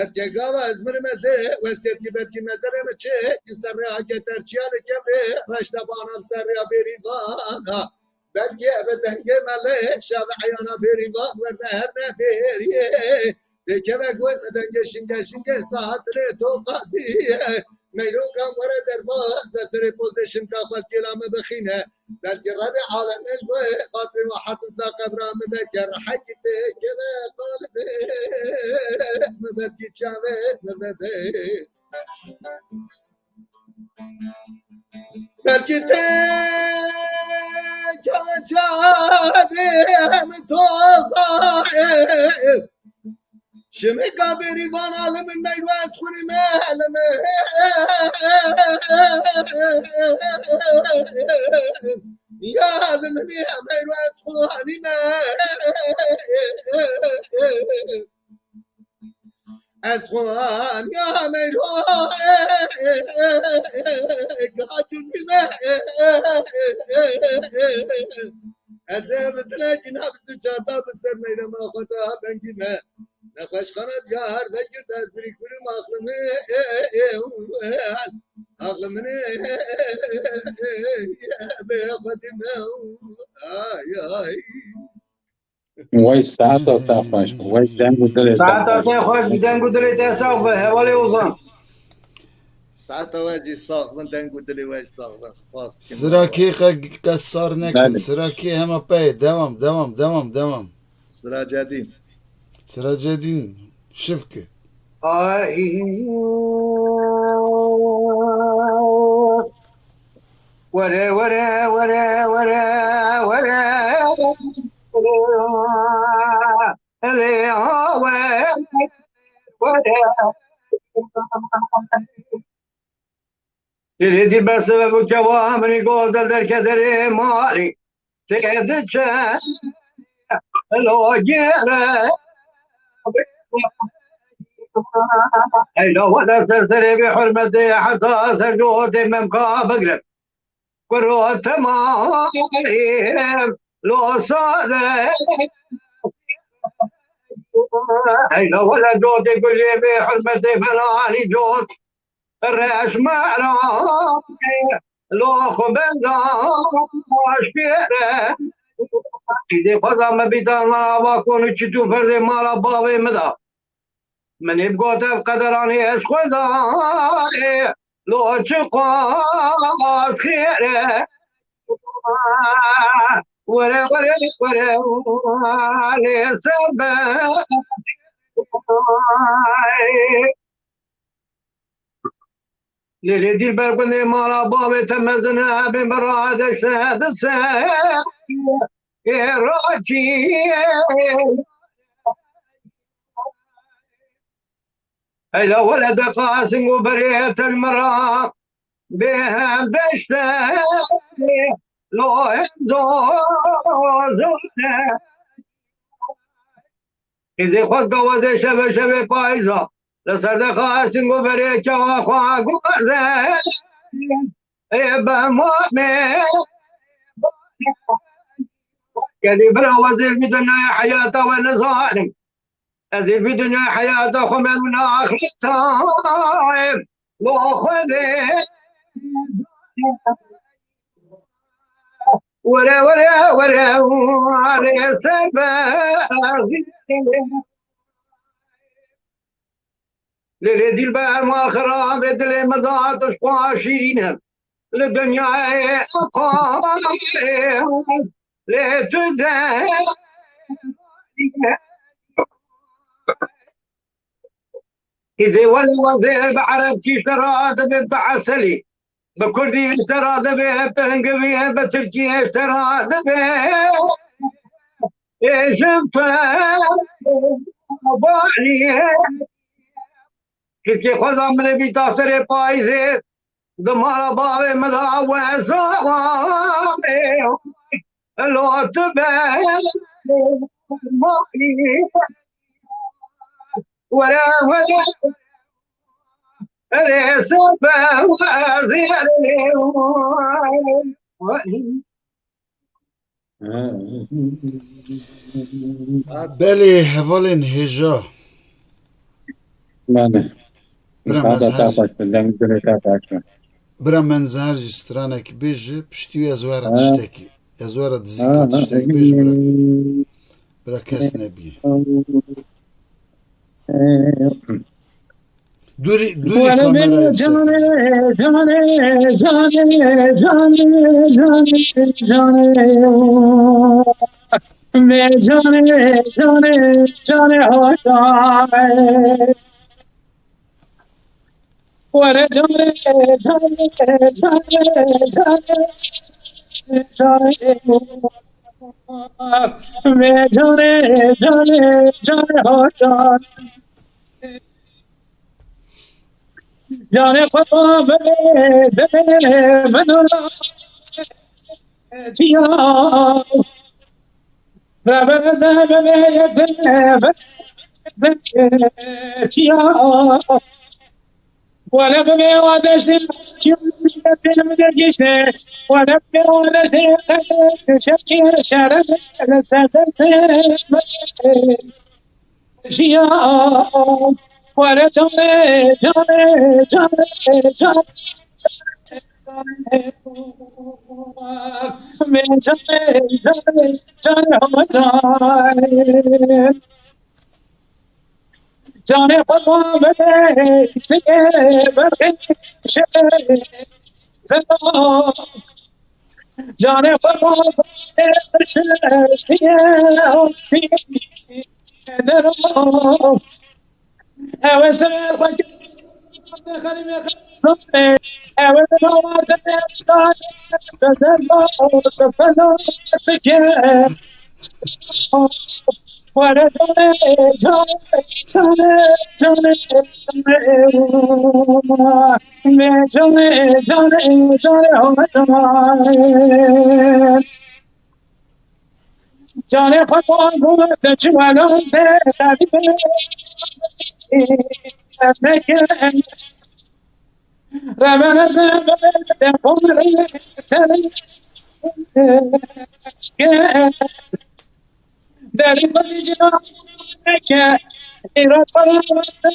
Ev ke gava ez mirim ez ê wesiyetî belkî mezerê min çi ki ser rêya keterçiya li kevrê reştebana li ser rêya bêrîvana. Belkî eve dengê me lê şave eyana bêrîvan werne her ne bêriyê. Têkeve goy me dengê şinge şinge saetilê to qazî ye. Meyrokan were derman ve serê pozê şinka xwe kêla me bixîne. Belkî Rebê alemê ji bo xatirê we hetûta qebra min veke rehekî têkeve qalibê min belkî çavê min vebe. Belkî têkeve çavê min toza. Şimika bêrîvana li min meyro ez xwînî me li min. Ya li min ya meyro ez xwînî me. Ez xwînî ya meyro gacûnî me. Ez ê bi dilekî nabîst û çarda bi ser meyrema xwe de bengî me. Nexweşxana diyar vekir dest birî kurim axli min. Axli min bê xwedî me. Ay ay. Wey saeta te xweş, wey deng û dilê te Saeta xweş. Te xweş, bi deng û dilê te sax be, hevalê Ozan. Saeta we jî sax bin, deng û dilê we jî sax bin. Spas. Sirakê qe-, qesar nekin. Belê. Sirakê hema pey. Devam, devam, devam, devam. Siracedîn. Siracedîn, şifki. Ay. Were, were, were, were, were. Lê ha were, were. Lê dîlber sebeb û kewa min got, del derke derê malê tê diçe lo gêre. Heyla were ser serê bê hurmetê heta ser cotê memka bigre. Kuro temayê lo sade. Heyla were cotê gulê bê hurmetê felanî cot. Reşmara lo xwe benda aşkere. Îdê xweza me bîta nava kon û çitû ferdê mala bavê min da. Min ê bigot ev qederanê ez xweza ê lo çi qas xêre. Were, were, were, lê ser be. Lê lê dîlber gundê mala bavê te mezin e, bên bi radeşte di ser ê rakî. Heyla wele de qasim û berê tel mira bê hem deşte lo hem do zone. Qîzê xwest gawazê şeve şevê payîza. Li ser de xastin ku berê çawa xwe guherde. Ê be mamê. Gelî bira wezîr vî dinyayê heyata we nizanim. Ez ê vî dinyayê heyata xwe memnûn axireta. Lo Xwedê. Were, were, were, were, ser be. Lê, lê, dîlber ma xirabê dilê min da tu ji xwe şîrîn e. Li dinyayê xwe lê tu de. Îzê wele wezê bi erebkî ji te re dibe bi eselî. Bi kurdî ji te re dibe bi hingivî, bi tirkî ji te re dibe. Ê ji te balî. Kîskê xweza min ê bîta serê payîzê. Di mala bavê min de weza wamê. Lo tu be malî. Were, were, were, ser be, were, were. Belê, hevalên hêja. Bira Mezher jî. Bira Mezher jî stranek bêje, piştî wî ez were tiştekî. Ez were dizîka tiştek bêj bira. Bira kes nebiye. Dûrî, dûrî kamerayê bisekine. Canê xwe bavê dilê min çiya. Bebe, bebe, bebe, bebe, çiya. Wele bebe wa deştê çiya, bebe de giştê. Wele bebe wa deştê, şekir şeref, serdeste. Jiyan, were canê, canê, canê, canê. Min canê, canê, canê, hema canê. Canê xwe bavê, şikê berxê, şikê zeno. Canê xwe bavê, şikê, şikê zeno. Ew ê ser xwe Canê xwe bû te çi welon de, te dibê. Revene revene de xwe re ser. Derî xwe dî cina neke, îro para weste.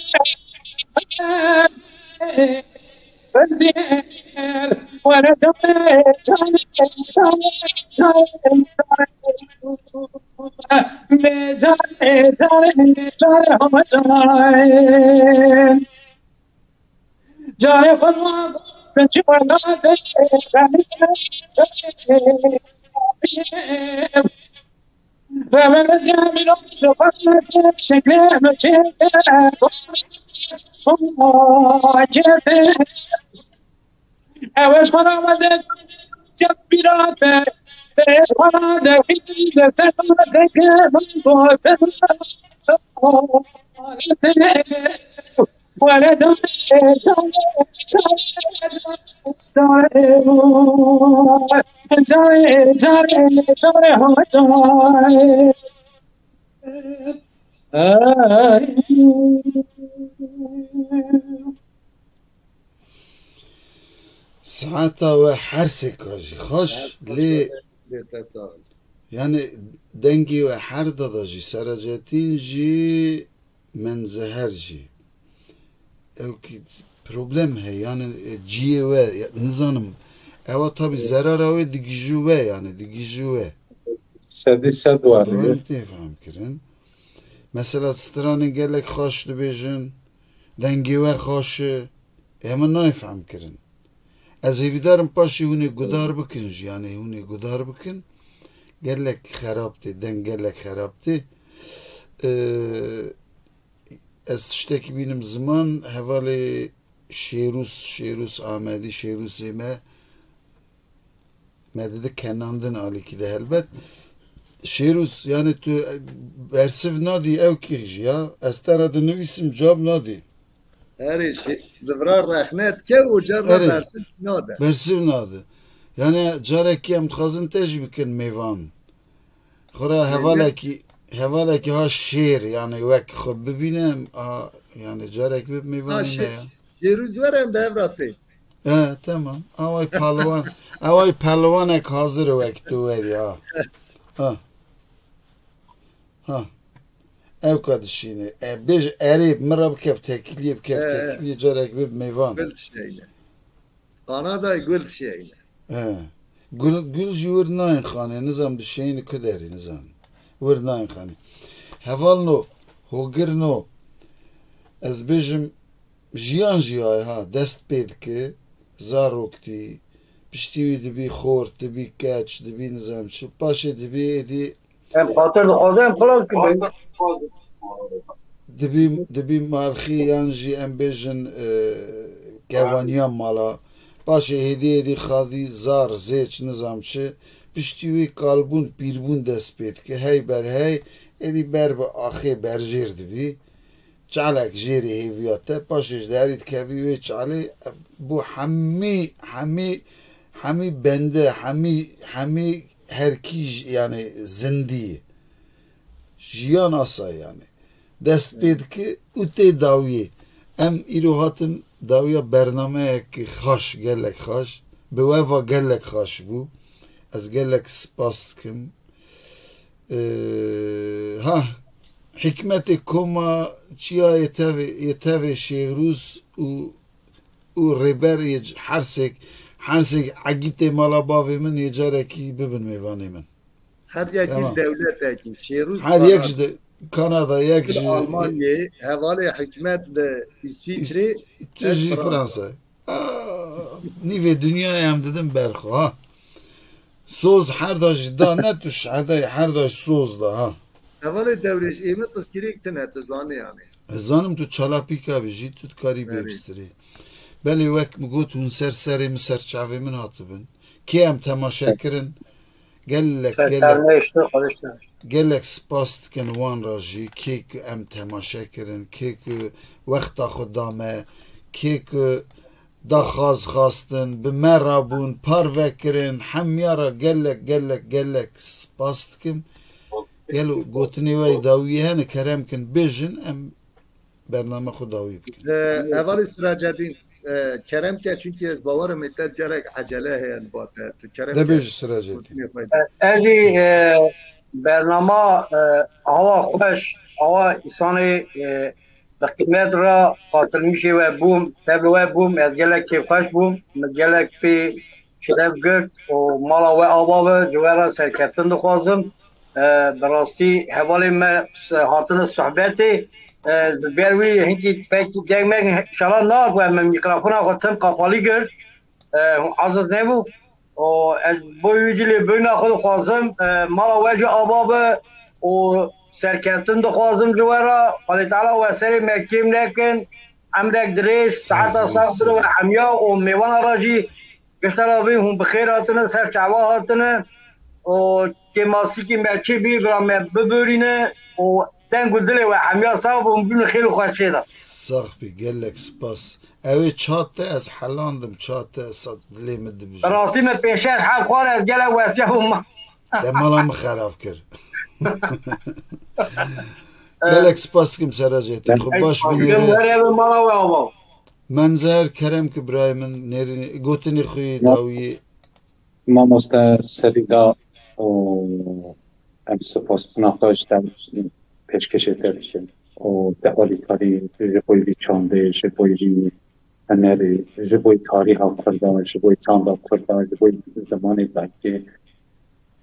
Saeta we her sêka jî xweş, lê, lê te sax. Yani dengê we her dada jî, Seracetîn jî, Menzeher jî. Ew ki problem heye, yani, e, ciyê we, ya, nizanim. Ewa tabi zerara we digijî we, yani, digijî we. Sedî sed wan. Tê fam kirin. Mesela, stranê gelek xweş dibêjin, dengê we xweş e, e, min nayê fam kirin. Ez hêvîdar im paşê hûn ê gudar bikin jî, yani hûn ê gudar bikin. Gelek xerab tê, deng gelek xerab tê. Ee, ez tiştekî bînim ziman, hevalê Şêrûs, Şêrûs Amedî, Şêrûsê me, me dide kenandin alîkî de helbet. Şêrûs, yani tu bersiv nadî ew kî jî ya. Ez te re dinivîsim, cab nadî. Erê, şê-, di vira rexne dike û carna Erê. bersiv nade. Bersiv nade. Yani carekî em dixwazin te jî bikin mêvan. Xwe re Mêvan. hevalekî, hevalekî ha şêr, yani wek xwe bibîne, a, yani carek bib Ha, mêvanî şê-, ne ya. Şêrûz were em de hev ra tê. E, tamam. Away pehliwan, away pehliwanek hazir e wek tu werî, ha. Ha. Ha. Ew ka dişîne. E, bêj erê, min re bikev tekiliyê, bikev He, he. tekiliyê, carek bib mêvan. Gul dişeyne. Kanadayê gul dişeyne. He. Gul, gul jî wir nayên xanê, nizam dişeyne ku derê, nizam. Wir nayên xanê. Hevalno, hogirno, ez bêjim, jiyan jî aye ha, dest pê dike, zaroktî, piştî wî dibî xort, dibî keç, dibî nizam çi, paşê dibî êdî Em xatir dixwazin, em xilas dibin. Dibî, dibî malxî yan jî em bêjin, e, kevaniya mala. Paşê hêdî hêdî xadî zar, zêç, nizam çi. Piştî wî kalbûn, pîrbûn dest pê dike. Hey ber hey, êdî ber bi axê berjêr dibî. Çalek jêrê hêviya te, paşê ji derî dikevî wê çalê, ev bû hemî, hemî, hemî bende, hemî, hemî herkî j-, yani zindî. Jiyan asa yani. Dest pê dike û tê dawiyê. Em îro hatin dawiya bernameyek xaş, gelek xaş. Bi we va gelek xaş bû. Ez gelek spas dikim. Ee, ha, hikmetê koma çiya yê tevê, yê tevê Şêxrûz û, û rêber yê c-, hersêk, hersêk egîtê mala bavê min yê carekî bibin mêvanê min. Her yekî Tamam. dewletekî, Şêrûz Her yek Kanada. ji de-, Kanada, yek ji Almanyayê, hevalê Hikmet li Îsvîçrê, Îs-, tu ez jî Fransa. Fransa. Aa, nîvê dinyayê em didin ber xwe, ha. Soz her da jî da ne tu şehedayê her da jî soz da, ha. Hevalê Dewrêş, ê min qizkirêk tune, tu zanî yani. Ez zanim tu çalapîka bijî, tu dikarî bêbistirê. Belê, wek min got, hûn ser serê min, ser çavê min hatibin. Kê em temaşe kirin, gelek, gelek, gelek spas dikin wan re jî. Kê ku em temaşe kirin, kê ku wexta xwe da me, kê ku daxwaz xwestin, bi me re bûn, parve kirin, hemiya re gelek, gelek, gelek spas dikim. Gelo gotinê we yê dawiyê hene, kerem kin bêjin, em bername xwe dawî bikin. Hevalê Siracedîn, e, kerem ke, çunkî ez bawerim ê te gelek ecele heye li ba te. Tu kerem ke. De bêjî Siracedîn. Gotinê xwe. Ez jî, e, bernama, e, awa xweş, awa îsanê, e, bi qîmet re xatirmîşê we bûm, tev li we bûm, ez gelek kêfxweş bûm, min gelek pê şeref girt û mala we ava be, ji we re serkeftin dixwazim. E, bi rastî hevalên me s-, hatine sohbetê, e, ji ber wî hinkî pek deng meng, înşallah nahat we, min mîkrofona xwe tim qafalî girt. E, hûn aziz nebû. Û ez bo wî cilê bûna xwe dixwazim, e, mala we jî ava be û serkeftin dixwazim ji we re. Xwedê Teala we serê me kêm nekin. Emrek dirêj, saeta sax bide we hemiya û mêvana re jî gişta re bî, hûn bi xêr hatine, ser çava hatine û kêmasîkî me çi bî, bira me bibûrîne û deng û dilê we hemiya sax be, hûn bibîne xêr û xweşiyê de. Sax bî, gelek spas. Ew ê ça te ez helandim, ça te sed dilê min dibije. Bi rastî min pêşer heb xwar ez gelek westiya bûm. De mala min xerab kir. Gelek spas dikim Seracetî. Xwe baş binêre. Were bi mala we ava. Menzer kerem ki birayê min nêrî gotinê xwe yê dawiyê. Mamoste Serîda û em spas xwe ji te pêşkêşê te dikin û te alîkarî ji bo vî çandê, ji bo vî hunerê, ji bo tarîha Kurda, ji bo çanda Kurda, ji bo zimanê dayikê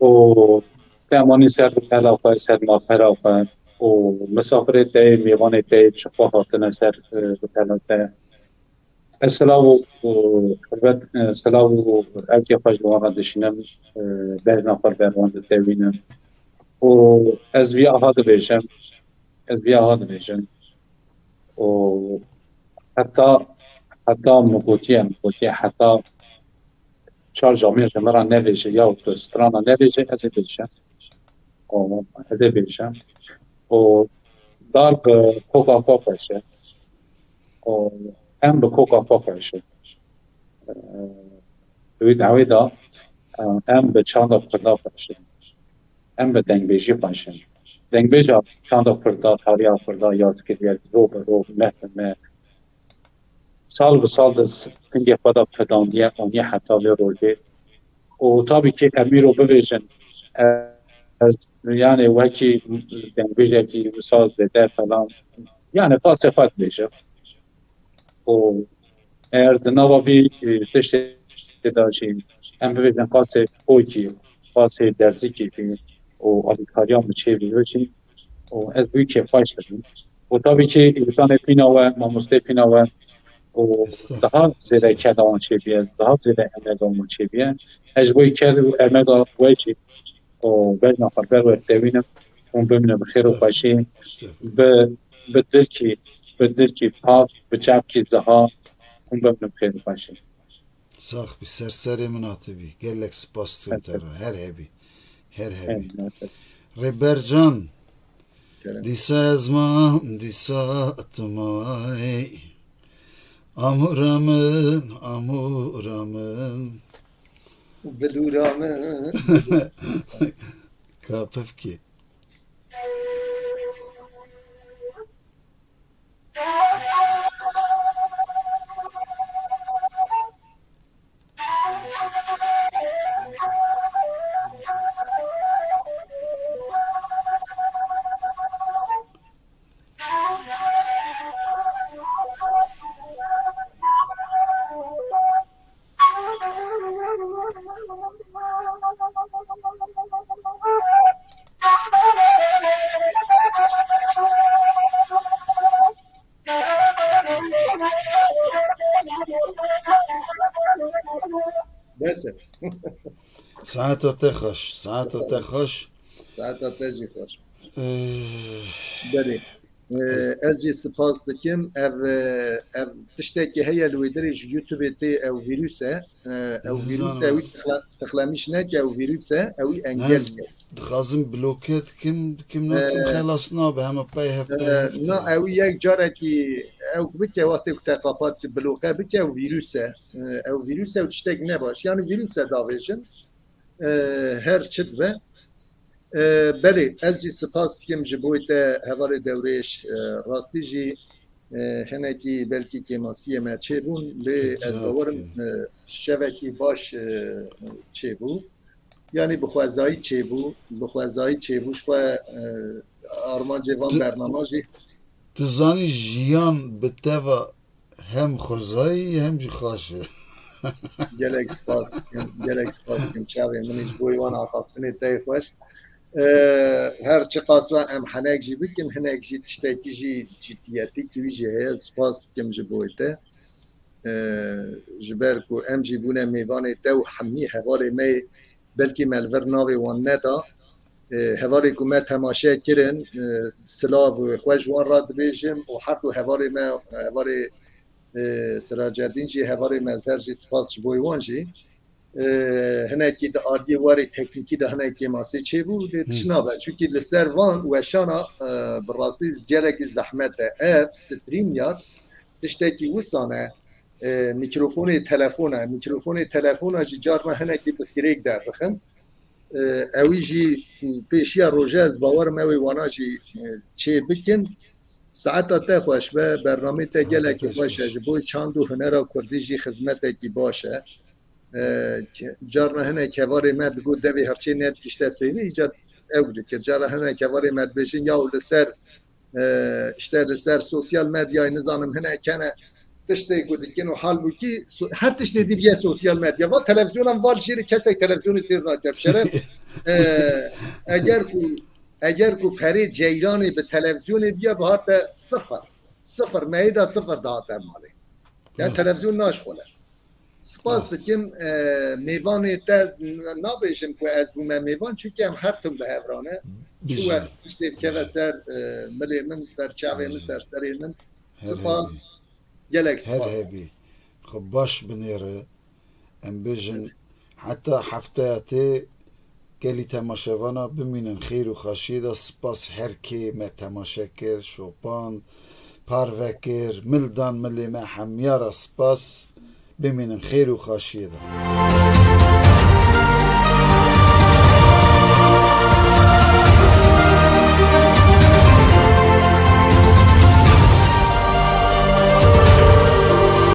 û te emanî ser bi pela xwe, ser mapera xwe û misafirê te yê, mêvanê te yê çi xwe hatine ser, e, bi pela te. Ez silav û, û xurmet, e, silav û erkê xwe ji wan re dişînim, e, bejna xwe li ber wan ditewînim. Û ez vî aha dibêjim, ez vî aha dibêjim. Û heta, heta min gotiye, min gotiye heta çar camê ji min re nevêje, ya tu strana nevêje, ez ê bêjim. Û ez ê bêjim. Û dar bi koka xwe xweş e. Û em bi koka xwe xweş in. Wî dawê de, em bi çanda Kurda xweş in. Em bi dengbêjî xweş in. Dengbêja çanda Kurda, tariha Kurda yad kiriye, rû bi rû, meh bi meh. Sal bi sal di singê xwe de pedandiye, aniye heta vê rojê. Û tabî kî em îro bibêjin, ez, yani wekî dengbêjekî wisa zêde falan, yani qasê xwe dibêjim. Û eger di nava vî, e, tiştê de jî em bibêjin qasê xwekî, qasê derzikî bî û alîkariya min çêbî, wê jî û ez bi wî kêfxweş dibim. Û tabî kî însanê pîna we, mamosteyê pîna we û daha zêde keda wan çêbiye, daha zêde emega wan çêbiye. Ez ji bo wî ked û emega we jî û bejna xwe ber we dewînim. Hûn bimînin bi xêr û xweşî. Bi, bi dilkî, bi dilkî pak, bi çavkî ziha hûn bimînin bi xêr û xweşî. Sax bî, ser serê min hatibî. Gelek spas dikim te re. Her hebî. Her hebî. Rêber Can, dîsa ez mam, dîsa tu mayî. Amûra min, amûra min. Bilûra min. Ka pifkê. Bes e. Saeta te xweş, saeta te xweş. Saeta te jî xweş. Ee, Belê. Ee, ez jî spas dikim. Ev, e, ev tiştekî heye li wê derê ji YouTubeê tê, ew vîrus e. Ee, ew vîrus e, wî tixle-, tixlemîş neke, ew vîrus e, ew wî engel ke. Dixwazim bloke dikim, dikim nakim, ee, xelas nabe, hema pey hev, pey hev. Na, ew yek carekî ew bike, wextê ku te qapat ki bloke bike, ew vîrus e. Ee, ew vîrus e, ew tiştek ne baş. Yani vîrus e davêjin. Ee, her çi dibe. Ee, belê, ez jî spas dikim ji bo te hevalê Dewrêş, e, rastî jî, e, hinekî belkî kêmasiyê me çêbûn, lê ez bawer im, e, şevekî baş, e, çêbû. Yanî bi xwezayî çêbû, bi xwezayî çêbû, ji xwe, e, armancê van bernama jî. Tu zanî jiyan bi te ve hem xwezayî hem jî xweş e. Gelek spas dikim, gelek spas dikim. Çavê min ji bo wan axaftinê te yê xweş. Ee, her çiqasa em henek jî bikin, hinek jî tiştekî jî ciddiyetî ki wî jî heye, spas dikim ji bo te. Ee, ji ber ku em jî bûne mêvanê te û hemî hevalê me yê belkî me li vir navê wan neda. Ee, hevalê ku me temaşe kirin, ee, silav û xwe ji wan re dibêjim û her du hevalê me, hevalê, ee, Siracedîn jî, hevalê me Zer jî spas ji bo wan jî. Ee, hinekî di aliyê warê teknîkî de hinek kêmasî çêbû, lê tişt nabe. Çunkî li ser van weşana, ee, bi rastî gelekî zehmet e. Ev StreamYard tiştekî wisan e. Ee, mîkrofonê telefona, mîkrofonê telefona jî carna hinekî pirsgirêk derdixin. Ee, ewî jî pêşiya roje ez bawer im ew ê wana jî, e, çê bikin. Saeta te xweş be, bernamê te gelekî xweş e, ji bo çand û hunera kurdî jî xizmetekî baş e. Ee, ke-, carna hinek hevalê me digot devê hirçê nedikişte sêvê, îca ew dikir. Cara hinek hevalê me dibêjin, yaw li ser e, işte li ser sosyal medyayê nizanim hinek hene tiştê ku dikin û halbûkî so-, her tiştê dî bûye sosyal medya. Va televîzyonan va li jêrê kesek televîzyonê sêr nake. Bi şeref, e, eger ku, eger ku perê ceyranê bi televîzyonê bûye, bihate sifir. Sifir, meyê de sifir dihate malê. Yani televîzyon naşxule. Spas dikim, e, mêvanê te, n-, nabêjim ku ez bûme mêvan, çunke em her tim bi hev re ne. Çi wext tiştê bikeve ser, e, milê min, ser çavê min, ser serê min. Spas, gelek spas. Her hebî. Xwe baş binêre. Em bêjin, heta hefteya tê gelî temaşevana bimînin xêr û xweşiyê de. Spas her kê me temaşe kir, şopand, parve kir, mil dan milê me hemiya re spas. Bimînin xêr û xweşiyê de.